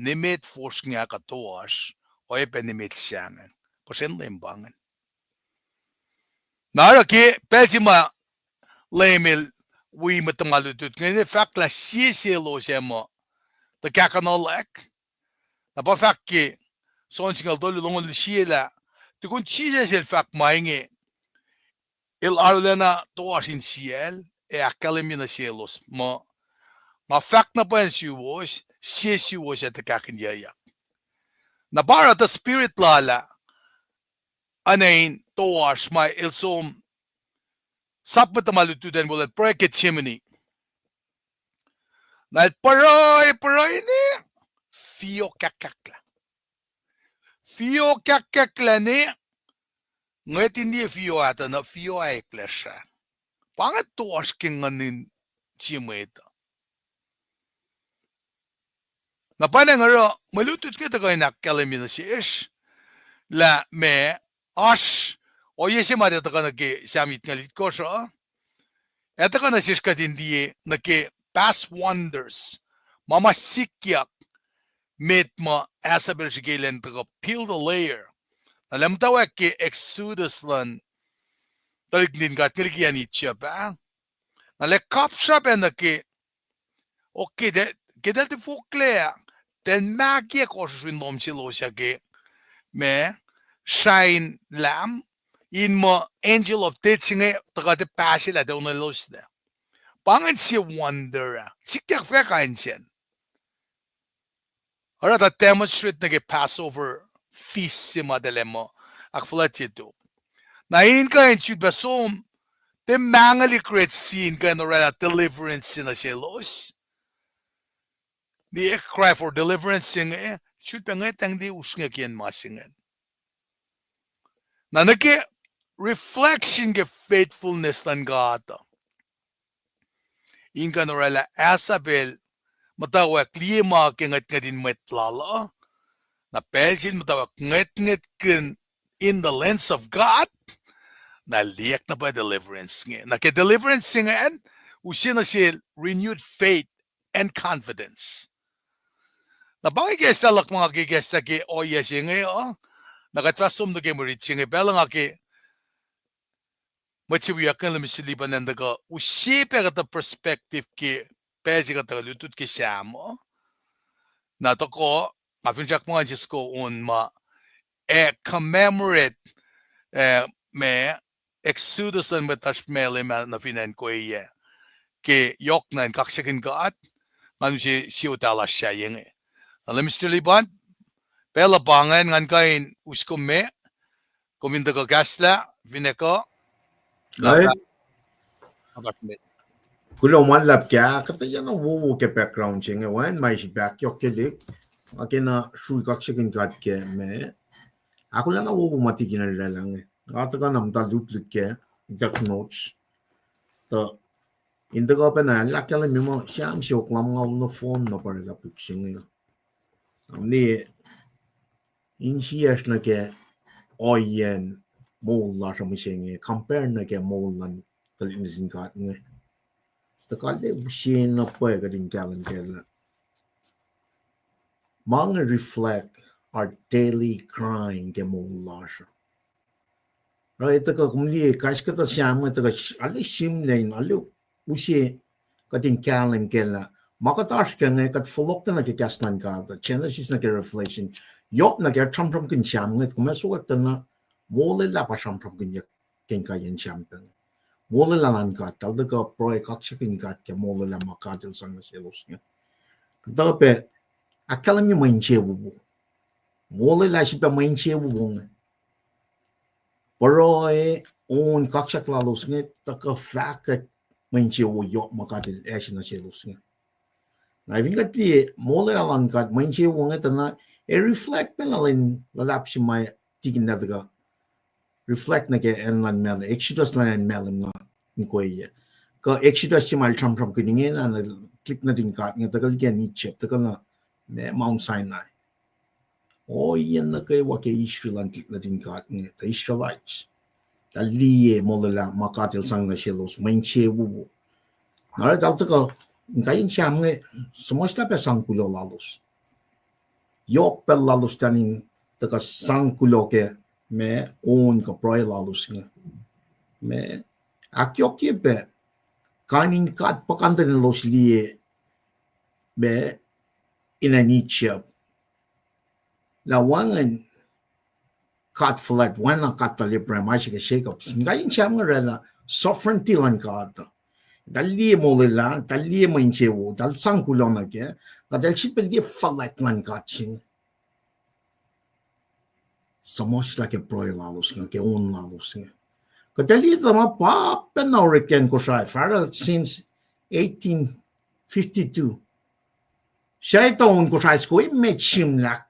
nimet fosrngah kuh toasr, oacyacpac nimet sahngweng. Puhsren Leum pa ingacn. Na oruh ke pacl se ma Leum el wi mwet tuhma lutlut inge, el fahk lah sie selos ac muh tuh kahkuhnuhlwack. Na pa fahk ke John singucul tolu longoul sie lah, tukun Jisus el fahk ma inge, el arulacna toasr insiyacl ac ahkkahlwemye nuh selos muh, nga fahk na pwacye nuh suwos, sie suwos ac tuhkahkihnyuyak. Na pa oruh tuh Spirit lal ah, oacna in toasr ma el som sap mwet tuhma lutlut an, wolacna pruhe Gethsemane. Na el pruhe, pruhe ne, fiokahkahklah. Fiokahkahklah ne, ngwet in liye fio ah tuh na fio ah eklac srah. Pa inge toasr ke nguhnin sie mwet uh. Na pa inge oruh mwe lutlut inge tuhkuh in ahkkahlwemye nuh sesr lah ma oasr ohiyac se ma tuh tuhkuh nuh ke Sam itngucul itkohsr uh, ac tuhkuh nuh sesr kuht in liye nuh ke past wonders, ma ma sikyak, met ma Asaph el srihke elan tuhkuh peel the layer. Na lah muhtwacwacack ke Exodus luhn tuhlihk nuhtin God nge liki acn Egypt ah. Na lah kapsra pac nuh ke, okay, ke eltahl tifoklac, eltahl mahkiyac kohsrusr in lohm selos ah ke ma shrine lamb, in muh angel of death se inge tuhkuh tiac pahselah, tiac onweloslac. Pa ingacn sie wonder ah sikyak fuhkah kain sacn. Oruh tuh demonstrate nuh ke Passover feast se ma eltahl ac muh ahkfuhlwactye tok. Na in kuh in sulpac som, tiac mangli Red Sea in kuh in orwaclah deliverance se nuh selos. The cry for deliverance se inge, sulpac ngwetacng tiac usrnguck in ma se ingacn. Na nuh ke reflection ke faithfulness luhn God uh, in kuh in orwaclah Asaph el muhtwacwacack liye ma ke ngwetngwet in mwet lal uh, na pacl se el muhtwacwacack ngwetngwetkihn in the lens of God, na liyeyuck na pwacye deliverance inge. Na ke deliverance se ingacn, use nuh sel renewed faith and confidence. Na pa inge ikacslah luhk ma nga ke ikacslah ke ohiyac se inge uh, na kuht fah som nuh ke mwe rit se inge pacl uh nga ke mwet se wiyuck inge Lemisilip an tuhkuh use pac kuhtuh perspective ke pacl se kuht tuhkuh lutlut ke Sam uh. Na tohkoh, nga finsrak ma ngan sisku on ma ac commemorate, eh, ma Exodus luhn mwet Ishmael ma nuh fin acn Kweyac. Ke yohk na in kaksakihn God, ngan use sie otwelah lasr sahyac inge. Ale Mister Liban, pacl uh pa ingacn, ngan kuh in us kom me, kom in tuhkuh kahslah, finne kuh, na, kuloh ma luhlahp ke, kuhtuh na wowo ke background se inge, wacngihn ma srihpac yohk ke lihk, a ke na srui kaksakihn God ke me, ahkolah na wowo ma tikin oraclah inge. Nga tuhkuh na muhta lutlut ke, ituck notes. Tuh, in tuhkuh pacna, lah kahlwem muh Sam siofok lumngaul nohfohn na pa oraclah puk se inge. Am, liye, insiyacsr nuh ke ohiyacn moul lasr uh mihsenge, compare nuh ke moul luhn tuhlihk nuhtin God inge. Tuhkuh lah use na pwacye kuht in kahlwem kac lah ma inge reflect our daily grind ke moul lasr uh. Oruh tuhkuh kom liye kais kuhtuh Sam inge tuhkuh arlac sihmlac in arlac use kuht in kahlwem kac lah ma kuht oasr kac inge kuht fohlohk nuh ke kahs luhn God, Genesis nuh ke Revelation, yohk nuh ke sramsramkihn Sam inge, kom ac sokwack tuh na molwelah pa sramsramkihnyuck ke inkaiyacn Sam pacl. Molwelah luhn God, eltahl tuhkuh pruhe kaksakihn God ke molwelah ma God El sang nuh selos inge. Kuhtuh pac ahkkahlwemye mwe insewowo. Molwelah srihpac mwe insewowo inge. Pruhe, on kaksak lalos inge tuhkuh fahkwack mwe insewowo yohk ma God El ase nuh selos inge. Na fin kuht liye molwelah luhn God, mwe insewowo inge tuh na ac reflect pacna lwen luhlahp se ma tikin na tuhkuh reflect nuh ke acn luhn Malem, Exodus luhn acn Malem na inkoeya. Kuh Exodus se ma el sramsramkihn ingena, na tuhlihk nuhtin God inge tuhkuh liki acn Egypt, tuhkuh na ma Mount Sinai. Ohiyacn nuh kwewa ke Israel an tuhlihk nuhtin God inge, the Israelites, eltahl liye molwelah ma God El sang nuh selos, mwe insewowo. Na oruh eltahl tuhkuh, inkaiyacn Sam inge, suhmuhslah pac sang kuloh lalos. Yohk pacl lalos tuh in tuhkuh sang kuloh ke ma on kuh pruhe lalos inge. Ma ahkyohkye pac kain in God puhkantwen elos liye ma in acn Egypt. Lah wacngihn God fuhlwact, oacna God lal Abraham, Isaac, ac Jacob. Inkaiyacn Sam inge oraclah sovereignty luhn God. Eltahl liye molwelah, eltahl liye mwe insewowo, eltahl sang kuloh nuh kac, na eltahl sifilpac liye fuhlwact luhn God se inge. Suhmuhslah ke pruhe lalos inge, ke on lalos inge. Kuht liye tuh ma pa pacna orekacn Kosrae, fahsruh since eighteen fifty-two. Suc etuh on Kosrae soko emet sihmlac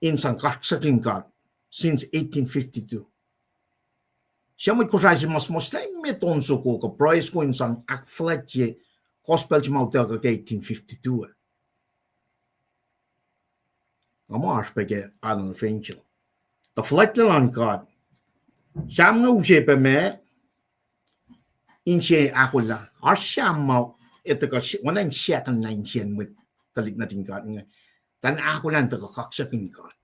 in sang kaksakihn God since eighteen fifty-two. Suc mwet Kosrae se ma suhmuhslah emet on soko kuh pruhe soko in sang ahkfuhlwactye gospel se ma utuckuh ke eighteen fifty-two ah. Nga muh oasr pac ke Island of Angel. Tuh fuhlwactlacna luhn God. Sam inge use pac ma inse ahkolah. Oasr Sam ma etuh kuh oacna in siyuck na insiyacn mwet tuhlihk nuhtin God inge, tuh in ahkolah in tuhkuh kaksakihn God.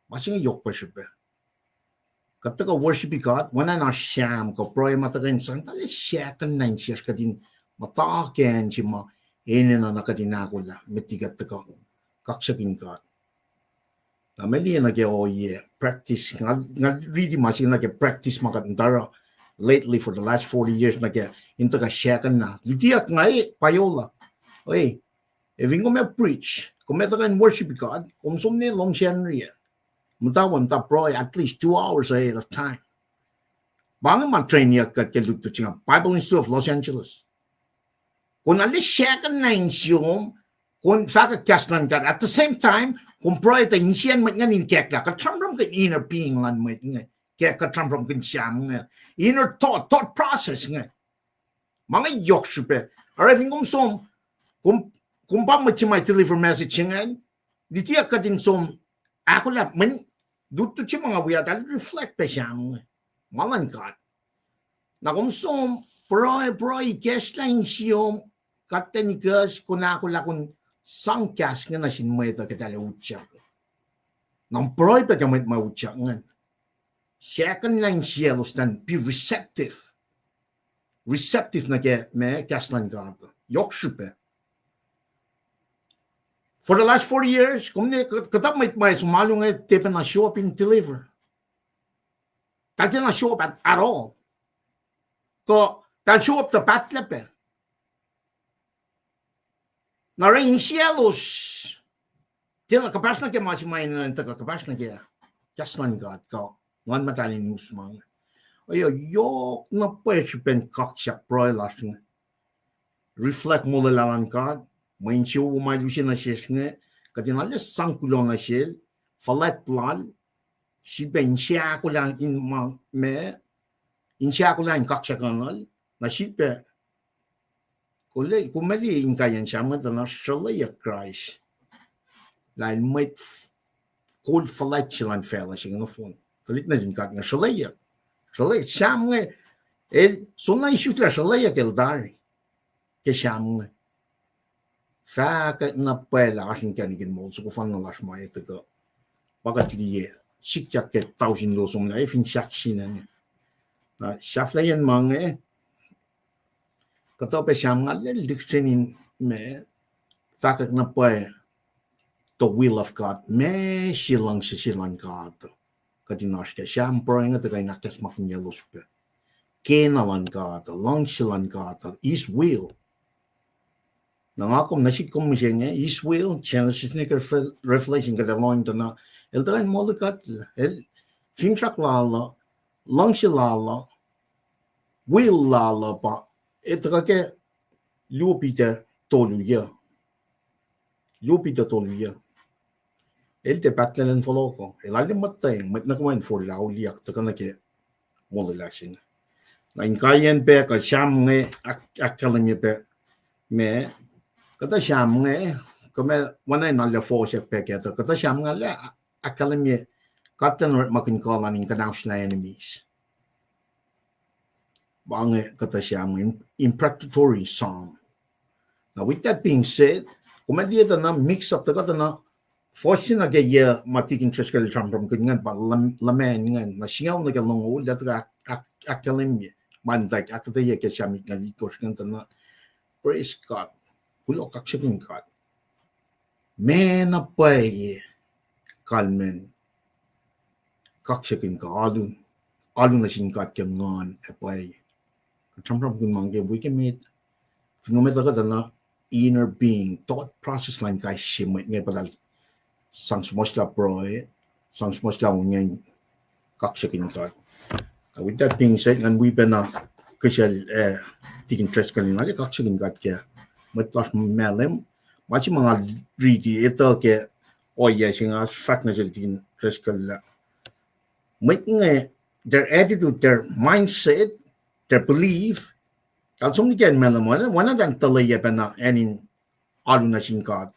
Ma se inge yohk pac srihpac. Kuht tuhkuh worshipi God, oacna in oasr Sam kuh pruhe ma tuhkuh in sang, tuh lah siyuck na insiyacsr kuht in muhta ke acn se ma enenuh na kuht in ahkolah met liki kuht tuhkuh kaksakihn God. Na ma liye nuh ke ohiyac practice, nga, nga riti ma se nuh ke practice ma kuht in oruh lately for the last forty years nuh ke in tuhkuh siyuck na. Lutiyuck nga e payola. Oi, ac fin kom ac preach, kom ac tuhkuh in worship God, kom som ne lohm Sacnri ah, muhta we muhta pruhe at least two hours ahead of time. Pa inge ma trainyuck kuht ke lutlut se inge, Bible Institute of Los Angeles. Kom arlac siyuck na insiom, kom fahkwack kahs luhn God. At the same time, kom pruhe tuh insiyacn mwet ingacn in kahklah. Kuht sramsramkihn inner being luhn mwet inge. Ke kuht sramsramkihn Sam inge, inner thought, thought process inge. Ma inge yohk srihpac. Oruh fin kom som, kom, kom pa mwet se ma deliver message se ingacn, lutiyuck kuht in som ahkolah mweyen lutlut se ma nga wi ah, eltahl reflect pac Sam inge. Ma luhn God. Na kom som, pruhe, pruhe, ikacslah insiom, kuht tiac nikihs, kom ahkolah kom sang kahs inge nuh sin mwet uh ke eltahl ac utyak. Na pruhe pac ke mwet ma utyak ingacn. Siyuck na insiyaclos tuh in be receptive. Receptive nuh ke ma kahs luhn God. Yohk srihpac. For the last forty years, kom ne kuhtuh mwet ma som alu inge tiac pacna show up in deliver. Eltahl tiacna show up at, at all. Kuh eltahl show up tuh pahtlac pac. Na oruh insiyaclos Tiacna kuhpahsr nuh ke ma se ma enenuh in tuhkuh kuhpahsr nuh ke kahs luhn God kuh Nguhn Muhtahl in us ma inge. Ohiyac yohk na pwacye srihpen kaksak pruhe lasr inge. Reflect molwelah luhn God, mwe insewowo ma El use nuh sesr inge, kuht in arlac sang kuloh nuh Sel, fuhlwact Lal, sifilpac inse ahkolah in ma, ma, inse ahkolah in kaksakuhnuhl, na sifilpac, kom liye, kom liye inkaiyacn Sam inge tuh na sruhlweyuck Kraist. Lah el mwet kol fuhlwact se luhn facluh se inge nohfohn. Tuhlihk nuhtin God inge sruhlweyuck. Sruhlweyuck Sam inge, el soenna isuslah sruhlweyuck el tari ke Sam inge. Fahkwack na pwacye lah oasr inkacnek in moul soko fanna lasr ma etuh kuh, pa kuht liye, sikyak ke tausin luo somlah ac fin sahk sin inge. Na sahflahiyacn ma inge, kuhtuh pac Sam nga lel dictionary in ma, fahkwack na pwacye the will of God, ma se luhngse se luhn God. Kuht in oasr ke Sam pruhe inge tuh kuh in ahkacsmakihnye elos pac kena luhn God, luhngse luhn God, His will. Na nga kom nuh sihk kom mihsenge, His will, Genesis nuh ke Revelation kuht ac lohng tuh na, el tuh kuh in molikuhtlac, el, finsrak Lal uh, luhngse Lal uh, will Lal uh pa, etuh kuh ke luo Peter tolu yuh. Luo Peter tolu yuh. El tiac pahtlac in fohlohk uh, el arlac muhtweng, mwet nuh kwewa in forlah auliyak tuhkuh nuh ke molwelah se inge. Na inkaiyacn pac kuh Sam inge ahk-, ahkkahlwemye pac, ma, kuhtuh Sam inge, kuh ma, oacna in arlac fohsack pac kac tuh, kuhtuh Sam inge arlac ahkkahlwemye God elan orekmakihn kuh Lal in kuhnaoslah enemies. Pa inge kuhtuh Sam inge, im-, imprecatory psalm. Now, with that being said, kom ac liye tuh na mix up tuh kuhtuh na, fohs se nuh ke yac ma Tikin Driscoll el sramsramkihn ingacn pa Lam-, Laman ingacn, na singucul nuh ke longoul, el tuh ahk-, ahk-, ahkkahlwemye, ma in tuh ahkuhtweyac ke Sam itngucul itkohsr ingacn tuh na, praise God, kuloh kaksakihn God. Ma na pwacye kalmacn kaksakihn kuh, alu, alu nuh sin God ke nguhn ac pwacye. Kuht sramsramkihn ma inge ke wi ke met, fin kom etuh kuhtuh na inner being, thought process luhn kais sie mwet inge pa eltahl sang suhmuhslah pruhe, sang suhmuhslah ongaiyac in kaksakihn God. With that being said, ngan wi pacna kihsacl, eh, Tikin Driscoll in arlac kaksakihn God ke mwet lasr Malem. Ma se ma nga riti etuh ke ohiyac se nga fahk nuh sel Tikin Driscoll lah mwet inge, their attitude, their mindset, their belief, eltahl som liki acn Malem, oacna, oacna eltahl tuhlac pacna acn in alu nuh sin God.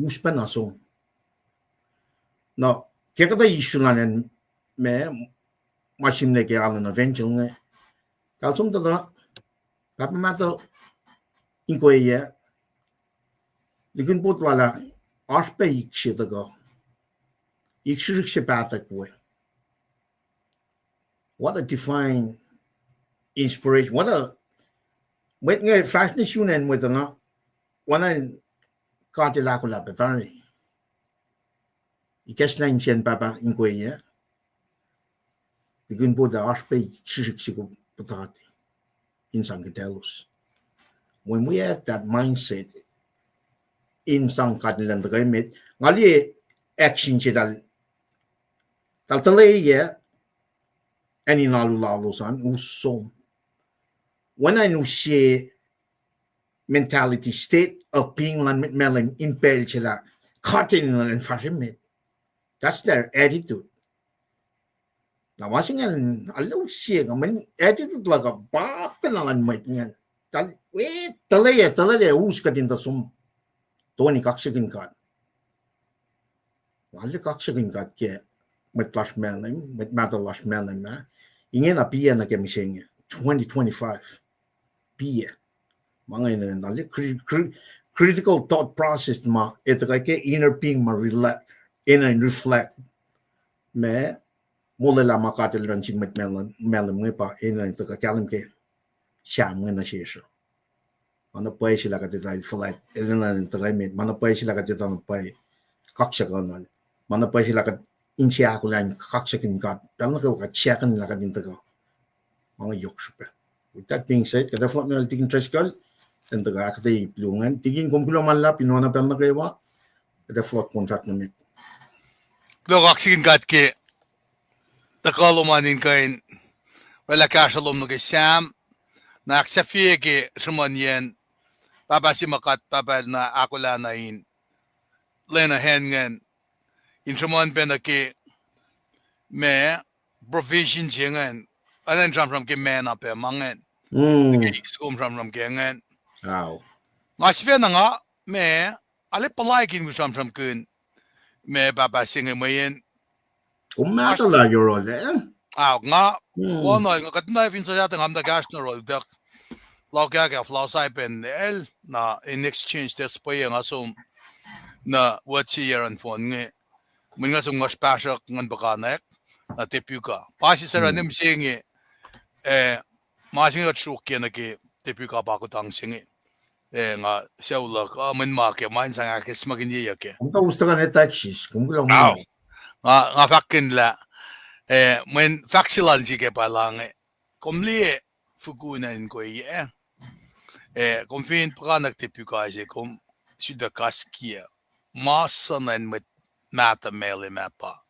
Us pacna som. Na, ke kuhtuh issue luhn acn ma, ma sihmlac ke alu nuh Evangeline inge, eltahl som tuh, pahpah mahtuh Inkoyac, likin pot lal ah, oasr pac ik se tuhkuh, ik srihsrihk se pahtuhk we. What a divine inspiration. What a, mwet inge fahsr nuh sun acn mwet uh na, oacna in God El ahkolah pac tari. Ikacslah insiyacn pahpah Inkoyac, likin pot ah oasr pac ik srihsrihk se kom puhtati in sang kuhtaclos. When we have that mindset in sang God in lwen tuhkuh met, nga liye action se eltahl, eltahl tuhlac acn in alu lalos an, us som. Oacna in use mentality, state of being luhn mwet Malem in pacl se lah God enenuh in fahsr met. That's their attitude. Na ma se ingacn arlac use kuh mweyen attitude luhk uh pa pacna luhn mwet ingacn. Eltahl, we, tuhlac, tuhlac us kuht in tuh som toeni kaksakihn God. Nga arlac kaksakihn God ke mwet lasr Malem, mwet mahtuh lasr Malem ah. Ingena piyac nuh ke mihsenge, twenty twenty-five. Piyac. Ma inge na, na cri-, cri-, critical thought process ma etuh kuh ke inner being ma rela-, enenuh in reflect ma molwelah ma God El oruh nuh sin mwet Malem, Malem inge pa enenuh in tuhkuh kahlwem ke Sam inge nuh sesr uh. Ma na pwacye se lah kuht etuh El fuhlwact, El enenuh in tuhkuh met, ma na pwacye se lah kuht etuh na pwacye kaksakihnuhl. Ma na pwacye se lah kuht inse ahkolah in kaksakihn God, pacl nuh kwewa kuht siyuck lah kuht in tuhkuh. Ma inge yohk srihpac. With that being said, kuht ac fohlohk nuh Tikin Driscoll, in tuhkuh ahkuhtweyac ip luo ingacn. Tikin, kom kuloh ma luhlahp in oacna pacl nuh kwewa. Kuht ac fohlohk kom fahk nuh met. Kuloh kaksakihn God ke tuhkuh lom an in kuh in oraclah kahsruh lom nuh ke Sam, na ahksahfye ke sruhmuhnyacn pahpah se ma God Pahpah El na ahkolah na in lwen uh acn ingacn, in sruhmuhn pac nuh ke ma provision se ingacn, enenuh in sramsram ke manna pac ma ingacn, ke eis kom sramsram ke ingacn. Nga sifacna nga, ma, arlac puhlaikihn kom sramsramkihn ma pahpah se inge mweyen kom mahtuhlah yohrohl ah. Nga, wona, nga kuht na fin suhsahtuh nga muhta kahsruh nuh yohrohl utuck, loh kahk ah fuhlao Saipan el, na in exchange tas pwacye nga som nuh ward se yac an fon inge, mweyen nga som nguhsr pahsruhk ngan puhkantwen, na Tepuka. Pa se sara ne mihsenge, eh, ma se inge kuht sruokyac nuh ke Tepuka pa kutang se inge. Eh, nga sucu luhk, uh, mweyen ma ke ma in sang ahkacsmakihnyeyuck ah. Kom tuh us tuhkuh nuh Texas, kom kuloh ma. Nga, nga fahkkihn lah, eh, mweyen fahk se lal sihk ah pa lah inge, kom liye fukun acn Kweyac, eh, kom fin puhkantwen Tepuka se, kom sulpac kas kiyac ma suhnuhn mwet mahtuh Malem ah pa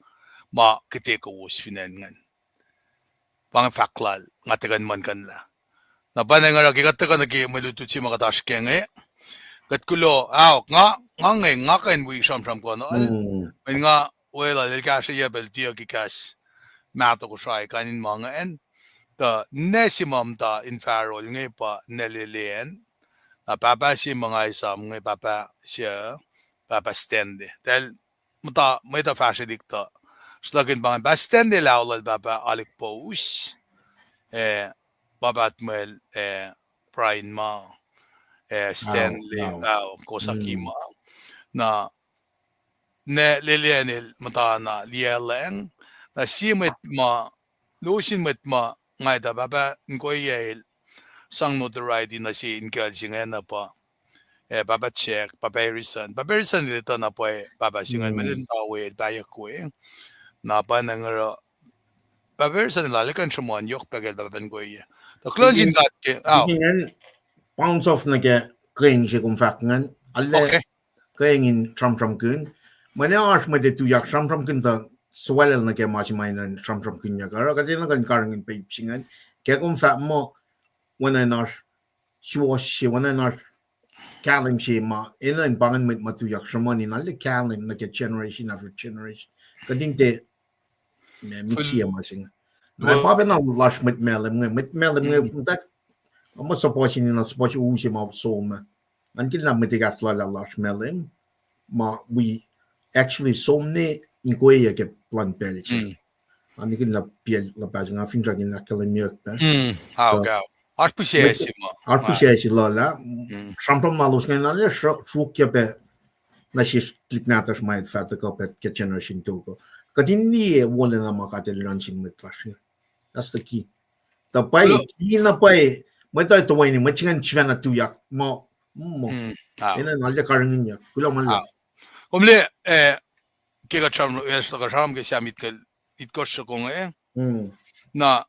ma kihte kowos fin acn ingacn. Pa inge fahk lal, nga tuhkuh in muhlkuhnlah. Na pa inge oruh ke kuht tuhkuh nuh ke mwe lutlut se ma kuht oasr kac inge, kuht kuloh, aok, nga, nga inge, nga kuh in wi sramsramkihn, mweyen nga, weluhl el kahsrweyuc pacl tiac ke kahs mahtuh Kosrae kain in ma ingacn. Tuh ninac se ma muhta in Faroe inge pa ninac lele an. Na pahpah se ma nga esam inge, pahpah se, pahpah Stanley. Tahl muhta, mwet uh fahsrwelihk tuh sruhlahkihn pa inge, pahpah Stanley el aolal pahpah Alik Pous, eh, pahpah Atmel, eh, Brian ma, eh, Stanley, ah, Kosaki ma. Na ninac lele an el muhtana liyaclwacng. Na sie mwet ma, luo sin mwet ma nga etuh pahpah Nkoyac el sang notoriety nuh se in kacl se ingena pa, eh, pahpah Jack, pahpah Harrison. Pahpah Harrison el etuh na pwacye pahpah se ingacn, mweyen el muhta we, el pahyuck we. Na pa inge oruh pahpah Harrison el arlac kuh in sruhmuhn yohk pac kacl pahpah Nkoyac. Tuh kuloh nuh sin God ke, ah, bounce off nuh ke keng se kom fahk ingacn. Arlac keng in sramsramkihn. Mweyen oasr mwet ac tuyak sramsramkihn tuh suwaclacl nuh ke ma se ma enenuh in sramsramkihnyuck. Oruh kuht enenuh kuh in karihngihn paip se ingacn. Ke kom fahk muh, oacna in oasr suwohs se, oacna in oasr kahlwem se ma enenuh in pa ingacn mwet ma tuyak sruhmuhn in arlac kahlwem nuh ke generation after generation. Kuht in tiac, ma, mihs sie ma se inge. Na pa pacna lasr mwet Malem inge, mwet Malem inge, muhta, ma suhpuhs in, na suhpuhs u se ma som ah. Ngan kihn lah mwet ekahsr lal ah lasr Malem, ma wi actually som ne Nkoyac ke plwacn pacl se. Ngan kihn lah pacl luhpah se, nga finsrak in ahkkahlwemyeyuck pac. Oasr pihsac se lal ah, sramsram lalos ingena arlac sruokyac pac nuh sesr tuhlihk nahtuhsr ma el fah tuhkuh pac ke generation tok uh. Kuht in liye wolacna ma God El oruh nuh sin mwet lasr inge. That's the key. Tuh pwacye, key na pwacye, mwet uh toeni, mwet se ingacn sifacna tuyak, muh, muh, enenuh in arlac karihngihnyuck. Kuloh ma luhlahp. Kom liye, eh, ke kuht sram, eh, kuht sram ke Sam itkohsr soko inge, eh? Na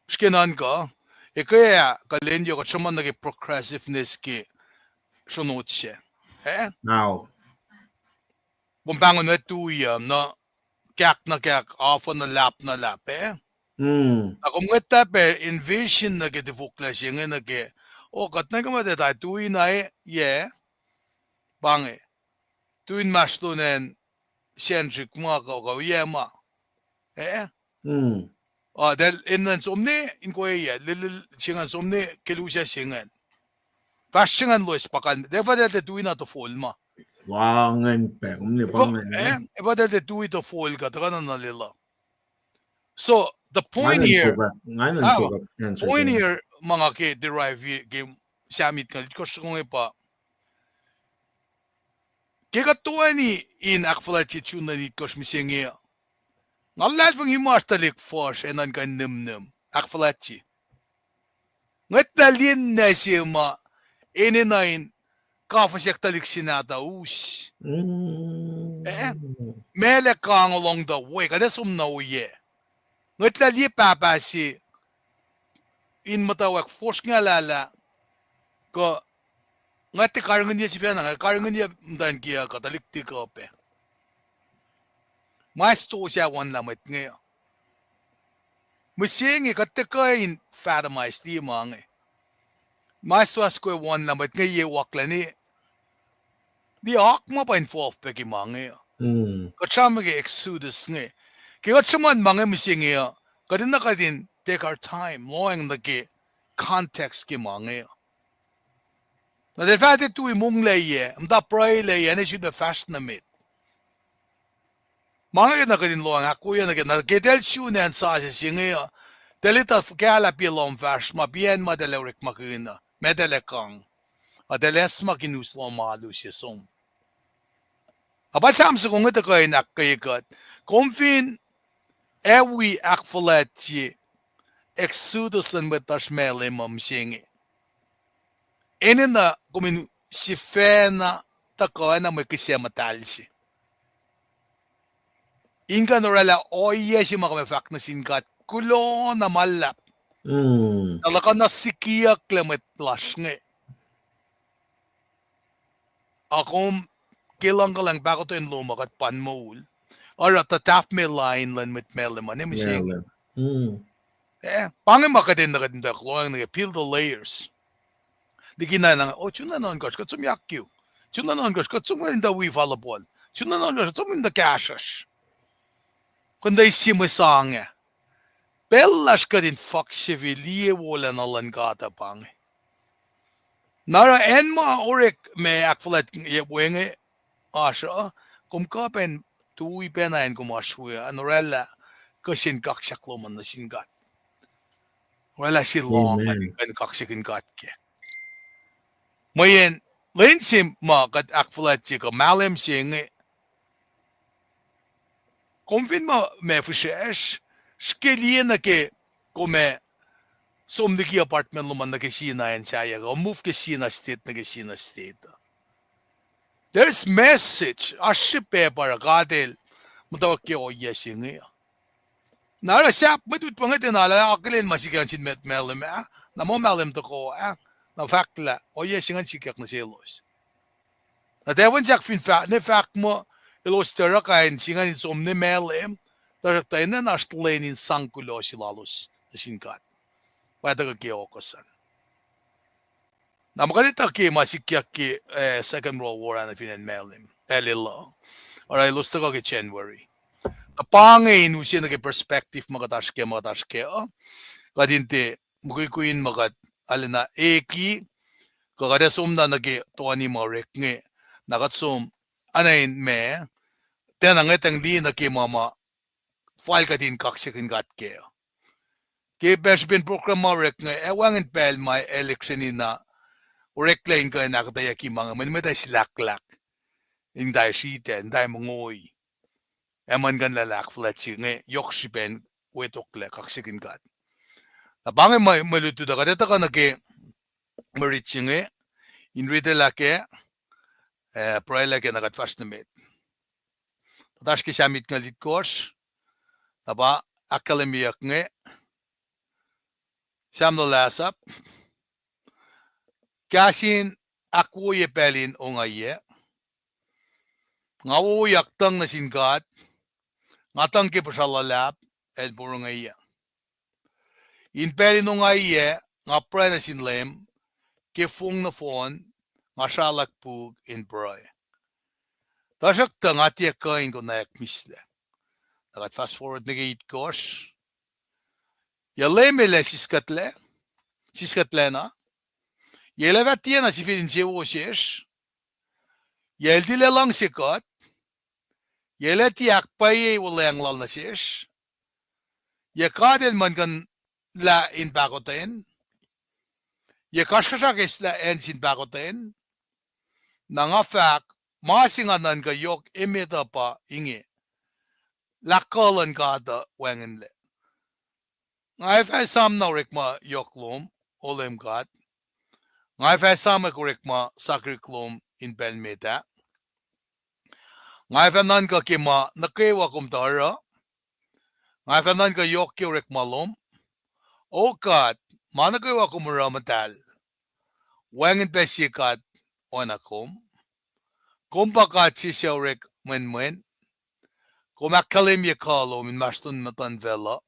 srihke nuhnkuh, ekuh ah kuhlwacnye kuht sruhmuhn nuh ke progressiveness ke sronot se, eh? Kom pahngon ah tui uh, na kahk na kahk, ofah na luhlahp na luhlahp, eh? Na kom ngwetlah pac envision nuh ke tifoklac se inge nuh ke, oh, kuht nuh ke ma tiac tui na, eh, yac? Pa inge, tui inmahsrlon acn Sacnrisik ma kuh, kuh yac ma, eh? Ah, tahl enenuh in som ne Nkoyac, lel, lel, se ingacn som ne Kelusia se ingacn. Fahsr se ingacn loes pa kalmac, efuh tahl tiac tui na tofol ma? Efuh tahl tiac tui tofol kuh tuhkuh na nuh lel uh? So the point here, point here ma nga ke derive ke Sam itkohsr soko inge pa, ke kuht toeni in ahkfuhlwactye June lwen itkohsr mihsenge uh, nga luhlahlfongi ma oasr tuhlihk fuhsr enenuh in kuh in nihmnihm ahkfuhlwactye. Ngwetlah liye ninac se ma enenuh in kafuhsyak tuhlihk se nahtuh us. Eh? Meac lah kang along the way, kuht ac som na oyac? Ngwetlah liye pahpah se in muhtwacwacack fosrngahlah lah kuh Nga tiac karihngihnyuc sifacna, nga karihngihnyuc muhtwacn kiyuhk uh tuhlihk tikuh pac. Ma stosah wonlah mwet inge uh. Mihsenge kuht tiac kuh in fathom ma liye ma inge. Ma stosah wonlah mwet inge ye waklac ne, liye oak ma pa involve pac ke ma inge uh. Kuht sramsram ke Exodus inge. Ke kuht sruhmuhn ma inge mihsenge uh, kuht enenuh kuht in take our time lohacng nuh ke context ke ma inge uh. Na eltahl fah tiac tui monglac, muhta pruhelah, ac nuh sihk pac fahsr nuh met. Ma inge na kuht in lohacng ahkwoye nuh ke, na ke eltahl sun acn sasuc se inge uh, eltahl etuh fuhkah lah piac lohm fahsr ma, piacn ma eltahl orekmakihn uh, ma eltahl ac kang. Ac eltahl acsmakihn us lohm alu se som. Na pa Sam soko inge tuhkuh in ahkkweye kuht. Kom fin ac wi ahkfuhlwactye Exodus luhn mwet lasr Malem uh mihsenge, enenuh kom in sifacna tuhkuh na mwe kihsac muhtahl se in kuh in orwaclah ohiyac se ma kom ac fahk nuh sin God, kuloh na ma luhlahp. Na luhkuhn na sikiyucklac mwet lasr inge. Ac kom ke luhngkuhlwacng pahkotwen lom uh kuht pa in moul. Oruh tuh tahfwelah in luhn mwet Malem uh, ne mihsenge. Eh, pa inge ma kuht enenuh kuht in tuh lohacng nuh ke peel the layers. Likina na, oh, sun na nuhnkuhsr, kuht som yak kiu. Sun na nuhnkuhsr, kuht som in tuh wi falopohl. Sun na nuhnkuhsr, kuht som in tuh kahsruhsr. Kuh in tuh eis sie mwe sang ah. Pacl lasr kuht in fuhkah se liye wolacna luhn God uh pa inge. Na oruh acn ma orek ma ahkfuhlwact ye wacngihn oasr uh, kom kuh pac in tui pacna acn kom oasr we uh, in orwaclah kuh sin kaksak lom an nuh sin God. Orwaclah sie lohng an in kuh in kaksakin God kac. Mweyen lwen se ma kuht ahkfuhlwactye kuh Malem se inge, kom fin muh ma fihsracsr, srihke liye nuh ke kom ac som liki apartment lom an nuh ke sie na acn sahyac, kuh move ke sie na state nuh ke sie na state. There is message, oasr srihpac pa oruh God El muhtwacwacack ke ohiyac se inge uh. Na oruh sahp mwet utwe pa inge tiacna lah akihlen ma sikyak nuh sin mwet Malem ah, na muh Malem tohkoh ah, na fahk lah ohiyac se ingacn sikyak nuh selos. Na tafuhn sahk fin fahk, ne fahk muh elos tiac oruh kain se ingacn in som nuh Malem, tuhsruhktuh enenuh oasr lwen in sang kuloh se lalos nuh sin God. Pa tuhkuh ke August an. Na ma kuht etuh ke ma sikyak ke, eh, Second World War ah nuh fin acn Malem, Alila. Oruh elos tuhkuh ke January. Na pa inge in use nuh ke perspective ma kuht oasr kac, ma kuht oasr kac uh. Kuht in tiac mukwikwi in ma kuht arulacna eki, kuh kuht ac som na nuh ke toeni ma orek inge, na kuht som, ana in ma, tiacna ngwetacng liye nuh ke ma ma fal kuht in kaksakihn God kac. Ke pacl srihpen program ma orek inge, ac wacngihn pacl ma election in na oreklac in kuh in ahkuhtweyucki ma inge, mweyen mwet ac silahklahk in tiac sritacl, in tiac mongoi. Ac muh in kuh in lwelah ahkfuhlwact se inge yohk srihpen wetoklac kaksakihn God. Na pa inge mwe, mwe lutlut uh kuht ac tuhkuh nuh ke mwe rit se inge, in ritelah kac, ac pruhelah kac na kuht fahsr nuh met. Kuht oasr ke Sam itngucul itkohsr, na pa ahkkahlwemyeyuck inge, Sam luhlasap, Kahs in ahkwoye pacl in ongaiyac. Nga wowoyak tuhng nuh sin God, nga tuhng ke puhsra luhlahp, El porongaiyac. In pacl in ongaiyac, nga pruhe nuh sin Leum, ke fong nohfohn, nga sralak puk in pruhe. Tuhsruhktuh nga tiac kuh in konwacack mihslac. Na kuht fast forward nuh ke itkohsr. Yac Leum El ac siskuhtlac, siskuhtlac na? Yac El ac fah tiacna sifil insewowo sesr? Yac El tilac luhngse kuht? Yac El ac tiac ahkpwacye wuhlweacng Lal nuh sesr? Yac God El muhlkuhnlah in pahkotwen? Yac kasrkuhsrak eslah acn sin pahkotwen? Na nga fahk, ma se nga nuhnkuh yohk emet uh pa inge, lah kuh luhn God uh wacngihnlac. Nga ac fah esam na orekma yohk lom, O Leum God. Nga ac fah esamwack orekma sakihrihk lom in pacl met ah. Nga ac fah nuhnkuh ke ma nuh kwewa kom tuh oruh. Nga ac fah nuhnkuh yohk ke orekma lom. O God, ma nuh kwewa kom oruh muhtahl, wacngihn pac sie God oacna kom. Kom pa God se suc orek mwenmwen. Kom ahkkahlwemye kuh lom inmahsrlon muhtuhnfacl uh.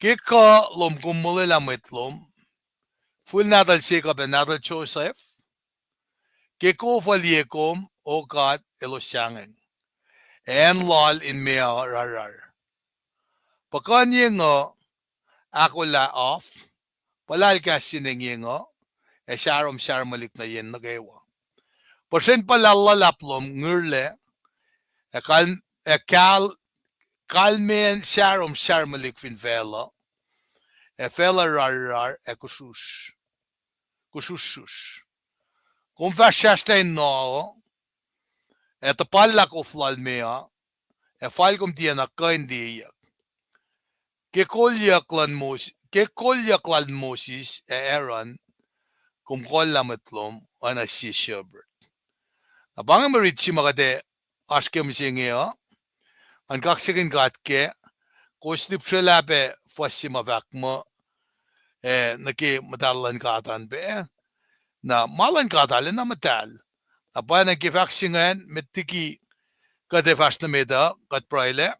Ke kuh lom kom molwelah mwet lom, fihl nahtuhl Jacob ac nahtuhl Joseph. Ke kof uh liye kom, O God, elos sahngweng, ac acn loal in meoa rarrar. Puhkuhnyeng uh ahkolah af, puhlahl kahs se nengiyeng uh, ac sarom sarmwelihk nuh yen nuh kwewa. Puhsren puhlahl luhlahp lom ngirlac, ac kal-, ac kal-, kalmacn sarom sarmwelihk fin facluh, ac facluh rarrar ac kusrusr-, kusrusrusr. Kom fahsrfahsrlah in noa uh, ac tuhpallah kof lal meoa, ac fal kom tiacna kuh in liyeyuck. Ke kolyuck luhn Mos-, ke kolyuck lal Moses ac Aaron, kom kohllah mwet lom oacna sie shepherd. Na pa inge mwe rit se ma kuht ac oasr ke mihsenge uh, ngan kaksakihn God kac, kowos lihpsrelah pac fuhs se ma fahk muh, ac nuh ke muhtahl luhn God an pac. Na ma luhn God arulacna muhtahl. Na pwacnwacng ke fahk se ingacn met liki kuht ac fahsr nuh met uh, kuht pruhelah.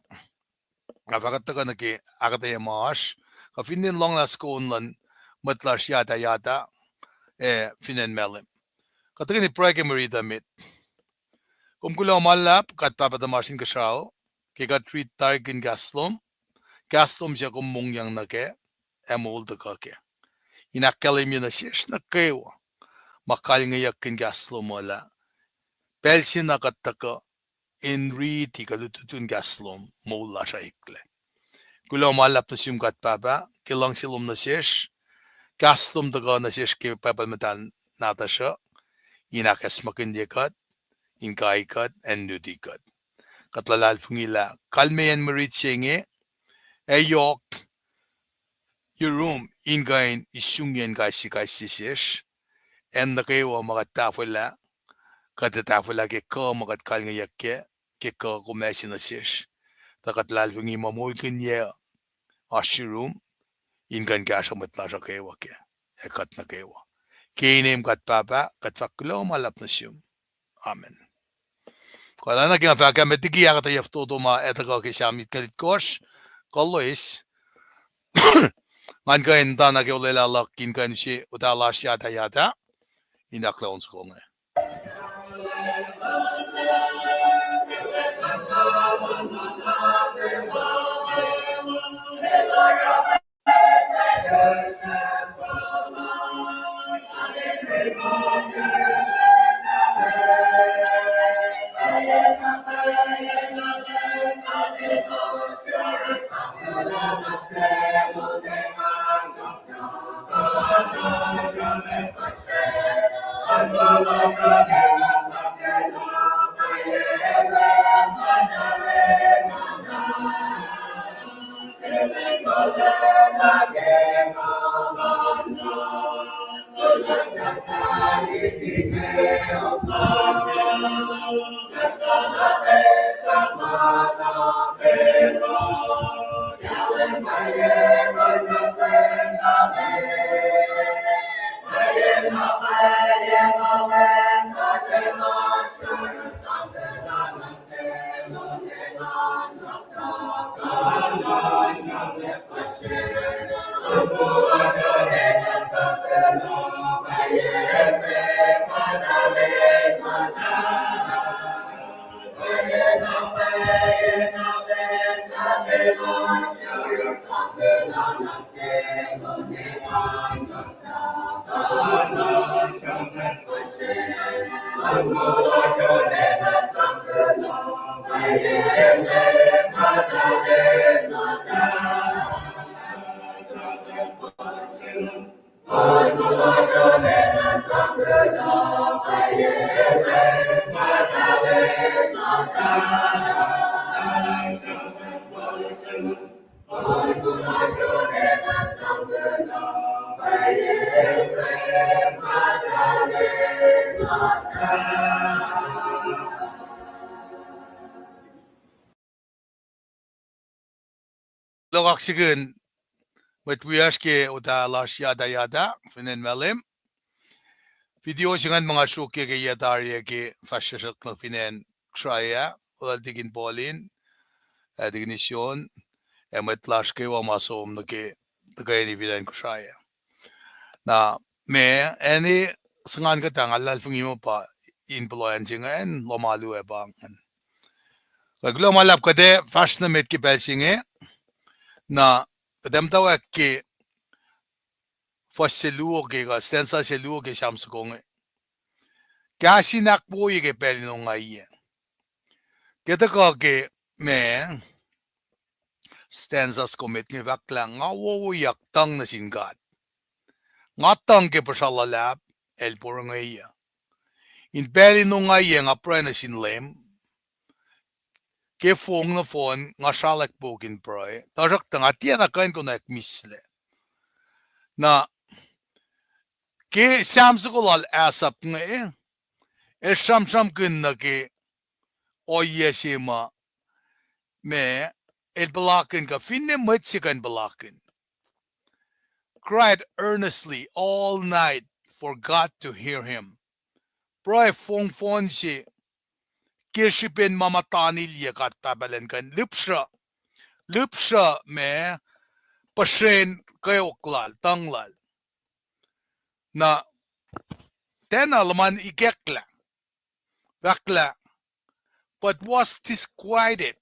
Nga fahkwack tuhkuh nuh ke ahkuhtweyac ma oasr, kuh fin nen lohnglah soko luhn mwet lasr Yada Yada, ac fin acn Malem. Kuht tuhkweni pruhe ke mwe rit uh met. Kom kuloh ma luhlahp, God Pahpah tuhmasr Inkuhsrao, ke kuht rit tarikihn kahs lom, kahs lom suc kom mongyang nuh kac, ac moul tuhkuh kac. In ahkkahlwemye nuh sesr nuh kwewa ma kalngeyuck in kahs lom uh lah pacl se na kuht tuhkuh in riti kuh lututun kahs lom, moul lasr uh eklac. Kuloh ma luhlahp nuh sum God Pahpah ke luhngse lom nuh sesr, kahs lom tuhkuh nuh sesr ke Bible muhtahl nahtuhsr uh, in ahkacsmakihnye kuht, in kai kuht, ac in luti kuht. Kuht luhlahlfongi lah kalmeyacn mwe rit se inge ac yohk yurum in kuh in isungiyacn kais sie kais sie sesr, acn nuh kwewa ma kuht tahfwelah, kuht ac tahfwelah ke kuh ma kuht kalngeyuck kac, ke kuh kom ase nuh sesr. Tuh kuht luhlahlfongi muh moulkihnyac oasr yurum in kuh in kahsruh mwet lasr uh kwewa kac, ac kuht nuh kwewa. Ke inem God Pahpah, kuht fahk kuloh ma luhlahp nuh sum. Amen. Kuh lana ke nga fahk ah met liki ahkuhtweyac fototo ma ac tuhkuh ke Sam itngucul itkohsr, kuh loes. Ngan kuh in muhtana ke olwelah luhk in kuh in use uta lasr Yada Yada in ahklah on soko inge. Kuloh kaksakihn mwet wiyacsr ke uta lasr Yada Yada fin acn Malem. Video se ingacn ma nga sruokyac ke yac tari ah ke fahsr sesr nuh fin acn Kosrae ah, olal tikin Paulin, ac tikin Ision, ac mwet lasr kwewa ma som nuh ke tuhkweni fin acn Kosrae ah. Na, ma, acn se ngan kuhtanglah luhlahlfongi muh pa in puhloacn se ingacn, lohm alu ac pa ingacn. Kuh kuloh ma luhlahp kuht ac fahsr nuh met ke pacl se inge, na kuht ac muhtwacwacack ke fuhs se luo ke, kuh stanza se luo ke Sam soko inge. Kahs in ahkwoye ke pacl in ongaiyac. Ke tuhkuh ke, ma, stanza soko met inge fahklah, nga wowoyak tuhng nuh sin God. Nga tuhng ke puhsra luhlahp, el porongeyuc. In pacl in ongaiyac nga pruhe nuh sin Leum. Ke fong nohfohn nga sralak pok in pruhe, tuhsruhktuh nga tiacna kuh in konwacack mihslac. Na, ke Sam soko lal Asaph inge, el sramsramkihn nuh ke ohiyac se ma, ma, el puhlakihn kuh finne mwet se kuh in puhlakihn. Cried earnestly all night for God to hear him. Pruhe fongfon se, ke srihpen ma muhta ilyac God Pahpah lacn kuh in lihpsruh, lihpsruh ma, puhsren kweok lal, tuhng lal. Na, tiacna luhman ikacklah, fahklah, but was disquieted.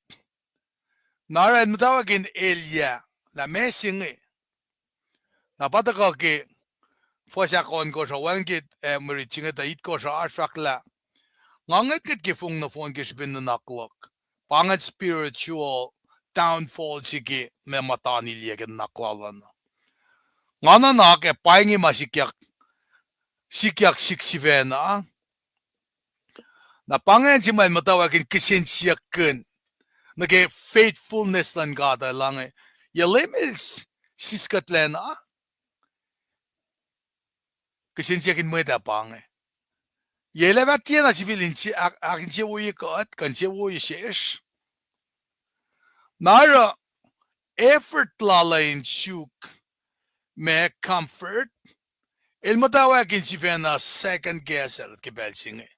Na oruh el muhtwacwacack in elyah lah meac se inge. Na pa tuhkuh ke fuhs ahkohnkohsr uh, wacngihn ke, eh, mwe rit se inge tuh itkosr uh oasr fahklah, nga ngwetngwet ke fong nohfohn ke srihpen nuhnak luhk. Pa ingacn spiritual downfall se ke ma muhta ilyac ke nuhnak lal an. Nga nuhnak ac pa inge ma sikyak, sikyak sihk sifacna. Na pa ingacn se ma el muhtwacwacack in kihsen siyuck kihn nuh ke faithfulness luhn God uh, elange, yac Leum el s-, siskuhtlacna? Kihsen siyuck in mwet ah pa inge. Yac el ac fah tiacna sifil in se-, ahk-, ahkinsewowoye kuht, kuh insewowoye sesr? Na oruh effort lal uh in suk ma comfort, el muhtwacwacack in sifacna second guess-el ke pacl se inge.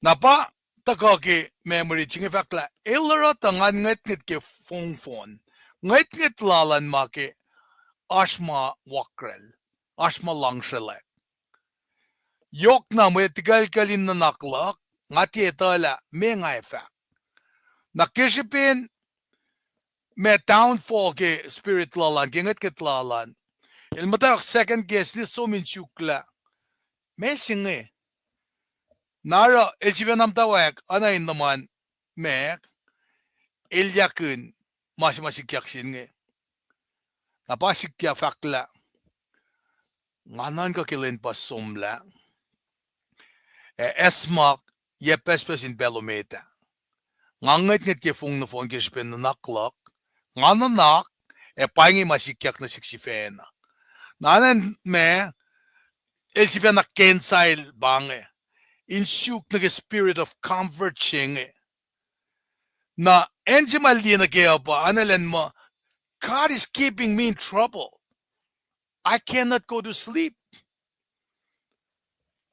Na pa tuhkuh ke ma mwe rit se inge fahk lah, el oruh tuh ngan ngwetngwet ke fongfon, ngwetngwet lal an ma ke oasr ma wakracl, oasr ma luhngsrelak. Yohk na mwe tikuclkucl in nuhnak luhk, nga tiac etuh lah meac nga ac fahk. Na ke srihpen ma downfall ke spirit lal an, ke ngwetngwet lal an, el muhtwacwacack second guess, el som in suk lah meac se inge. Na oruh el sifacna muhtwacwacack oacna in luhman ma, elyakihn ma se ma sikyak se inge. Na pa sikyak fahk lah, nga nuhnkuh ke lwen puhs somlah, ac acsmak yac pucspucs in pacl met ah. Nga ngwetngwet ke fong nohfohn ke srihpen nuhnak luhk, nga nuhnak, ac pa inge ma sikyak nuh sihk sifacna. Na acn ma, el sifacna kihsen siyuck pa inge, in suk nuh ke spirit of comfort se inge. Na acn se ma el liye nuh kac uh pa, anacn muh, God is keeping me in trouble. I cannot go to sleep.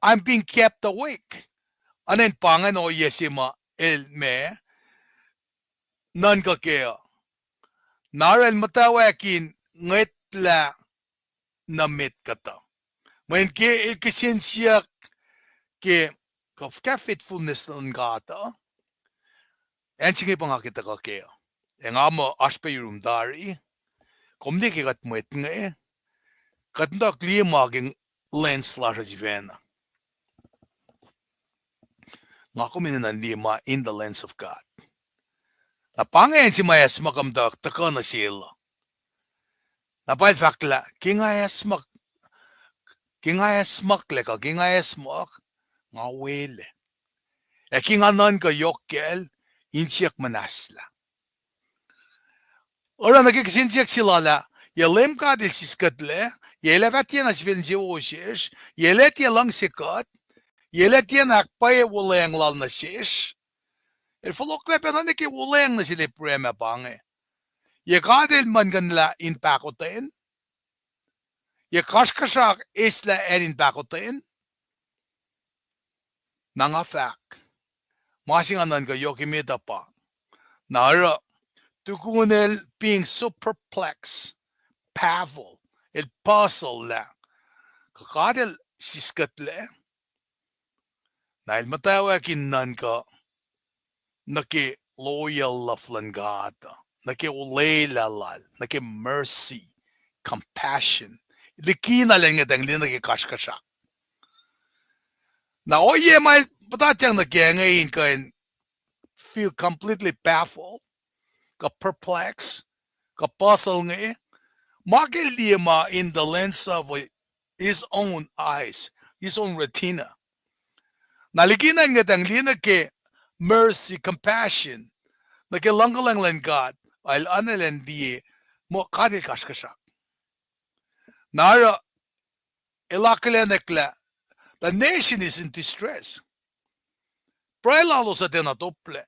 I'm being kept awake. Anacn pa ingacn ohiyac se ma el ma nuhnkuh kac uh. Na oruh el muhtwacwacack in ngwetlah nuh met kuhtuh. Mweyen ke el kihsen siyuck ke, kuh fuhkah faithfulness luhn God uh. Acn se inge pa nga ke tuhkuh kac uh. Ac nga muh oasr pac yurum tari. Kom liye ke kuht mwet inge, kuht muhta liye ma ke lens lasr uh sifacna. Nga kom enenuh in liye ma in the lens of God. Na pa inge acn se ma acsmak uh muhta tuhkuh nuh sel uh. Na pa el fahk lah, ke nga acsmak, ke nga acsmaklac kuh ke nga acsmak, nga welac. Ac ke nga nuhnkuh yohk kacl, insiyuck muhnahslah. Oruh nuh ke kihsen siyuck se lal ah, yac Leum God El siskuhtlac, yac El ac fah tiacna sifil insewowo sesr, yac El ac tiac luhngse kuht, yac El ac tiacna ahkpwacye wuhlweacng lal nuh sesr. El fohlohklac pacna nuh ke wuhlweacng nuh sel Abraham ah pa inge. Yac God El muhlkuhnlah in pahkotwen? Yac kasrkuhsrak eislah acn in pahkotwen? Na nga fahk, ma se nga nuhnkuh yohk emet uh pa, na oruh, tukun el being so perplexed, baffled, el puzzled lah, kuh God el siskuhtlac? Na el muhtwacwacack in nuhnkuh nuh ke loyal love luhn God uh, nuh ke olwelah lal, nuh ke mercy, compassion. Likina el ngwetacng liye nuh ke kasrkuhsrak. Na ohiyac ma el puhtatyang nuh ke inge in kuh in feel completely baffled, kuh perplexed, kuh puzzled inge, ma ke liye ma in the lens of a, his own eyes, his own retina. Na likina el ngwetacng liye nuh ke mercy, compassion, nuh ke luhngkuhlwacng luhn God, el enenuh in liye muh God el kasrkuhsrak. Na oruh, el akihlen lah, the nation is in distress. Pruhe lalos uh tiacna toplac.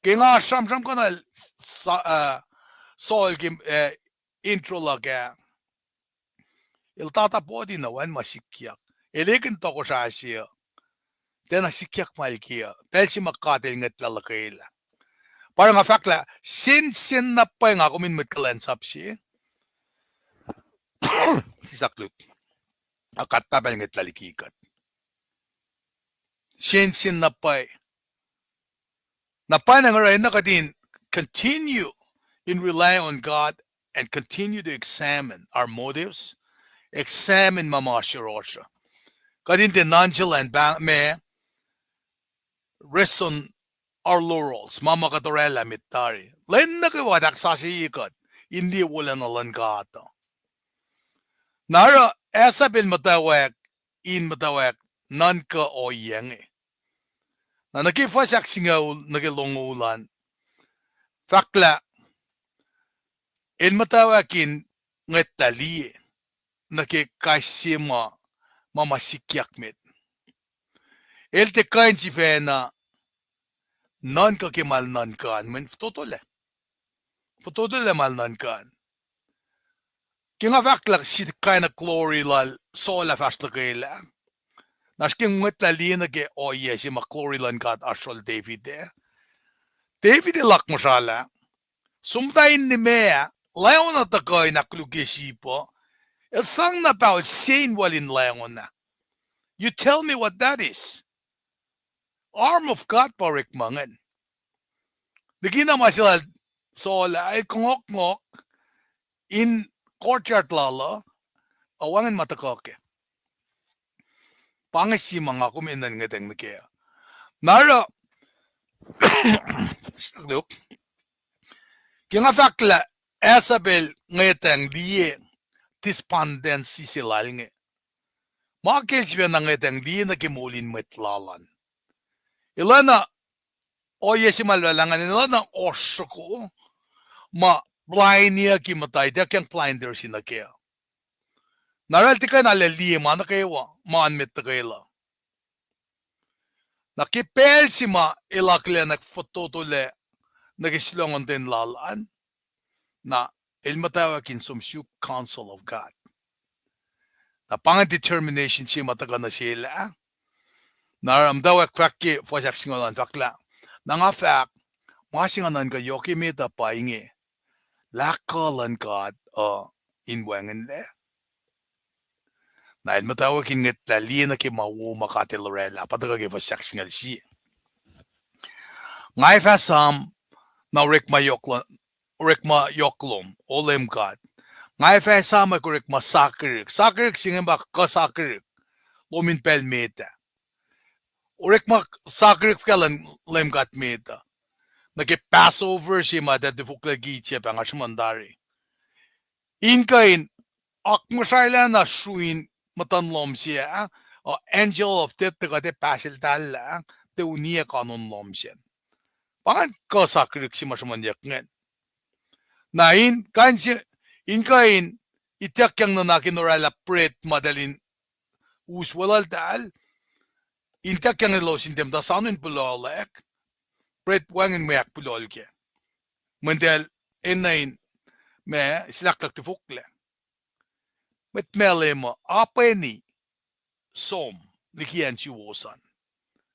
Ke nga sramsramkihn Saul ke intro luhk ah, el tata poti na wacngihn ma sikyak. El ekihn tohkohsrah se uh, tiacna sikyak ma el ke uh, pacl se ma God el ngwetlah luhkwelah. Pa nga fahk lah sensen na pwacye nga kom in mwet kuhlwacnsap se, sislah koluk, a God pahpacl ngwetlah liki kuht. Sensen na pwacye. Na pwacye na oruh enenuh kuht in continue in rely on God and continue to examine our motives, examine ma ma oasr yohrohsr uh. Kuht in tiac nonchalant pa ma rest on our laurels, ma ma kuht orwaclah met tari. Lwen nuh kwewa ahksasuye kuht in liye wolacna luhn God uh. Na oruh Asaph el muhtwacwacack in muhtwacwacack nuhnkuh ohiyac inge. Na nuh ke fuhs ahksingucul nuh ke longoul an, fahk lah el muhtwacwacack in ngwetlah liye nuh ke kais sie ma, ma ma sikyak met. El tiac kuh in sifacna nuhnkuh ke ma el nuhnkuh an, mweyen fototolac. Fototolac ma el nuhnkuh an. Ke nga fahk lah sie kain of glory lal Saul ah fahsr luhkwelah, na srihke ngwetlah liye nuh ke ohiyac se ma glory luhn God oasr yohrohl David ah. David el akmuhsralah, som muhta in nimac ah, lion ah tuhkuh in ahkkolukye sip uh, el sang na pahol se in wal in lion ah. You tell me what that is. Arm of God pa orekma ingacn. Likina ma se lal Saul ah, el kongohkngohk in courtyard lal uh, ac wacngihn ma tuhkuh kac. Pa inge sie ma nga kom enenuh in ngwetacng nuh kac. Na oruh, ke nga fahk lah Asaph el ngwetacng liye despondency se lal inge. Ma ke el sifacna ngwetacng liye nuh ke moul in mwet lal an. El oacna, ohiyac se ma el orwaclah ingacn, el oacna ohsr soko ma blindiyucki muhta, ituckyang blinder se nuh kac. Na oruh el tiac kuh in arlac liye ma nuh kwewa, ma oan met nuh kwewa. Na ke pacl se ma el akihlen fototolac nuh ke sulongontwen lal an, na el muhtwacwacack in som suk counsel of God. Na pa ingacn determination se ma tuhkuh nuh sel ah. Na oruh muhtwacwacack fahk ke fuhs ahksingucul an fahk lah, na nga fahk, ma se nga nuhnkuh yohk emet uh pa inge, lah kuh luhn God uh in wacngihnlac. Na el muhtwacwacack in ngwetlah liye nuh ke ma wo ma God el orwaclah, pa tuhkuh ke fuhs ahksingucul sie. Nga ac fah esam na orekma yohk lo-, orekma yohk lom, O Leum God. Nga ac fah esamwack orekma sakihrihk. Sakihrihk se inge pa kuh sakihrihk lom in pacl met ah. Orekma sakihrihk fuhkah luhn Leum God met uh? Nuh ke Passover se ma tuh tifoklac liki Egypt ah, nga sruhmuhn tari. In kuh in akmuhsraelah na sruin muhtuhn lohm se ah, uh, angel of death tuh kuht ac pahseltahllah, tuh uniyac kanon lohm sacn. Pa ingacn kuh sakihrihk se ma sruhmuhnyuck ingacn. Na in kuh in se, in kuh in ituckyang nuhnak in orwaclah bread ma eltahl in us weluhltahl, in ituckyang elos in tiac muhta soano in pulohlack, bread wacngihn mwe ahkpulohl kac. Mweyen eltahl enenuh in, ma, silahklahk tifoklac. mwet Malem uh apweni som liki acn suwos an.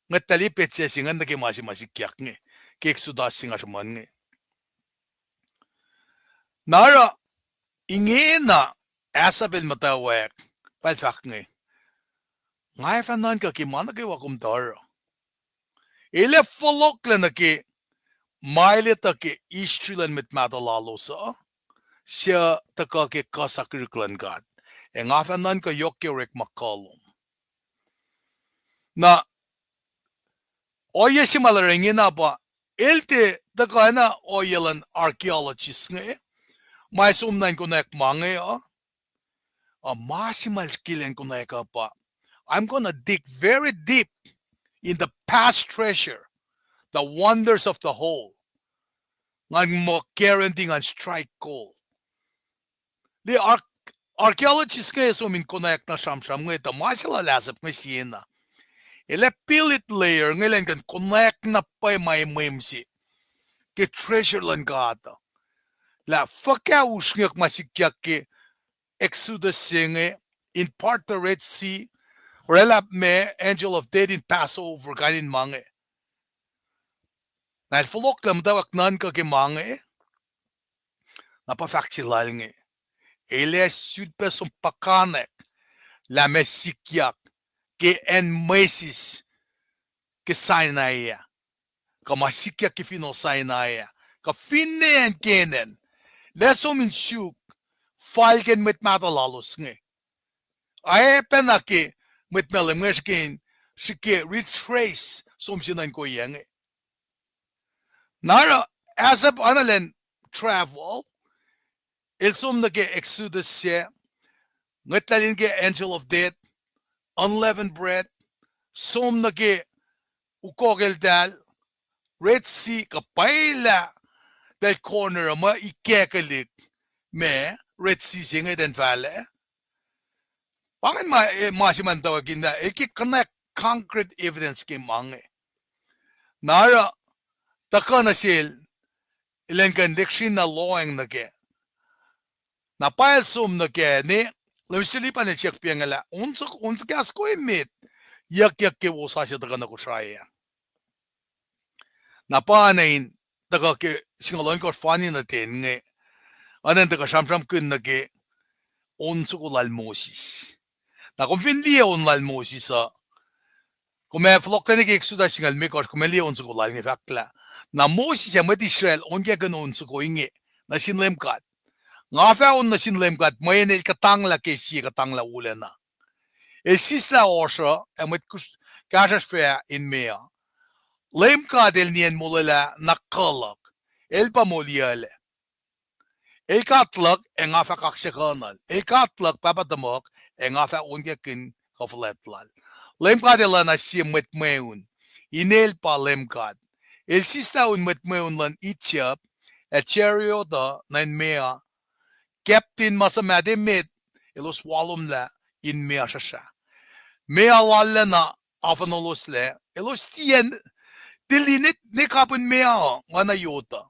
Ngwet tahl e petsac se ingacn nuh ke ma se ma sikyak inge, ke Exodus singucul sruhmuhn inge. Na oruh ingena Asaph el muhtwacwacack, pa el fahk inge, nga fah nuhnkuh ke ma nuh kwewa kom tuh oruh. El ac fohlohklac nuh ke ma el etuh ke history luhn mwet mahtuh lalos uh, suc tuhkuh ke kuh sakihrihk luhn God. Ac nga fah nuhnkuh yohk ke orekma kuh lom. Na ohiyac se ma el oruh ingena pa, el tiac tuhkuh na ohiyac luhn archaeologist inge, ma el som na in konwacack ma inge uh, uh, ma se ma el ke elan konwacack uh pa, I'm gonna dig very deep in the past treasure, the wonders of the hole. Ngan muh guarantee ngan strike gold. Liye, arch-, archaeologist inge som in konwacack na sramsram inge tuh ma se lal Asaph inge siena. El ac peel it layer inge elan kuh in konwacack na pwacye ma emwem se ke treasure luhn God uh. Lah fuhkah usrnguck ma sikyak ke Exodus se inge, in part the Red Sea, oraclah ma angel of death in Passover, kain in ma inge. Na el fohlohklac muhtwacwacack nuhnkuh ke ma inge, na pa fahk se lal inge, el ac sifilpac som puhkantwen lah ma sikyak ke acn Moses ke Sinai ah, kuh ma sikyak ke finohl Sinai ah, kuh finne acn Canaan, lah som in suk falken mwet mahtuh lalos inge. Ac pacna ke mwet Malem inge srihke, srihke retrace som se nuh inkoyac inge. Na oruh Asaph oacna elan travel, el som nuh ke Exodus se, ngwet lal in ke angel of death, unleavened bread, som nuh ke ukok eltahl, Red Sea, kuh pwacye lah eltahl corner uh muh ikackihn ma Red Sea se inge elan fahlac. Pa ingacn ma, eh, ma se ma muhtwacwacack in lah el ke connect concrete evidence ke ma inge. Na oruh tuhkuh nuh sel, elan kuh in lihksreni na lohacng nuh kac. Na pa el som nuh kac ne, Leum suli pa el siyuck pa inge lah, on fuhkah soko emet yuckyak ke wosasuc tuhkuh nuh Kosrae ah? Na pa na in tuhkuh ke singucul ohnkohsr fani nuh ten inge, oacna in tuhkuh sramsramkihn nuh ke on soko lal Moses. Na kom fin liye on lal Moses uh, kom ac fohlohklac nuh ke Exodus singucul limekohsr, kom ac liye on soko lal inge fahk lah, na Moses ac mwet Israel onkakihn on soko inge nuh sin Leum God. Nga fah on nuh sin Leum God mweyen el kuhtanglah ke sie kuhtanglah wolacna. El sislah ohsr uh ac mwet kahsruhsr fah in meoa. Leum God el nien molwelah na kuh luhk, el pa moliyuclac. El God luhk ac nga fah kaksakihnuhl. El God luhk, pahpah tuhmuhk, ac nga fah onkakihn kuh fuhlwact lal. Leum God el oacna sie mwet mweun. Inel pa Leum God. El sislah un mwet mweun luhn Egypt, ac chariot uh nuh in meoa. Captain ma suhmaht emet elos walomlah in meoa srusra. Meoa lallacna afuhnolosla, elos tiac, tili ne, ne kapihn meoa uh, oacna yot uh.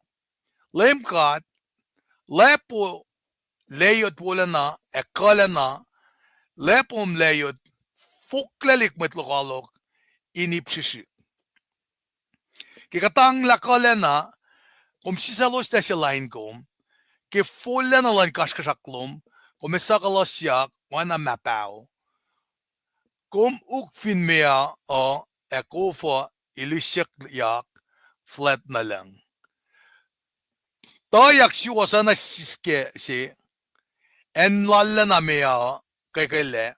Leum God, lacpo layot wolacna ac kuhlacna, lacpo layot foklac liki mwet lokoalok in ip srihsrihk. Ke kuhtanglah kuhlacna, kom sisacloslah se lain kom, ke fohlacna luhn kasrkuhsrak lom, kom ac suhkuhluhsyak oacna mahpaho. Kom uk fin meoa uh, ac kof uh ilisiyuckyak fuhlwact nuh lucng. Tuyak suwohs oacna siskac se, acn lallacna meoa uh kwekwelah.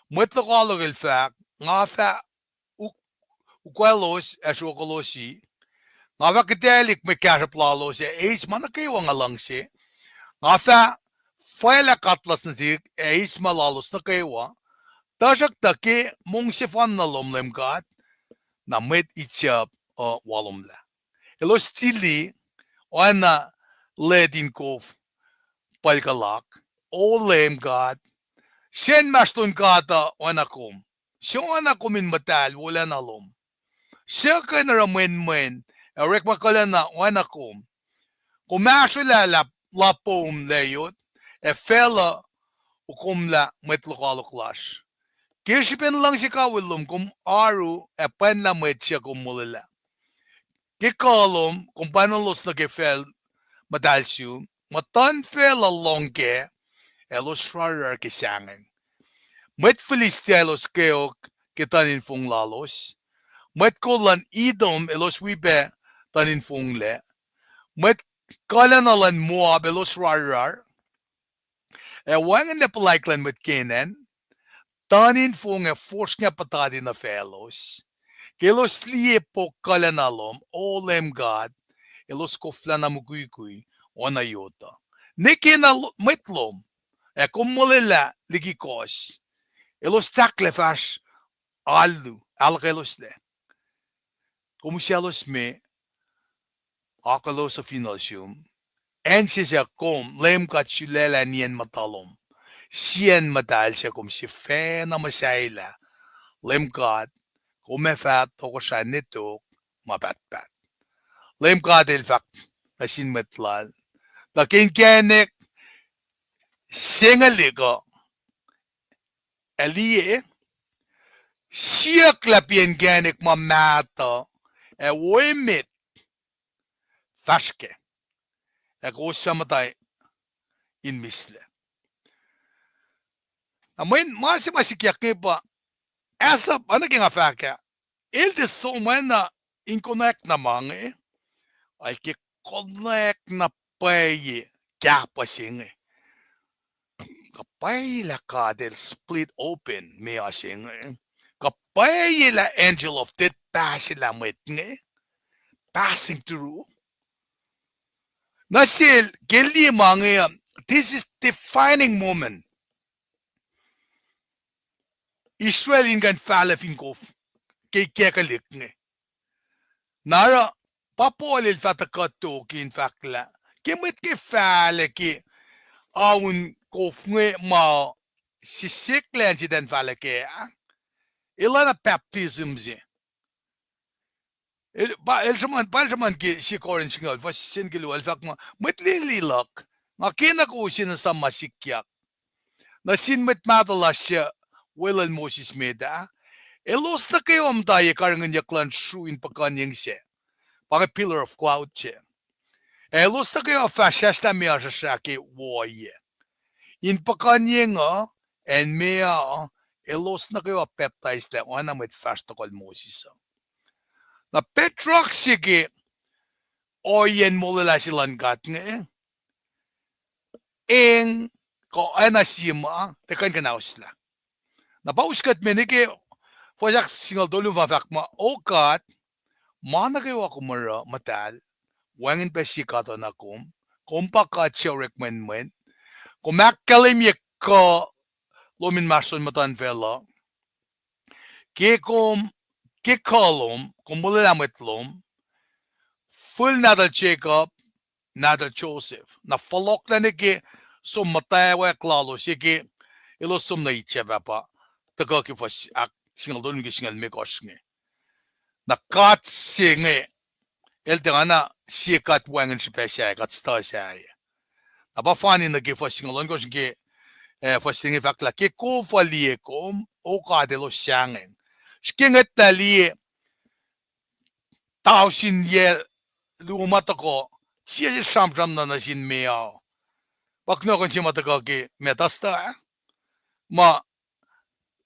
Mwet lokoalok el fahk, nga fah uk-, ukwaclos ac sruokolosi. Nga fah kihtaclihk mwe kahsruhp lalos ac eis ma nuh kwewa nga luhngse. Nga fah fwaclah katlas nuhtihk ac eis ma lalos nuh kwewa. Tuhsruhktuh ke mongsefanna lom Leum God, na mwet Egypt uh walomlah. Elos tili oacna let in kof pacl kuhlak. O Leum God, se inmahsrlon God uh oacna kom. Se oacna kom in muhtahl wolacna lom. Se kuh in oruh mwenmwen ac orekma kuhlacna oacna kom. Kom ahsrwelah lah, lah poum layot, ac facluh okomlah mwet lokoalok lasr. Ke srihpen luhngse kawihl lom kom oaru ac pwacnlah mwet suc kom molwelah. Ke kuh lom kom pwacnuhlos nuh ke facl muhtahl sum, muhtuhnfacl uh lohng kac, elos rarrar ke sahngweng. Mwet Philistia elos kweok ke tuhn infong lalos. Mwet kol luhn Edom elos wi pac tuhn infongle. Mwet kuhlacna luhn Moab elos rarrar. Ac wacngihnlac puhlaik luhn mwet Canaan, tuhn infonge fosrngah puhtati nuh faclos. Ke elos liye pok kuhlacna lom, O Leum God, elos koflahna mukwikwi, oacna yot uh. Nwe ke na lo-, mwet lom, ac kom molwelah liki kohs, elos tahklac fahsr alu, ahluhkweloslac. Kom usaclos me, akihloso fin ohsun. Acn se suc kom, Leum God, sulaclah nien muhta lom, sie acn muhtahl suc kom sifacna muhsahelah, Leum God, kom ac fah tohkohsrah nwe tok ma pahtpaht. Leum God El fahk nuh sin mwet Lal, tuh ke inkacnek se inge lihk uh, ac liye, siyuck lah pa inkacnek ma mahtuh ac wo emet, fahsr kac, ac kowos fah muhta in mihslac. Na mweyen ma se ma sikyak inge pa, as a, oacna ke nga fahk ah, el tiac som oacna in konwacack na ma inge, ac ke konwacack na pwacye kahpuh se inge, kuh pwacye lah God El split open meoa se inge, kuh pwacye lah angel of death pahselah mwet inge, passing through. Na sel ke liye ma inge, this is defining moment. Israel in kuh in fahlac fin kof ke ikackihliyac inge. Na oruh pa Paul el fah tuhkuh tok in fahk lah ke mwet ke fahlac ke aun kof inge ma sesseslah in sitacn fahlac kac ah, elan baptism se. El, pa el sruhmuhn, pa el sruhmuhn ke sie Corinth singucul, fuhs se nuh ke luo, el fahk muh, mwet lili luhk, nga kena kowos in esam ma sikyak nuh sin mwet mahtuh lasr suc weluhl Moses met ah, elos nuh kwewa muhta ye karihngihnyuck luhn sru in puhkuhnyeng sac, pa inge pillar of cloud se. Ac elos nuh kwewa fah sracsrlah meoa srasra ke wo ohiyac in puhkuhnyeng uh, acn meoa uh, elos nuh kwewa pacptaislac oacna mwet fahsr tohkohl Moses uh. Na petrak se ke ohiyacn molwelah se luhn God inge, eng, kuh oacna sie ma, tiac kuh in kuhnaoslah. Na pa us kuht me nuh ke fuhs ahk singucul tolu ma fahk muh, O God, ma nuh kwewa kom oruh muhtahl, wacngihn pac sie God oacna kom, kom pa God suc orekmwenmwen, kom ahkkahlwemye kuh lom inmahsrlon muhtuhnfacl uh. Ke kom, ke kuh lom kom molwelah mwet lom, fihl nahtuhl Jacob, nahtuhl Joseph. Na fohlohklac nuh ke som muhtwacwacack lalos, e ke elos som nuh Egypt ah pa tuhkuh ke fuhs ahk singucul tolu nuh ke singucul limekohsr inge. Na God se inge, el tiacna sie God wacngihn srihpac sahyac, God stuh sahyac. Na pa fani nuh ke fuhs singucul ohnkohsr ke, eh, fuhs se inge fahk lah ke kof uh liye kom, O God, elos sahngweng. Srihke ngwetlah liye, tausin yac luo ma tuhkuh, Jisus el sramsram na nuh sin meoa. Pa kunohkohn se ma tuhkuh ke Bethesda ah, ma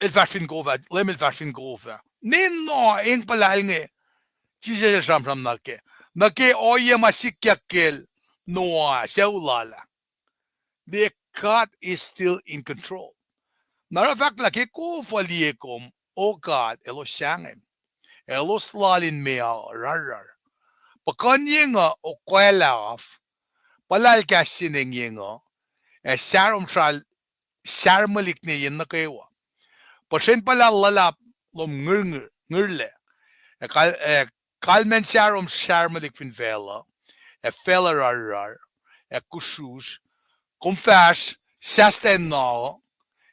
el fahsr fin kof ah, Leum el fahsr fin kof ah. Nwe noa eng puhlahl inge, Jisus el sramsram na kac. Nuh ke ohiyac ma sikyak kacl Noah, sucu lal ah. Liye, God is still in control. Na oruh fahk lah ke kof uh liye kom, O God, elos sahngweng. Elos loal in meoa uh rarrar. Puhkuhnyeng uh okwaclah af, puhlahl kahs se engyeng uh, ac sarom sral-, sarmwelihk ne yen nuh kwewa. Puhsren puhlahl luhlahp lom ngirngir-, ngirlac. Ac kal-, ac kalmacn sarom sarmwelihk fin facluh, ac facluh rarrar, ac kusrusr, kom fahsr sahstah in na uh,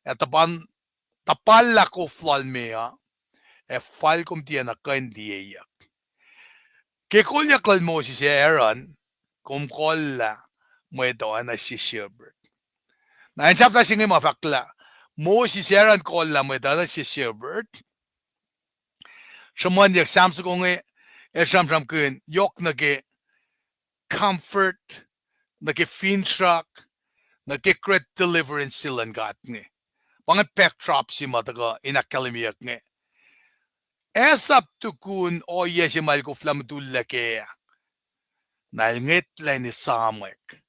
ac tuhpan-, tuhpallah kof lal meoa, ac fal kom tiacna kuh in liyeyuck. Ke kolyuck lal Moses ac Aaron, kom kollah mwet uh oacna sie shepherd. Na in sapta se inge ma fahk lah Moses ac Aaron kolla mwet uh nuh se shepherd. Sruhmuhnyuck Sam soko inge, el sramsramkihn yohk nuh ke comfort, nuh ke finsrak, nuh ke great deliverance se luhn God inge. Pa inge backdrop se ma tuhkuh in ahkkahlwemyeyuck inge. Ac sap tukun ohiyac se ma el koflah mutullac kac ah, na el ngwetlah in esamwack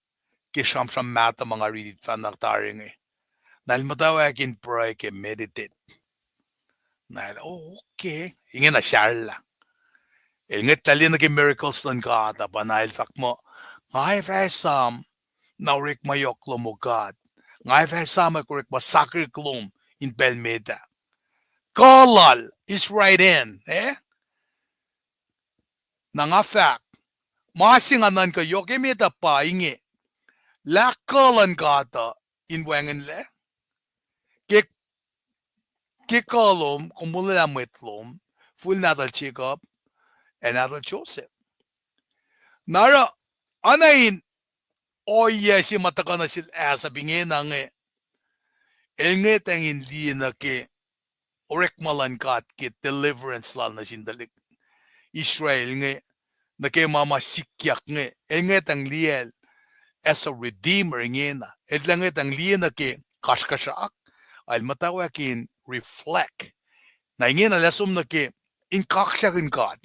ke sramsram mahtuh ma nga riti fahna tari inge. Na el muhtwacwacack in pruhe ke meditate. Na el, oh, okay. Ingena sarlah. El ngwetlah liye nuh ke miracles luhn God uh, pa na el fahk muh, nga ac fah esam na orekma yohk lom, O God. Nga ac fah esamwack orekma sakihrihk lom in pacl met ah. Kuh lal is right in, eh? Na nga fahk, ma se nga nuhnkuh yohk emet uh pa inge, lah kuh luhn God uh in wacngihnlac, ke, ke kuh lom kom molwelah mwet lom, fihl nahtuhl Jacob ac nahtuhl Joseph. Na oruh, oacna in ohiyac se ma tuhkuh nuh sel Asaph ingena inge, el ngwetacng in liye nuh ke orekma luhn God ke deliverance lal nuh sin tuhlihk Israel inge, nuh ke ma ma sikyak inge, el ngwetacng liyacl as a redeemer ingena, el tuh ngwetacng liye nuh ke kasrkuhsrak, el muhtwacwacack in reflect. Na ingena lah som nuh ke in kaksakihn God.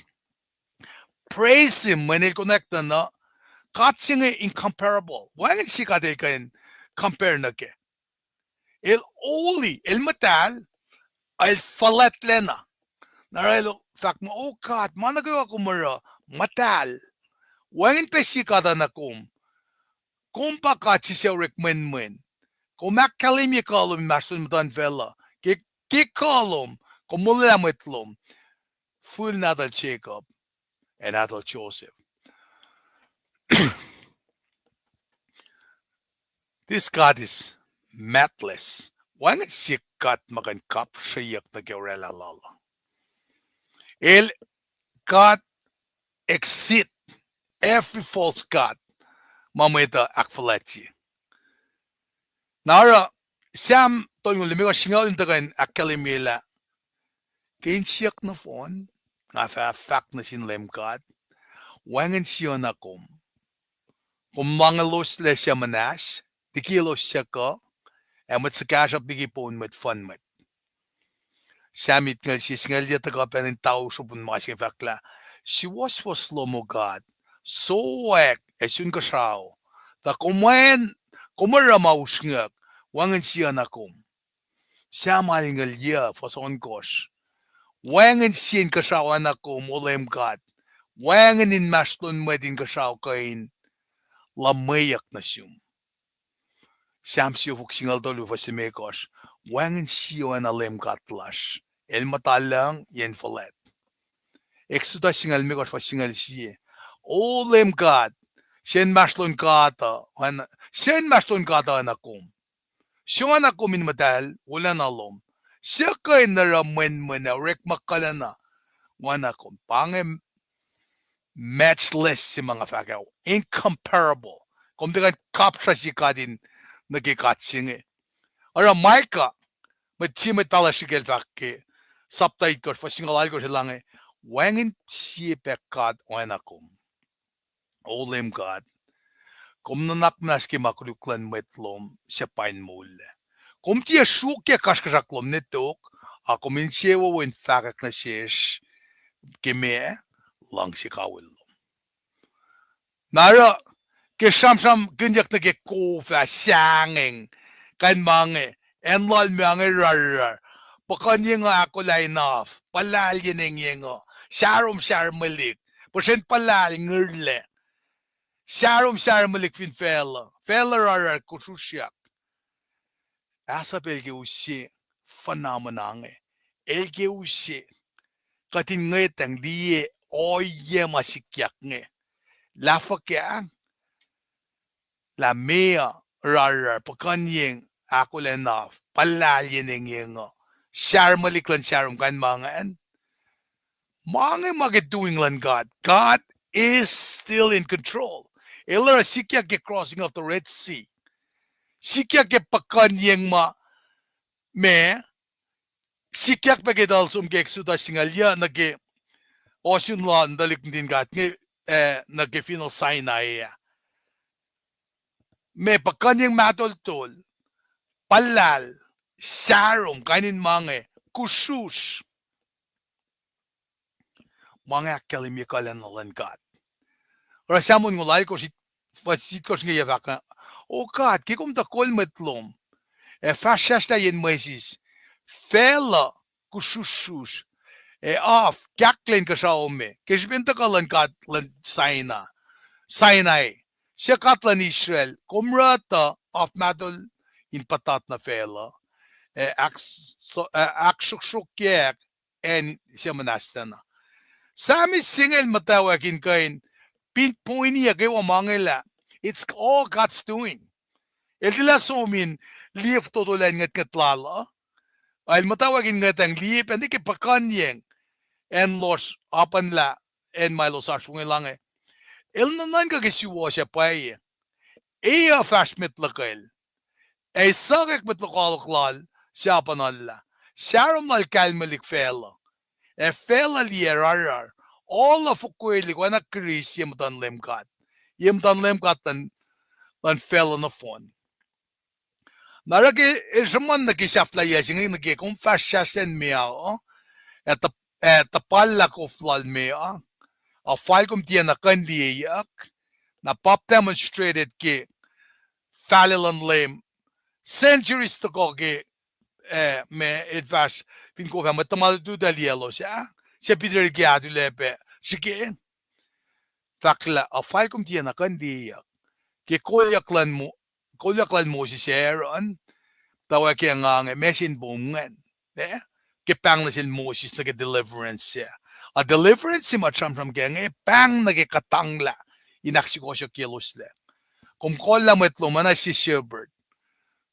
Praise him, mweyen el konwacack tuh na, God se inge incomparable. Wacngihn sie God el kuh in compare nuh kac. El holy, el muhtahl, el fuhlwactlacna. Na oruh el fahk muh, O God, ma nuh kwewa kom oruh muhtahl. Wacngihn pac sie God oacna kom. Kom pa God se suc orekmwenmwen. Kom ahkkahlwemye kuh lom inmahsrlon muhtuhnfacl uh. Ke, ke kuh lom, kom molwelah mwet lom, fihl nahtuhl Jacob ac nahtuhl Joseph. This God is matchless. Wacngihn sie God ma kuh in kapsrweyuck nuh ke orwaclah lal uh. El, God exceed every false god ma mwet uh ahkfuhlwactye. Na oruh, Sam tolngoul limekohsr singucul in tuhkuh in ahkkahlwemye lah ke insiyuck nohfohn, nga fah fahk nuh sin Leum God, wacngihn sie oacna kom. Kom luhngseloslac suc muhnahs, liki elos suc kuh, ac mwet suhkahsruhp liki poun mwet fuhn mwet. Sam itngucul sie singucul yac tuhkuh pac in tau sruhpun ma se inge fahk lah, suwohswohs lom, O God, sowack ac sun kuhsrao, tuh kom, kom oruh ma usrnguck, wacngihn sie oacna kom. Sam alngucul yac fuhs ohnkohsr. Wacngihn sie inkuhsrao oacna kom, O Leum God. Wacngihn inmahsrlon mwet inkuhsrao kuh in luhmweyuck nuh sum. Sam siofok singucul tolu fuhs limekohsr. Wacngihn sie oacna Leum God lasr. El muhta lucng, yen fuhlwact. Exodus singucul limekohsr fuhs singucul sie. O Leum God, se inmahsrlon God uh, oacna, se inmahsrlon God uh oacna kom. Se oacna kom in muhtahl wolacna lom. Se kuh in oruh mwenmwen ac orekma kuhlacna oacna kom. Pa inge matchless se ma nga fahk ah, incomparable. Kom tiac kuh in kapsra sie God in nuh ke God se inge. Oruh Micah, mwet sie mwet pahluh srihk el fahk ke sapta itkohsr fuhs singucul alkohsr el inge, wacngihn sie pac God oacna kom. O Leum God, kom nuhnak muhnahs ke ma koluk luhn mwet lom suc pain moullac. Kom tiac sruokyac kasrkuhsrak lom ne tok, a kom insewowo in fahkwack nuh sesr ke ma luhngse kawihl lom. Na oruh, ke sramsramkihnyuck nuh ke kof ah sahngweng, kain ma inge, acn lal ma inge rarrar, puhkuhnyeng uh ahkolah in af, puhlahl yen engyeng uh, sarom sarmwelihk, puhsren puhlahl ngirlac, sarom sarmwelihk fin facluh, facluh rarrar kosrusrak. Asaph el ke use phenomena inge, el ke use kuht in ngwetacng liye ohiyac ma sikyak inge. Lah fuhkah? Lah meoa rarrar, puhkuhnyeng ahkolah in af, puhlahl yen engyeng uh, sarmwelihk luhn sarom, kain ma ingacn. Ma inge ma ke doing luhn God. God is still in control. El oruh sikyak ke crossing of the Red Sea. Sikyak ke puhkuhnyeng ma, ma sikyak pac ke eltahl som ke Exodus singucul yuc nuh ke ohsun lal tuhlihk nuhtin God inge, eh, nuh ke finohl Sinai ah. Ma puhkuhnyeng mahtuhltuhl, puhllahl, sahrom, kain in ma inge, kusrusr. Ma inge ahkkahlwemye kuhlwacna luhn God. Oruh Psalm onngoul alkosr, fuhs itkohsr inge ac fahk, O God, ke kom tuh kol mwet lom, ac fahsrfahsrlah yen mwesis, facluh kusrusrusr, ac af kahkle inkuhsrao me, ke srihpen tuhkuh luhn God luhn Sinai, Sinai, suc God luhn Israel, kom oruh tuh af mahtuhl in puhtat nuh facluh, ac ahks-, so-, ac ahksroksrokyack acn suc muhnahs tacna. Psalmist se inge el muhtwacwacack in kuh in pinpoint-i kwewa ma inge lah it's all God's doing. El tilac som in liye fototo lal in ngwetngwet lal uh. El muhtwacwacack in ngwetacng liye pacna ke puhkuhnyeng acn lohsr, apuhnlah acn ma elos oasr fong lah inge. El nuhnuhnkuh ke suwohs ac pwacye. Ea fahsr met luhkwel. Ac sukwack mwet lokoalok lal suc apuhnlah. Sahrom lal kalmelik facluh. Ac facluh liye rarar. Oaluh fokwelik oacna kiris ye muhtuhn Leum God. Ye muhtuhn Leum God luhn, luhn facluh nohfohn. Na oruh ke el sruhmuhn nuh ke sahflahiyac se inge nuh ke kom fahsrfahsrlah in meoa uh, ac tuh-, ac tuhpallah kof lal meoa uh, a fal kom tiacna kuh in liyeyuck. Na pap demonstrated ke fahlac luhn Leum centuries tohkoh ke, eh, ma el fahsr fin kof ah mwet tuhma lutlut ah liyaclos ah, se Peter el ke atulac pac srihke. Fahk lah a fal kom tiacna kuh in liyeyuck. Ke kolyuck luhn Mo-, kolyuck lal Moses ac Aaron, tuh wacngihn nga inge, ma se in pom ingacn. Eh? Ke pahng nuh sel Moses nuh ke deliverance ah. A deliverance se ma sramsram ke inge, pahng nuh ke kuhtanglah in ahksukohsohkyeloslah. Kom kolla mwet lom oacna sie shepherd.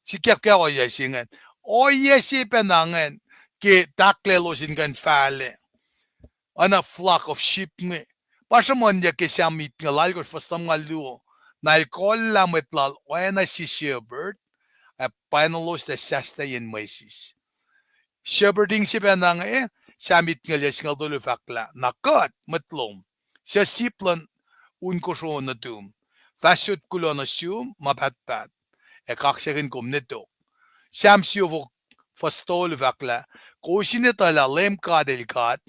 Sikyak ke ohiyac se ingacn. Ohiyac se pacna ingacn ke tahklac elos in kuh in fahlac. Oacna flock of sheep inge. Pa sruhmuhnyuck ke Psalm itngucul alkosr fuhs lumngaul luo. Na el kolla mwet lal oacna sie shepherd, ac painoloslah sahslahiyacn mwesis. Shepherding se pacna inge, Psalm itngucul yac singucul tolu fahk lah, na kuht, mwet lom, suc sip luhn un kosro nuhtum, fahssyot kuloh nuh sum ma pahtpaht, ac kaksakihn kom ne tok. Psalm siofok fuhs tolu fahk lah, kowos in etuh lah Leum God El God,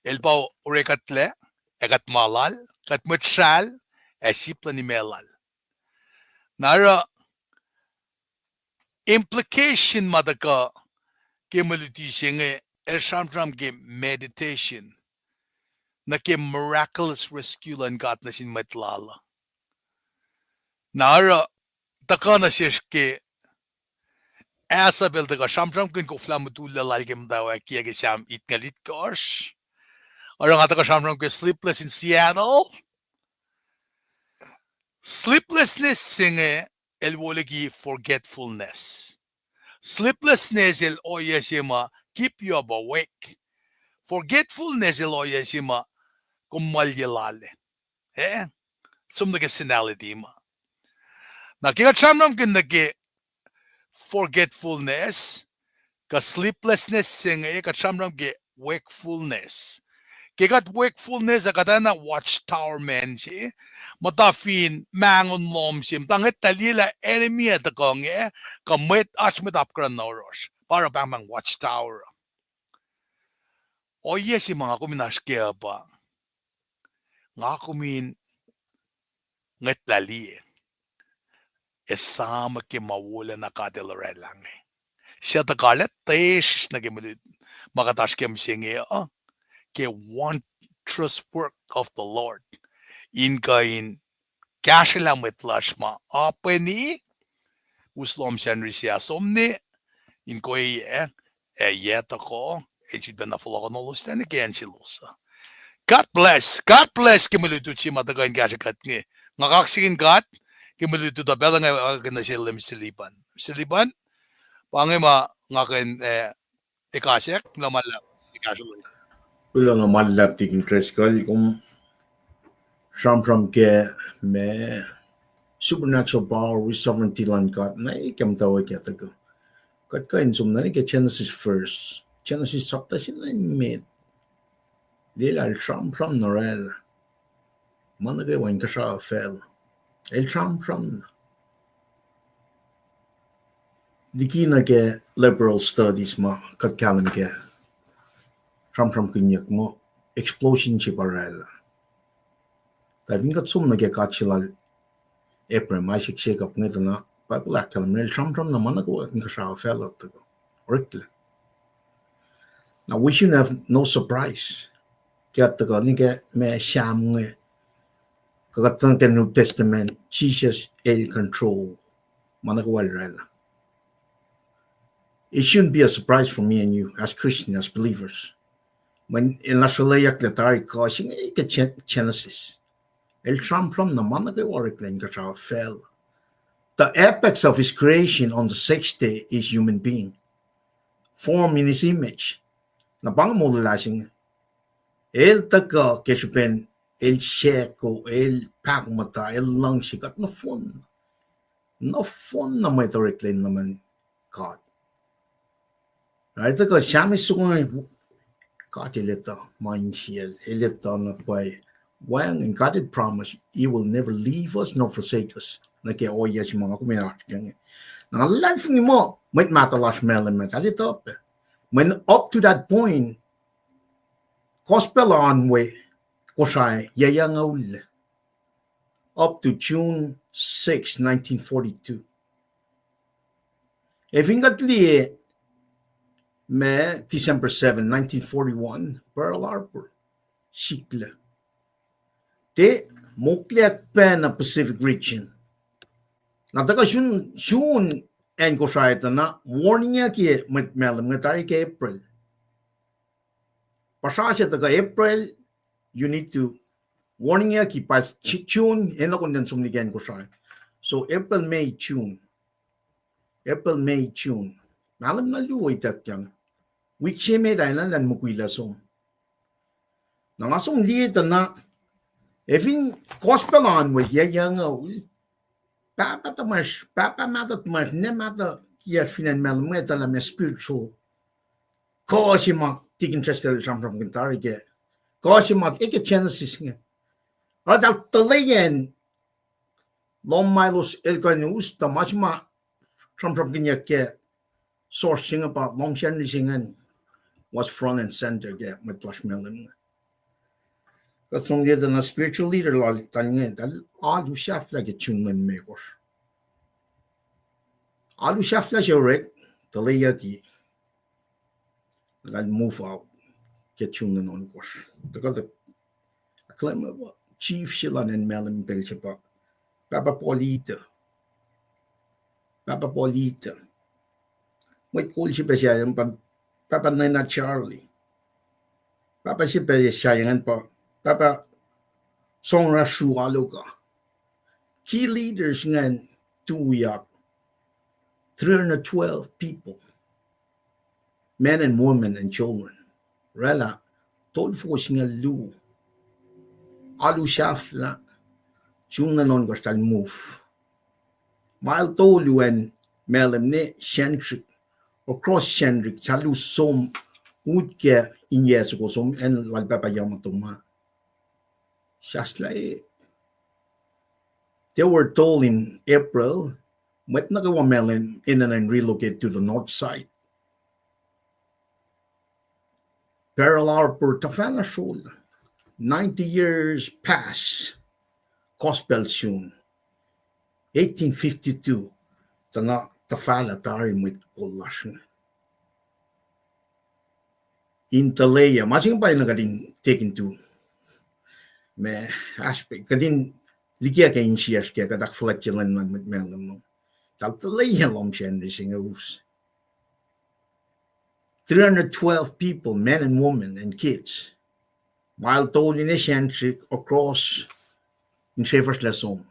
El pa orekuhtlac, ac kuht ma Lal, kuht mwet sral, ac sip luhn imac Lal. Na oruh implication ma tuhkuh ke mwe luti se inge, el sramsram ke meditation nuh ke miraculous rescue luhn God nuh sin mwet Lal uh. Na oruh tuhkuh nuh sesr ke asap el tuhkuh sramsramkihn koflah mutul lal ke muhtwacwacack kiyac ke Psalm itngucul itkohsr. Oruh nga tuhkuh sramsram ke sleepless in Seattle. Sleeplessness se inge el wo liki forgetfulness. Sleeplessness el ohiyac se ma keep you up awake. Forgetfulness el ohiyac se ma kom muhliye lal ah. Eh? Som nuh ke senality ma. Na ke kuht sramsramkihn nuh ke forgetfulness, kuh sleeplessness se inge, kuht sramsram ke wakefulness. Ke kuht wakefulness ah kuht oacna watchtower men se, muhta fin mahngon lohm se, muhta ngwet tuh liye lah enemy ah tuhkuh inge, kuh mwet, oasr mwet apkuhran na oruh, pa oruh pahngpahng watchtower. Ohiyac se ma nga kom in oasr kac uh pa, nga kom in ngwetlah liye, ac esam ke ma wolacna God El orwaclah inge. Suc tuhkuh lah tesrihsr nuh ke mwe lut ma kuht oasr ke mihsenge uh, ke wondrous work of the Lord, in kuh in kahsrwelah mwet lasr ma apweni, us lohm Sacnri se ah somni, in koeyac, ac yac tohkoh, ac sifilpacna fohlohkohnolos tacn ke acn selos uh. God bless, God bless ke mwe lutlut se ma tuhkuh in kahsrwe kuht inge. Nga kaksakihn God ke mwe lutlut uh, pacl inge, uh, kuh nuh sel Mister Liban. Mister Liban, pa inge ma nga kuh in, eh, ekasack, kuloh ma luhlahp, ekasack. Kuloh ma luhlahp Tikin Driscoll, kom sramsram ke ma supernatural power, sovereignty luhn God, na ke muhtwacwacack uh tuhkuh. Kuht kuh in som nuh ke Genesis first, Genesis chapter singucul met. Lwelah el sramsram na oraclah ma nuh kwewa inkuhsrao facluh. El sramsram na. Liki nuh ke liberal studies ma kuht kahlwem ke sramsramkihnyuck muh explosion se pa oraclah. Tuh fin kuht som nuh ke God se lal Abraham, Isaac, Jacob inge tuh na Bible ahkkahlwemye el sramsram na ma nuh kwewa inkuhsrao facluh tuhkuh. Oreklac. Now we should have no surprise. Ke kuht tuhkuh nuh ke ma Sam inge, kuh kuht tuhkuh nuh ke New Testament, Jesus el control ma nuh kwewa oraclah. It shouldn't be a surprise for me and you as Christian, as believers. Mweyen el na sruhleyak lah tari kuh se inge ke Gen-, Genesis. El sramsram na ma nuh kwewa oreklac inkuhsrao facluh. The apex of his creation on the sixth day is human being, formed in his image. Na pa inge molwelah se inge. El tuhkuh ke srihpen el sacko, el pahkomuhta, el luhngse kuht nohfohn. Nohfohn na mwet oreklac in luhman God. Na el tuhkuh Sam soko inge, God el etuh ma insiyacl, el etuh na pwacye. Wacngihn God el promise, He will never leave us nor forsake us. Nuh ke ohiyac se ma nga kom oasr ke inge. Na nga luhlahlfongi muh mwet mahtuh lasr Malem met, el etuh pac. Mweyen up to that point, gospel an we Kosrae yac yac angucul, up to June sixth, nineteen forty-two. Ac fin kuht liye ma December seven, nineteen forty-one, Pearl Harbor sikla. Tiac mokleyuck pac nuh Pacific region. Na tuhkuh sun, sun acn Kosrae tuh na warningyak mwet Malem inge tari ke April. Puhsra se tuhkuh April, you need to warningyak pa June, enenuh kom in som liki acn Kosrae. So April, May, June. April, May, June. Malem na luo ituckyang. Wik se met ah enenuh in mukwilac som. Na nga som liye tuh na, ac fin gospel an we yac yac angucul, pahpah tuhmwacsr, pahpah mahtuh tuhmwacsr, ninac mahtuh kiyacsr fin acn Malem inge etuh lah ma spiritual. Kuh se ma Deacon Driscoll el sramsramkihn tari ke, kuh se ma ke Genesis inge. Eltahl tuhleyacn lohm ma elos el kuh in us, tuh ma se ma sramsramkihnyuck ke source se inge pa lohm Sacnri se ingacn was front and center ke mwet lasr Malem inge. Kuht som liye tuh na spiritual leader lal eltahl inge, eltahl alu sahflah ke June lwen limekohsr. Alu sahflah se orek, tuhleyucki, eltahl move out ke June lwen ohnkohsr. Tuhkuh tuh, ahkkahlwemye pa chief se luhn acn Malem pacl se pa Pahpah Paul Ito. Pahpah Paul Ito. Mwet kol se pac sahyacn pa Pahpah Nena Charlie. Pahpah se pac sahyacn pa Pahpah Songrasru Aloka. Key leaders ingacn tuyak, three hundred twelve people, men and women and children. Oraclah tolfoko singucul luo. Alu sahflah, June lwen ohnkohsr eltahl move. Mile tolu acn Malem ne Sacnri, across Sacnri, salu som, ut ke in yac soko som acn lal Pahpah Yamato ma. Sahflah, they were told in April, mwet nuh kwewa Malem enenuh in relocate to the north side. Pearl Harbor tuhfahna srol, ninety years past gospel sun, eighteen fifty-two, tuh na tuhfahlah tari mwet kol lasr inge. In tuhleyuc, ma se inge pa enenuh kuht in take into, ma, aspect, kuht in likiyac ke insiyacsr ke kuht ahkfuhlwactye lwen luhn mwet Malem. Eltahl tuhleyuc lohm Sacnri se inge us. Three hundred twelve people, men and women and kids. Mile tolu ne Sacnri across in srefuhsrlah som.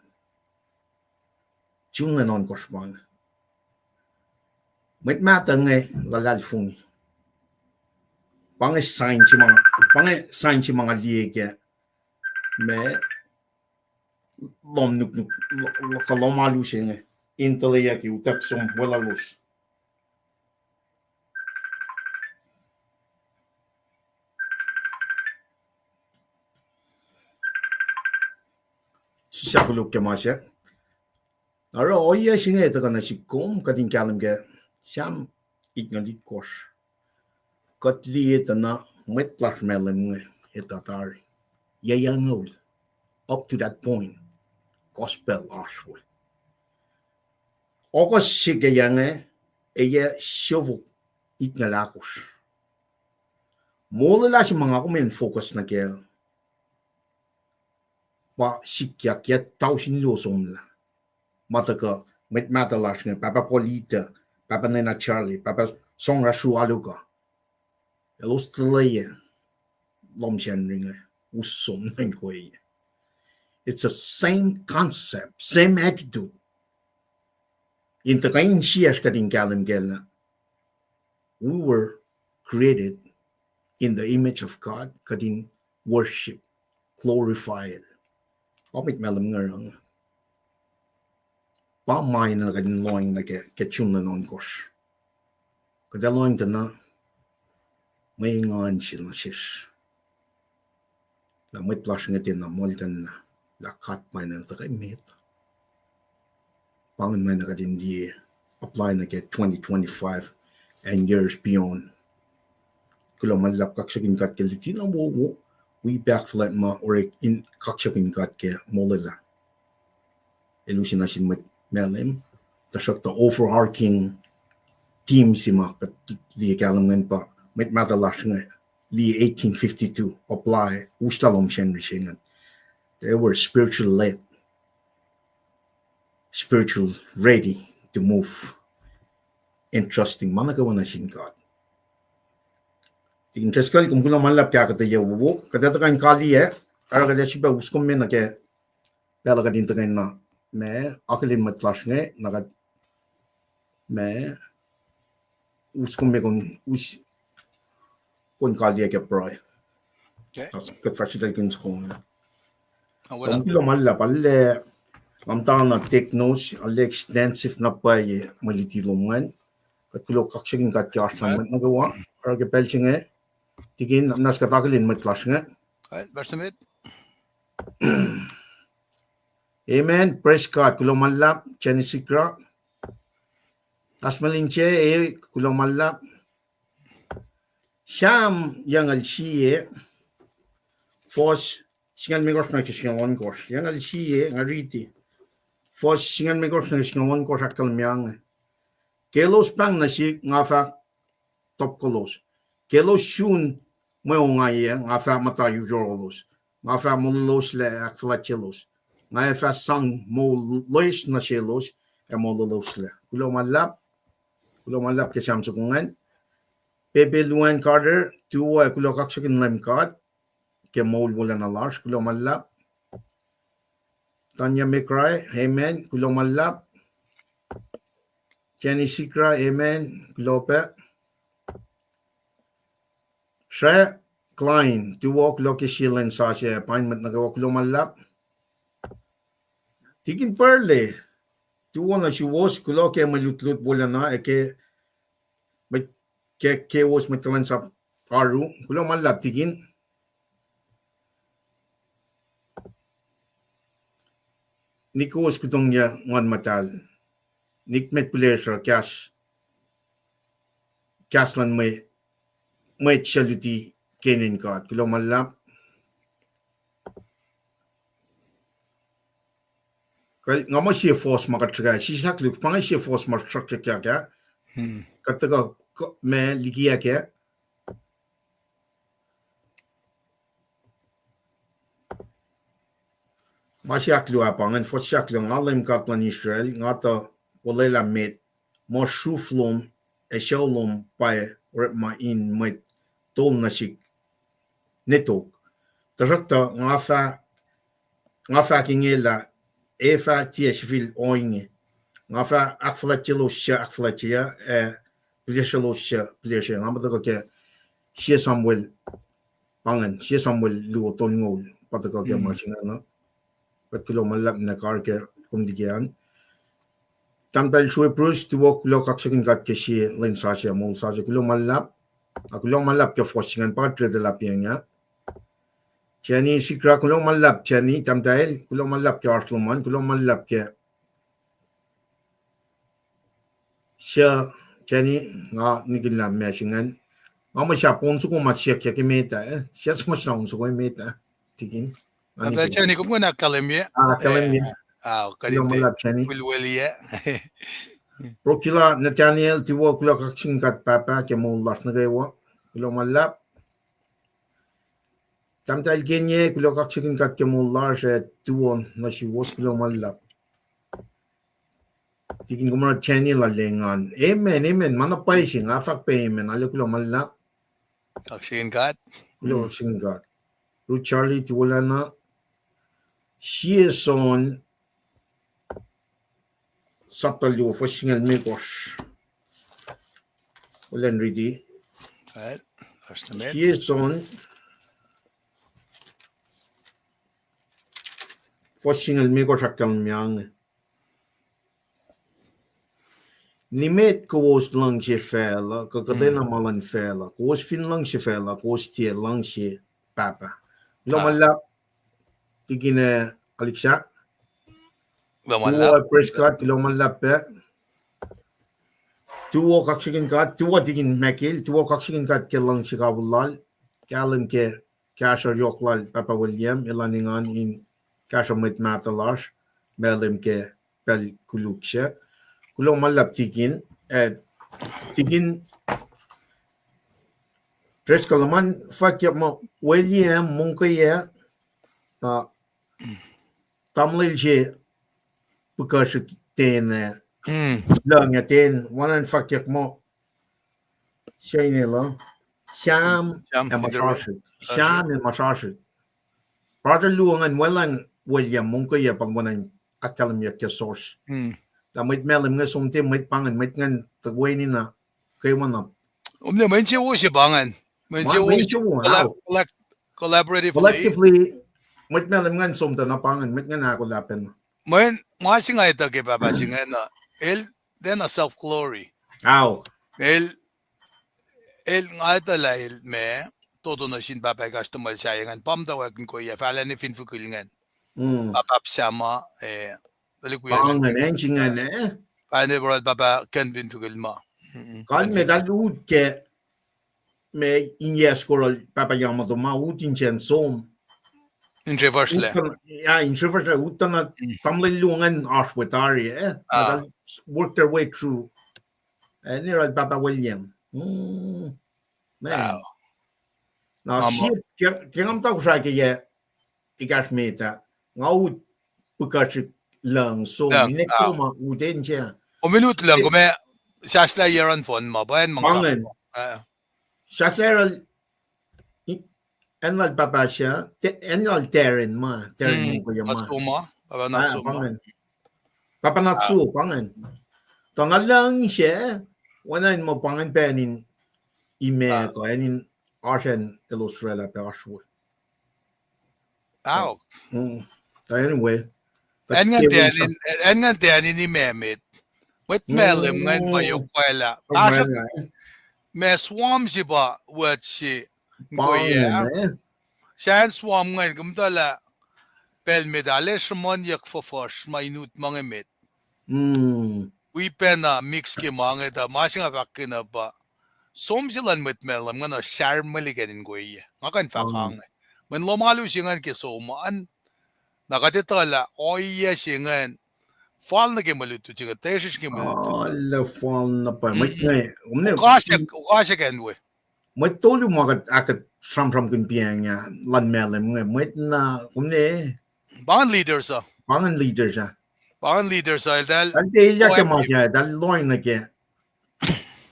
June lwen ohnkohsr pa inge. Mwet mahtuh inge luhlahlfongi. Pa inge sign se ma, pa inge sign se ma nga liye ke, ma lohm nuknuk, lo-, lo-, kuh lohm alu se inge in tuhleyucki utuck som weluhlos. Sislah koluk ke ma se. Oruh ohiyac se inge tuhkuh nuh sihk kom, kuht in kahlwem ke Sam itngucul itkohsr. Kuht liye tuh na mwet lasr Malem inge etuh tari yac yac angucul, up to that point, gospel oasr we. August se ke yac inge, ac yac siofok itngucul ahkosr. Molwelah se ma nga kom in focus nuh kac pa sikyak yac tausin luo somlah. Ma tuhkuh mwet mahtuh lasr inge, Pahpah Polita, Pahpah Nena Charlie, Pahpah Songrasru Aluka. Elos tuhlac lohm Sacnri inge, us som nuh inkoye. It's the same concept, same attitude. In tuhkuh insiyacsr kuht in kahlwem kac lah we were created in the image of God, kuht in worship, glorify. Pa mwet Malem inge oruh. Pa ma na kuht in lohacng nuh ke, ke June luhn ohnkohsr. Kuht ac lohacng tuh na mwe engan se nuh sesr. Lah mwet lasr inge tiacna muhlkuhnlah, lah God pa na tuhkuh met. Pa ingacn ma na kuht in liye apply nuh ke twenty twenty-five and years beyond. Kuloh ma luhlahp, kaksakihn God ke luti na wowo, wi pac ahkfuhlwact ma orek in kaksakihn God ke molwelah. Elos nuh sin mwet Malem, tuhsruhktuh overarching theme se ma kuht liye kahlwem ingacn pa mwet mahtuh lasr inge, liye eighteen fifty-two apply, uslah lohm Sacnri se ingacn. They were spiritual led, spiritual ready to move in trusting ma nuh kwewa nuh sin God. Tikin Driscoll, kom kuloh ma luhlahp ke ahkuhtweyac wowo. Kuht ac tuhkuh in kaliyac, oruh kuht ac sifilpac us kom me nuh ke pacl uh kuht in tuhkuh na ma akihlen mwet lasr inge, na kuht ma us kom me kom us, kom kaliyac ke pruhe. Kuht fahsrwelihk in soko. Kom kuloh ma luhlahp, arlac, nga muhta na take notes, arlac extensive na pwacye mwe luti lom ingacn. Kuht kuloh kaksakihn God ke oasr luhn mwet nuh kwewa, oruh ke pacl se inge, tikin, na kuht akihlen mwet lasr inge. Amen. Praise God. Kuloh ma luhlahp, Jenny Sikra. Asmel Inse, e, kuloh ma luhlahp. Sam yucngucul sie, fuhs singucul limekohsr nuh ke singucul ohnkohsr. Yucngucul sie, nga riti. Fuhs singucul limekohsr nuh ke singucul ohnkohsr ahkkahlwemye inge. Ke elos pahng nuh sihk, nga fah top kolos. Ke elos sun mwe ongaiyac, nga fah muhta yohrohlos. Nga fah molweloslac, ahkfuhlwactyelos. Nga ac fah sang moul loes nuh selos ac molweloslac. Kuloh ma luhlahp, kuloh ma luhlahp ke Sam soko ingacn. Pepe Luan Carter, tuwo ac kuloh kaksakihn Leum God ke moul wolacna lasr, kuloh ma luhlahp. Tanya Mekrai, amen, kuloh ma luhlahp. Jenny Sikra, amen, kuloh pac. Sra Klein, tuwo, kuloh ke sie lwen sasuc, pain mwet nuh kwewa, kuloh ma luhlahp. Tikin Purley, tuwo nuh suwos, kuloh ke mwe lutlut wolacna ac ke, ke, kowos mwet kuhlwacnsap oaru, kuloh ma luhlahp tikin. Nikowos kutongyac Nguhn Muhtahl, nikmet pihlesruh kahs, kahs luhn mwe, mwet suc luti ke inen God. Kuloh ma luhlahp. Kuh nga muh sie fuhs ma kuht sruhkwac, sislah koluk, pa inge sie fuhs ma sruhkwack ah. Kuht tuhkuh, ma likiyac ah. Ma se ahkluo ah pa ingacn, fuhs se ahkluo: Nga Leum God luhn Israel, nga tuh olwelah met, muh sruf lom ac sucu lom pwacye orekma in mwet tol nuh sihk ne tok. Tuhsruhktuh nga fah, nga fahk inge lah e fah tiac sifil ohinge. Nga fah ahkfuhlwactyelos suc ahkfuhlwactye, ac pihlesrwelos suc pihlesrwe. Nga muh tuhkuh ke sie Samuel, pa ingacn, sie Samuel luo tolngoul, pa tuhkuh ke ma se ingacn uh. Kuht kuloh ma luhlahp na kar ke kom liki an. Tahmtahel Sue Bruce, tuwo, kuloh kaksakihn God ke sie lwen sasuc, moul sasuc, kuloh ma luhlahp. Ac kuloh ma luhlahp ke fohs se ingacn, pa kuht riti lah piacng ah. Jenny Sikra, kuloh ma luhlahp Jenny, tahmtahel, kuloh ma luhlahp ke oasr lom an, kuloh ma luhlahp ke suc, Jenny, nga nihkihn lah ma se ingacn. Nga muh sahp on soko ma siyuck ke met ah, eh? Siyuck ma sahp on soko met ah, tikin. Nga nihkihn. Jenny, kom kuh in ahkkahlwemye. Ah, ahkkahlwemye. Kuloh ma luhlahp Jenny. Rokila Nathaniel, tuwo, kuloh kaksakihn God Pahpah ke moul lasr nuh kwewa. Kuloh ma luhlahp. Tahmtahel Kenye, kuloh kaksakihn God ke moul lasr, ac tuwo nuh suwos, kuloh ma luhlahp. Tikin kom oruh Jenny lah lengan. Amen, amen. Ma na pwacye se, nga fahk pac amen. Arlac kuloh ma luhlahp. Kaksakihn God. Kuloh kaksakihn God. Ruth Charlie, tuwo lana. Sie Son, sapta luo, fuhs singucul limekohsr. Olwelah in riti. Sie Son, fuhs singucul limekohsr ahkkahlwemye inge. Nimet kowos luhngse facluh, kuh kuhtwena ma luhn facluh. Kowos fin luhngse facluh, kowos tiac luhngse Pahpah. Kuloh ma luhlahp, tikin Alexa. Praise God, kuloh ma luhlahp pac. Tuwo kaksakihn God, tuwo tikin Michael, tuwo kaksakihn God ke luhngse kawihl lal, kahlwem ke kahsruh yohk lal Pahpah William, elan engan in kahsruh mwet mahtuh lasr, Malem ke pacl koluk sac. Kuloh ma luhlahp tikin, eh, tikin Driscoll, luhman fahk muh William mongkweyac, ah, tamuhlwel se pihkuhsrihk ten, lucng ten, oacna in fahkyuck muh, se inel uh, Sam ac Masrasrihk. Sam ac Masrasrihk. Brother luo ingacn weluhl William mongkweyac pa oacna in ahkkahlwemyeyuck ke source. Lah mwet Malem inge som tiac mwet pa ingacn, mwet ingacn tuh weni na kwewana. Omne mwe insewowo se pa ingacn. Mwe insewowo se, collaboratively. Collectively, mwet Malem ingacn som tuh na pa ingacn, mwet ingacn ahkolah pacna. Mweyen ma se nga etuh ke pahpah se ingacn uh, el tiacna self glory. El, el nga etuh lah el ma toto nuh sin pahpah ekahsr tuhmwacl sahyac ingacn, pa muhtwacwacack in koyac, fahlah nuh fin fihkihl ingacn. Pahpah Psama, eh, tuhlihk wiyacl ingacn, acn se ingacn, eh? Fahlah nuh pahpah Ken fin fihkihl ma. Kalmac eltahl ut ke ma in yac skorol pahpah Yamato ma ut in sang som. In srefuhsrlac. Ah, in srefuhsrlac, ut tuh na tamuhlwel luo ingacn oasr we tari, eh? Eltahl work their way through. Eh, neral pahpah William. Na sie, ke nga muhta Kosrae ke yac ekahsr met ah, nga ut pihkuhsrihk lucng som, inek som ma ut in se. Kom in ut lucng, kom ac sahslah yac an fohn ma, pa acn ma nga. Sahslah yac an, acn lal pahpah se, acn lal Darren ma, Darren mongkweyac ma. Pahpah Natsuo, pa ingacn. Tuh na lucng se, oacna in muh pa ingacn pacl in imac kuh acn in oasr acn elos oraclah pac oasr we. Tuh anyway. Acn ingacn tiac acn in imac met. Mwet Malem ingacn pa yohk pwaclah. Ma swamp se pa word se. Sahyacn swamp ingacn, kom tuh lah pacl met ah, lesrmonyuck fuhfuhsr ma in ut ma inge met. Wi pacna mix ke ma inge tuh ma se nga fahk kena pa som se luhn mwet Malem ingacn uh sarmwelihk acn in koyac. Nga kuh in fahk ange. Mweyen lohm alu se ingacn ke som an, na kuht etuh lah ohiyac se ingacn fal nuh ke mwe lutlut se inge, tesrihsr ke mwe lutlut. Fal na pa, mwet inge, okasek acn we. Mwet tolu ma kuht ahkuht sramsramkihn piacng ah, luhn Malem inge, mwet na, kom ne? Pa ingacn leaders uh. Pa ingacn leaders uh. Pa ingacn leaders uh, eltahl. Eltahl tiac elyah ke ma se, eltahl lohacng nuh ke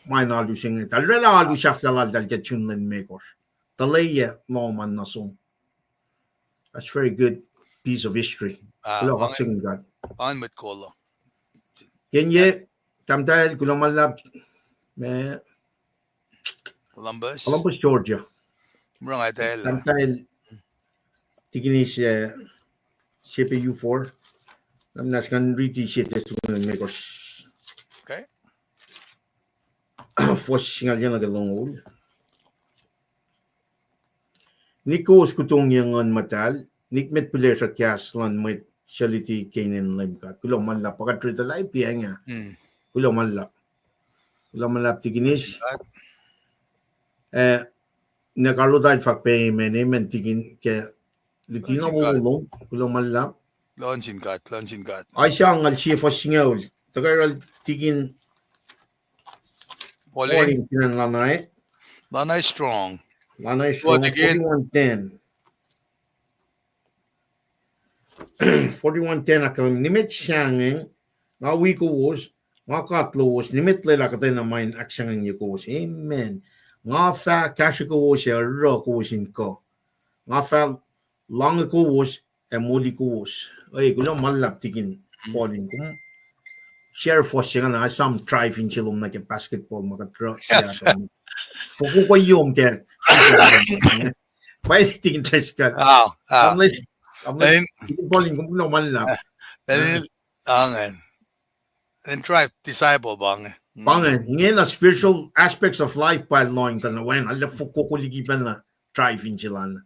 ma in alu se inge. Eltahl oraclah alu sahflah laltahl ke June lwen limekohsr. Tuhlac lohm an nuh som. That's very good piece of history. Kuloh kaksakihn God. Pa ingacn mwet kol uh. Kenye, tahmtahel, kuloh ma luhlahp, ma Columbus, Georgia. Tahmtahel, tikinis, eh, sepe U four. Namnash ngan riti sie Thessalonians limekohsr. Okay. Fuhs singucul yac nuh ke longoul. Nik kowos kutongyac Nguhn Muhtahl, nikmet pihlesruh kahs luhn mwet suc luti ke inen Leum God. Kuloh ma luhlahp, pa kuht riti lah piacng ah. Kuloh ma luhlahp. Kuloh ma luhlahp tikinis. Eh, ne karluhtahl fahk pac amen, amen tikin ke luti na wo lom. Kuloh ma luhlahp. Luhn sin God, luhn sin God. Isaiah ngal sie fuhs singucul. Tuhkuh oruh tikin Pauline. Pauline, sinan Lanae. Lanae Strong. Lanae Strong, forty-one ten. Forty-one ten ahkkahlwemye, nimet sahngweng, nga wi kowos, nga God lowos, nimet lwelah kuhtwena ma in ahksahngwengye kowos. Amen. Nga fah kahsre kowos ac oruh kowos in kuh. Nga fah loange kowos ac moli kowos. Oi, kuloh ma luhlahp tikin Pauline, kom share fuhs se ingacn, nga esam drive in se lom nuh ke basketball ma kuht oruh Seattle. Fokoko yom ke. Pwacye tikin Driscoll. Tikin Pauline, kom kuloh ma luhlahp. Then drive disciple pa inge. Pa inge, inge na spiritual aspects of life pa lohng tuh na wen, arlac fokoko liki pacna drive in se lana.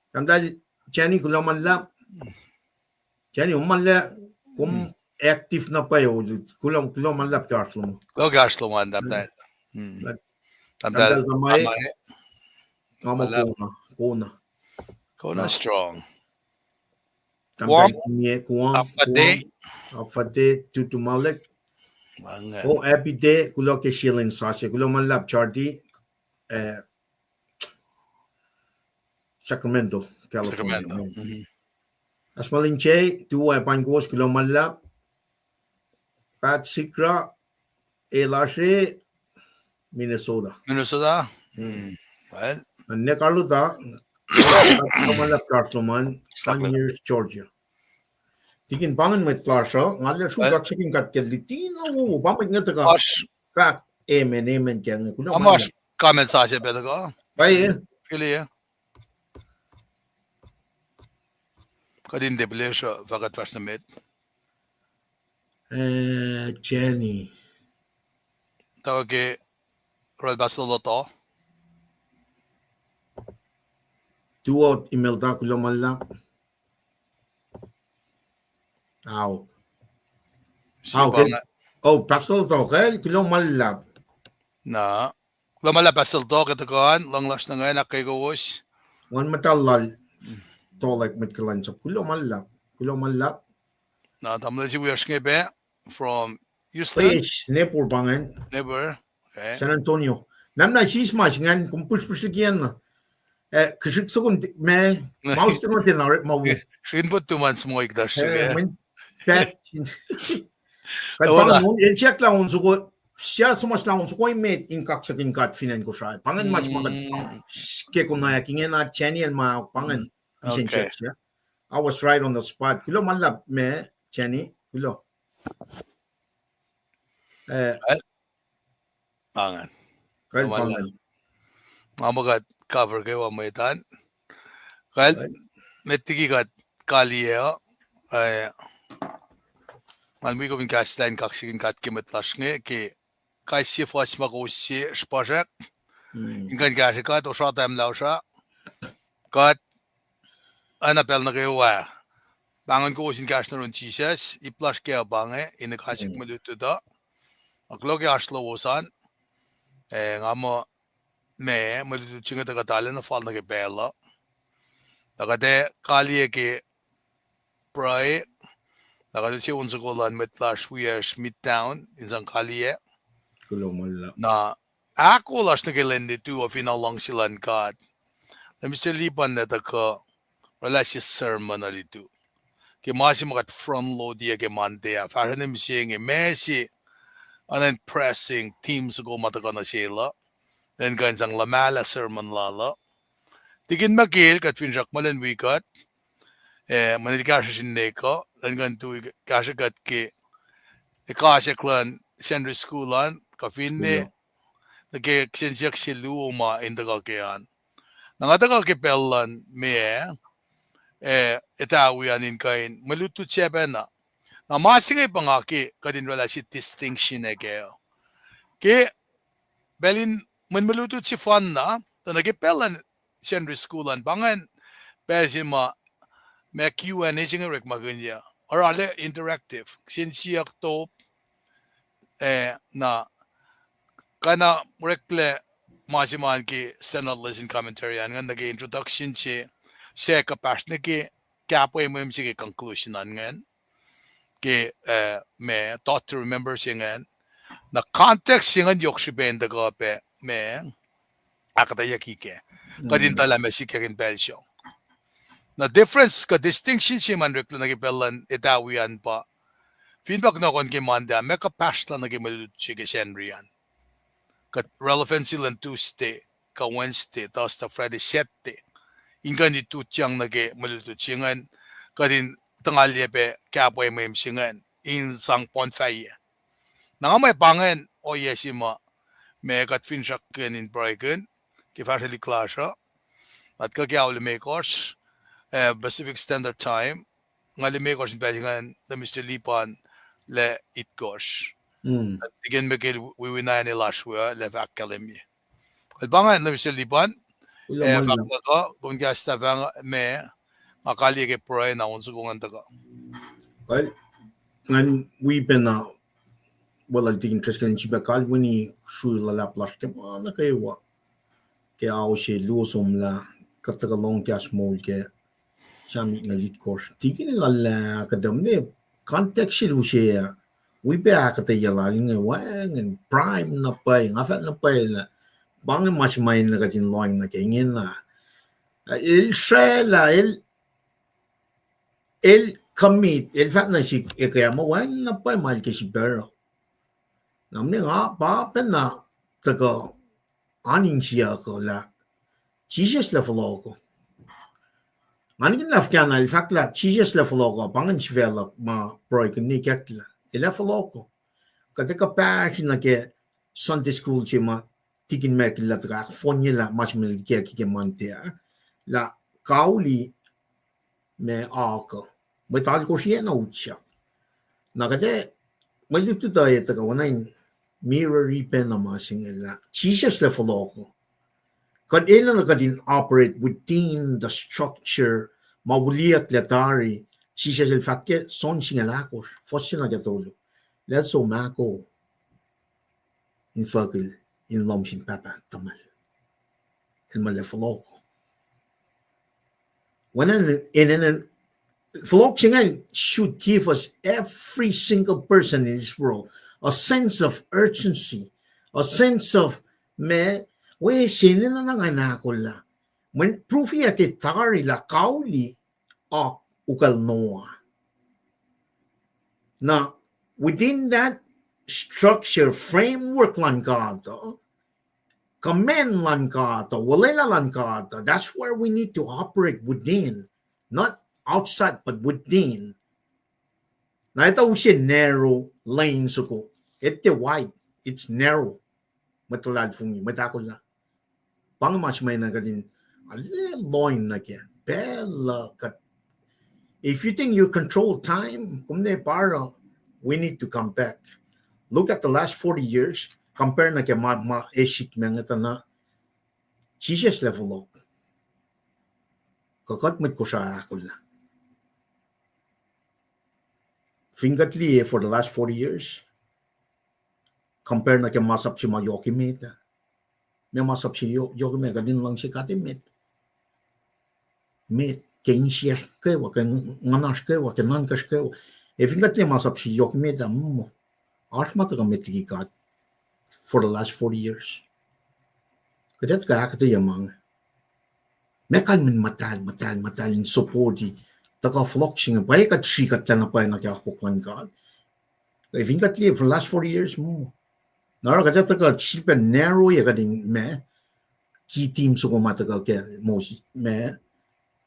Tahmtahel Jenny, kuloh ma luhlahp. Jenny, kom ma lah, kom active na pwacye, kuloh, kuloh ma luhlahp ke oasr lom. Kuloh ke oasr lom an, tahmtahel. Tahmtahel Tamae. Nga muh Kona, Kona. Kona Strong. Tahmtahel Guam, Kuam, Afade, Tutu Malek. O Abide, kuloh ke sie lwen sasuc, kuloh ma luhlahp Chardy, eh, Sacramento, California. Asmalin J, tuwo ac paing kowos, kuloh ma luhlahp. Pat Sikra, elasr e Minnesota. Minnesota. Nwe karluhta, kuloh ma luhlahp Conyers, Georgia. Tikin pa ingacn mwet lasr uh, nga arlac sruhk kaksakihn God ke luti na wowo, pa mwet inge tuhkuh fahk amen, amen ke inge. Kuloh ma luhlahp. Comment sasuc pac tuhkuh. Pwacye. Kuht in tiac pihlesruh fahk kuht fahsr nuh met. Eh, Jenny. Tuh ke oral Pastor Loto. Tuwo Imelda, kuloh ma luhlahp. Ao. Oh, Pastor Loto, kuloh ma luhlahp. Na. Kuloh ma luhlahp Pastor Loto ke tuhkuh an, luhngse lasr nuh ngacn, ahkkweye kowos. Nguhn Muhtahl lal Tolek mwet kuhlwacnsap. Kuloh ma luhlahp. Kuloh ma luhlahp. Na tamuhlwel se wiyacsr inge pac from Houston. Neighbor pa ingacn. Neighbor. San Antonio. Namna sis ma se ingacn, kom pihsrpihsr liki an na. Eh, kihsrihk sokun ma, mouse tena orekma wo. Srihk in put tuman smoik lasr. Kuht pa ingacn, el siyuck lah on soko, sia suhmuhslah on soko emet in kaksakihn God fin acn Kosrae. Pa ingacn ma ma kuht ke konwacack ingena Jenny el ma pa ingacn. I was right on the spot. Kuloh ma luhlahp ma Jenny, kuloh. Eh, nga muh kuht cover kwewa mwe tan. Kal, met liki kuht kaliyac uh, eh, ngan wi kom in kahs lah in kaksakihn God ke mwet lasr inge ke kais sie fuhs ma kowos sie srihpasrak in kuh in kahsrwe kuht, osra tahmlah osra. Kuht, oacna pacl nuh kwewa, pahngon kowos in kahsruh nuh yurin Jisus, ip lasr kac pa inge in ekasik mwe lutlut uh. Kuloh ke oasr lowos an, eh, nga muh ma mwe lutlut se inge tuh kuht arulacna fal nuh ke pacl uh. Tuh kuht ac kaliyac ke pruhe, na kuht use on soko luhn mwet lasr wiyacsr Midtown in sang kaliyac. Na ahkolah lasr nuh ke lwen lutu uh fin luhngse luhn God, na Mister Lipan el tuhkuh oraclah sie sermon uh lutu ke ma se ma kuht front load-iyac ke Monday ah, fahsruh na mihsenge ma se an, pressing theme soko ma tuhkuh nuh sel uh, in kuh in sang luhmahlah sermon lal uh. Tikin Michael, kuht finsrak muh elan wi kuht, eh, mweyen el kahsruh sin nwe kuh, elan kuh in tui kahsrwe kuht ke ekasek luhn Sunday school an, kuh finne nuh ke kihsen siyuck se luo ma in tuhkuh ke an. Na nga tuhkuh ke pacl luhn meac, eh, etawi an in kuh in mwe lutlut se pacna. Na ma se inge pa nga ke kuht in oraclah se distinction ac kac. Ke pacl in mwet mwe lutlut sefanna, tuh nuh ke pacl luhn Sacnri School an, pa ingacn pacl se ma, ma Q and A se inge orekmakihnyuc. Arulac interactive. Kihsen siyuck top, eh, na, kena oreklac ma se ma ke Standard Lesson Commentary an ingacn nuh ke introduction se, se kuhpahsr nuh ke kahpwe mwe mihs se ke conclusion an ingacn. Ke, eh, ma, Taught to Remember se ingacn. Na context se ingacn yohk srihpac in tuhkuh pac ma ahkuhtweyucki kac. Kuht in tuhlac ma sikyak in pacl sruh. Na difference kuh distinction se ma oreklac nuh ke pacl luhn etawi an pa, fin pa kunohkohn ke Monday ah, ma kuhpahsr la nuh ke mwe lutlut se ke Sacnri an. Kuht relevancy luhn Tuesday, kuh Wednesday, Thursday, Friday, Saturday in kuh in ututyang nuh ke mwe lutlut se ingacn, kuht in tuhngalye pac kahpwe mwe mihs se ingacn in sang poun fahye. Na nga mwe pa ingacn ohiyac se ma, ma kuht finsrakkihn in pruhekihn ke fahsrwelihk lasr uh, na kuh ke ao limekohsr, eh, Pacific Standard Time, nga limekohsr in pacl se ingacn, Minister Lipan lah itkohsr. Tikin Mikel wiwina ane lasr we uh, lah fahk kahlwem ye. Kuht pa ingacn, Minister Lipan, eh, fahk luhk uh, kom kahs tafang ma, nga kaliyac ke pruhe na on soko ngan tuhkuh. Kuh, ngan wi pacna, well, I think interesting, srihpac kalweni srui luhlahp lasr ke ma nuh kwewa. Ke ao se luo somlah, kuht tuhkuh lohng kahs moul ke Sam itngoul itkohsr. Tikin lal ah kuhtuh mwe context se luo se ah, wi pac ahkuhtweyac lal inge wacngihn prime na pwacye, nga fahk na pwacye lah, pa inge ma se ma enenuh kuht in lohng nuh ke ingena. El srwaclah, el, el commit, el fahk nuh sihk eke ah muh wacngihn na pwacye ma el ke srihpac uh. Na mwe nga pa pacna tuhkuh an insiyuck uh lah Jisus lah fohlohk uh. Nga nikihn lah fuhkah na el fahk lah Jisus lah fohlohk uh, pa ingacn sifac luhk ma pruhe kuh in ikacklah. El ac fohlohk uh. Kuht ac kuhpahsr nuh ke Sunday school se ma Tikin Mikel lah tuhkuh ahkfohnye lah ma se ma el ikacklah ke Monday ah, lah kauli ma oak uh, mwet alkohsr na utyak. Na kuht ac, mwe lutlut uh ac tuhkuh oacna in mirror-i pacna ma se inge lah Jisus lah fohlohk uh. Kuht enenuh kuht in operate within the structure ma wuhleyucklac tari, Jisus el fahk ke John singucul ahkosr, fuhs se nuh ke tolu. Lah som ahko infuckihl in lohm sin Pahpah tuhmal. El muh lah fohlohk. Oacna in, in, in, fohlohk se ingacn should give us every single person in this world a sense of urgency, a sense of, ma, we se enenuh na ngan ahkolah. Mweyen proof-iyac ke tari lah kauli oak ukwacl Noah. Na, within that structure, framework luhn God uh, command luhn God uh, olwelah luhn God uh, that's where we need to operate within, not outside, but within. Na etuh use narrow lane soko, etuh wide, it's narrow. Mwet luhlahlfongi, mwet ahkolah. Pa inge ma se ma enenuh kuht in, ah, lohng nuh ke pacl uh kuht. If you think you control time, kom ne pa oruh, we need to come back. Look at the last forty years, compare nuh ke ma, ma ac sikyak inge tuh na, Jisus lah fohlohk. Kuh kuht mwet Kosrae ahkolah. Fin kuht liye for the last forty years, compare nuh ke masap se ma yohk emet ah. Ma masap se yohk, yohk emet, kuht in luhngse God emet. Met, ke insiyacsr kwewa, ke nguhnasr kwewa, ke nuhnkacsr kwewa. Ac fin kuht liye masap se yohk emet ah, mm, oasr ma tuhkuh met liki God for the last forty years. Kuht ac tuhkuh ahkuhtweyac ma inge. Ma kalmacn muhtahl, muhtahl, muhtahl in support-i tuhkuh fohlohk se inge, pwacye kuht srihk kuhtlac na pwacye nuh ke akwuck luhn God. Ac fin kuht liye for the last forty years, mm. Na oruh kuht ac tuhkuh sifilpac narrow-i kuht in ma, key theme soko ma tuhkuh ke Moses, ma,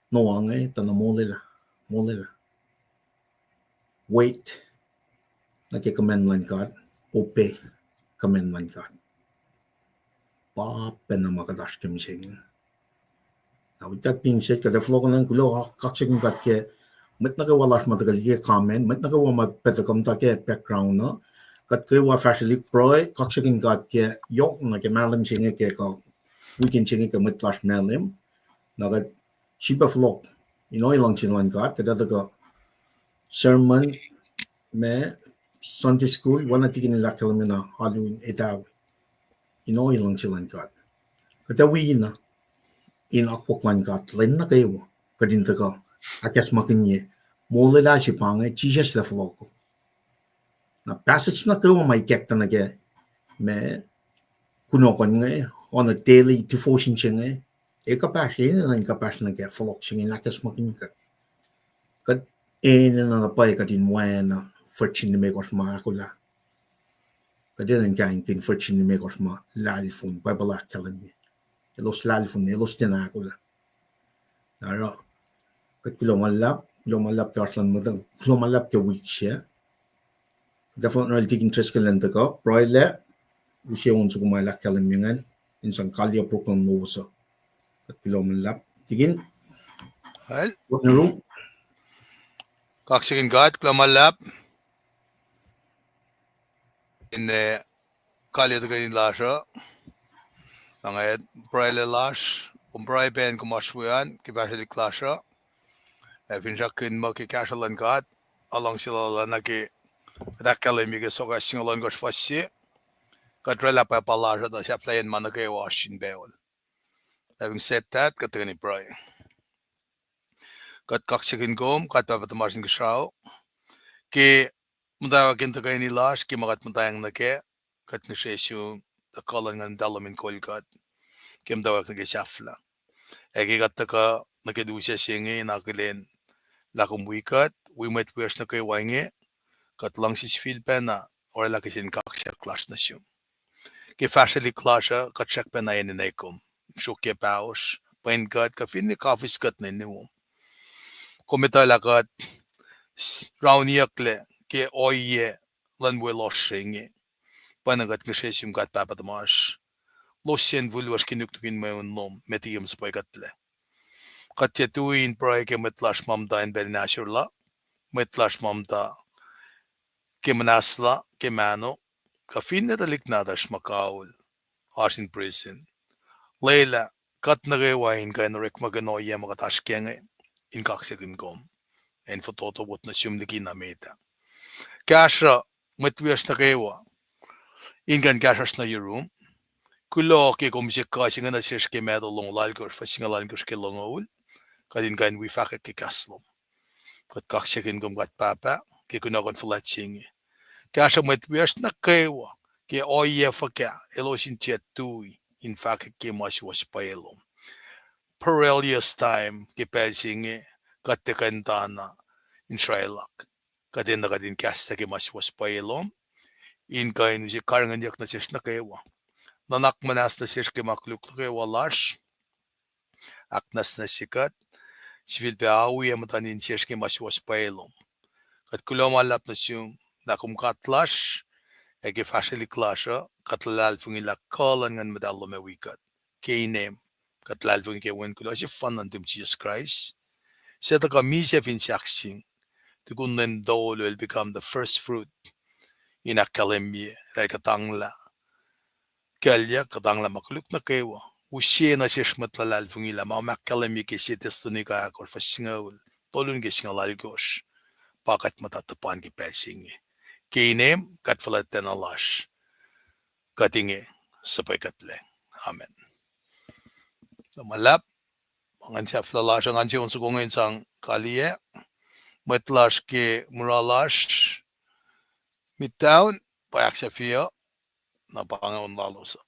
Noah inge, tuh na molwelah, molwelah. Wait nuh ke command luhn God, obey command luhn God. Pa pacna ma kuht oasr ke mihsenge. With that being said, kuht ac fohlohkohnacng kuloh, kaksakihn God ke mwet nuh kwewa lasr ma tuhkuh liye comment, mwet nuh kwewa ma pac tuhkuh muhta ke background uh. Kuht kwewa fahsrwelihk pruhe, kaksakihn God ke yohk na ke mahlwem se inge ke kuh weekend se inge ke mwet lasr mahlwem. Na kuht sifilpac fohlohk in ohiyac luhngse luhn God, kuht ac tuhkuh sermon, ma Sunday school, oacna tikin el ahkkahlwemye na alu in etawi in ohiyac luhngse luhn God. Kuht ac wi na in akwuck luhn God lwen nuh kwewa, kuht in tuhkuh ahkacsmakihnye molwelah se pa inge, Jisus El fohlohko. Na passage nuh kwewa ma ikacktuh nuh ke ma kunohkohn inge, on a daily devotion se inge, e kuhpahsr, enenuh in kuhpahsr nuh ke fohlohk se inge in ahkacsmakihnye kuht. Kuht enenuh na pwacye kuht in oacna virgin limekohsr ma ahkolah. Kuht enenuh in kahingkihn virgin limekohsr ma lahlfon, Bible ahkkahlwemye. Elos lahlfon, elos tiacna ahkolah. Na oruh, kuht kuloh ma luhlahp, kuloh ma luhlahp ke oasr luhn mwet, kuloh ma luhlahp ke wik se. Kuht ac fohlohk nuh sel Tikin Driscoll in tuhkuh pruhe lac, use on soko ma el ahkkahlwemye ingacn, in sang kaliyac program lowos uh. Kuht kuloh ma luhlahp. Tikin, fohlohk nuh yurum. Kaksakihn God, kuloh ma luhlahp in, eh, kaliyac tuhkweni lasr uh. Na nga pruhe lac lasr, kom pruhe pac kom oasr we an ke fahsrwelihk lasr uh. Ac finsrakkihn muh ke kahsruh luhn God, a luhngse lal uh nuh ke kuht ahkkahlwemye ke Sokahs singucul ohnkohsr fuhs se, kuht oraclah pwacpa lasr uh tuh sahflahiyacn ma nuh kwewa oasr in pacl. Having said that, kuht tuhkweni pruhe. Kuht kaksakihn kom, God Pahpah tuhmasr Inkuhsrao, ke muhtwacwacack in tuhkweni lasr, ke ma kuht muhtwacng nuh kac, kuht ngihsre sum tuh kuh luhn Nguhn Muhtahl lom in kol kuht ke muhtwacwacack nuh ke sahflah. Ac ke kuht tuhkuh nuh ke lusac se inge in akihlen lah kom wi kuht, wi mwet wiyacsr nuh kwewa inge, kuht luhngse sifilpacna oraclah kihsen kaksak lasr nuh sum. Ke fahsrwelihk lasr uh kuht srackpacna enenuh kom sruokyac pahosr, pwen kuht, kuh finne kafis kuht nuh in nuom. Kom etuh lah kuht rauniyucklac ke ohiyac luhn welohsr se inge. Pwacna kuht ngihsre sum God Pahpah tuhmasr, losyacn fihl lasr ke nuknuk in mweun lom, met liki kom suhpwekuhtlac. Kuht tiac tui in pruhe ke mwet lasr ma muhta in pacl in ahsor la, mwet lasr ma muhta ke muhnahslah, ke mahno, kuh finne tuhlihk nahtuhsr ma kaul oasr in prison. Lwelah kuht nuh kwewa in kuh in orekmakihn ohiyac ma kuht oasr kac inge, in kaksakihn kom, ac in fototowot nuh sum liki na met ah. Kahsruh mwet wiyacsr nuh kwewa in kuh in kahsruhsr nuh yurum. Kuloh ke kom use kuh se inge nuh sesr ke Matthew longoul alkosr, fuhs singucul alkosr ke longoul, kuht in kuh in wi fahkwack ke kahs lom. Kuht kaksakihn kom God Pahpah ke kunohkohn fuhlwact se inge. Kahsruh mwet wiyacsr nuh kwewa ke ohiyac fuhkah elos in tiac tui in fahkwack ke ma suwohs pwacye lom. Perilous time ke pacl se inge, kuht tiac kuh in tana in srwaclak. Kuht enenuh kuht in kahslah ke ma suwohs pwacye lom, in kuh in use karihngihnyuck nuh sesr nuh kwewa. Nuhnak muhnahs nuh sesr ke ma koluk nuh kwewa lasr, ahknwacsnwacsye kuht, sifilpac awi ac muhtuhn insesr ke ma suwohs pwacye lom. Kuht kuloh ma luhlahp nuh sum lah kom God lasr, ac ke fahsrwelihk lasr uh kuht luhlahlfongi lah kuh luhn Nguhn Muhtahl lom ac wi kuht. Ke inem, kuht luhlahlfongi ke Wen kuloh sefanna nuhtum Jisus Kraist, suc tuhkuh misac fin sahkseng, tukun Leum tolu El become the first fruit, in ahkkahlwemye lah El kuhtanglah kuclyuck, kuhtanglah ma koluk nuh kwewa. Use nuh sesr mwet luhlahlfongi lah ma kom ahkkahlwemye ke sie Thessalonica ahkosr fuhs singucul tolu nuh ke singucul alkosr, pa kuht muhta tuhpan ke pacl se inge. Ke inem kuht fuhlwactlacna lasr, kuht inge suhpwekuhtlac. Amen. Kuloh ma luhlahp, ma ngan sahflah lasr uh, ngan se on soko inge in sang kaliyac mwet lasr ke mura lasr Midtown, pa ahksahfye uh, na pa inge on lalos uh.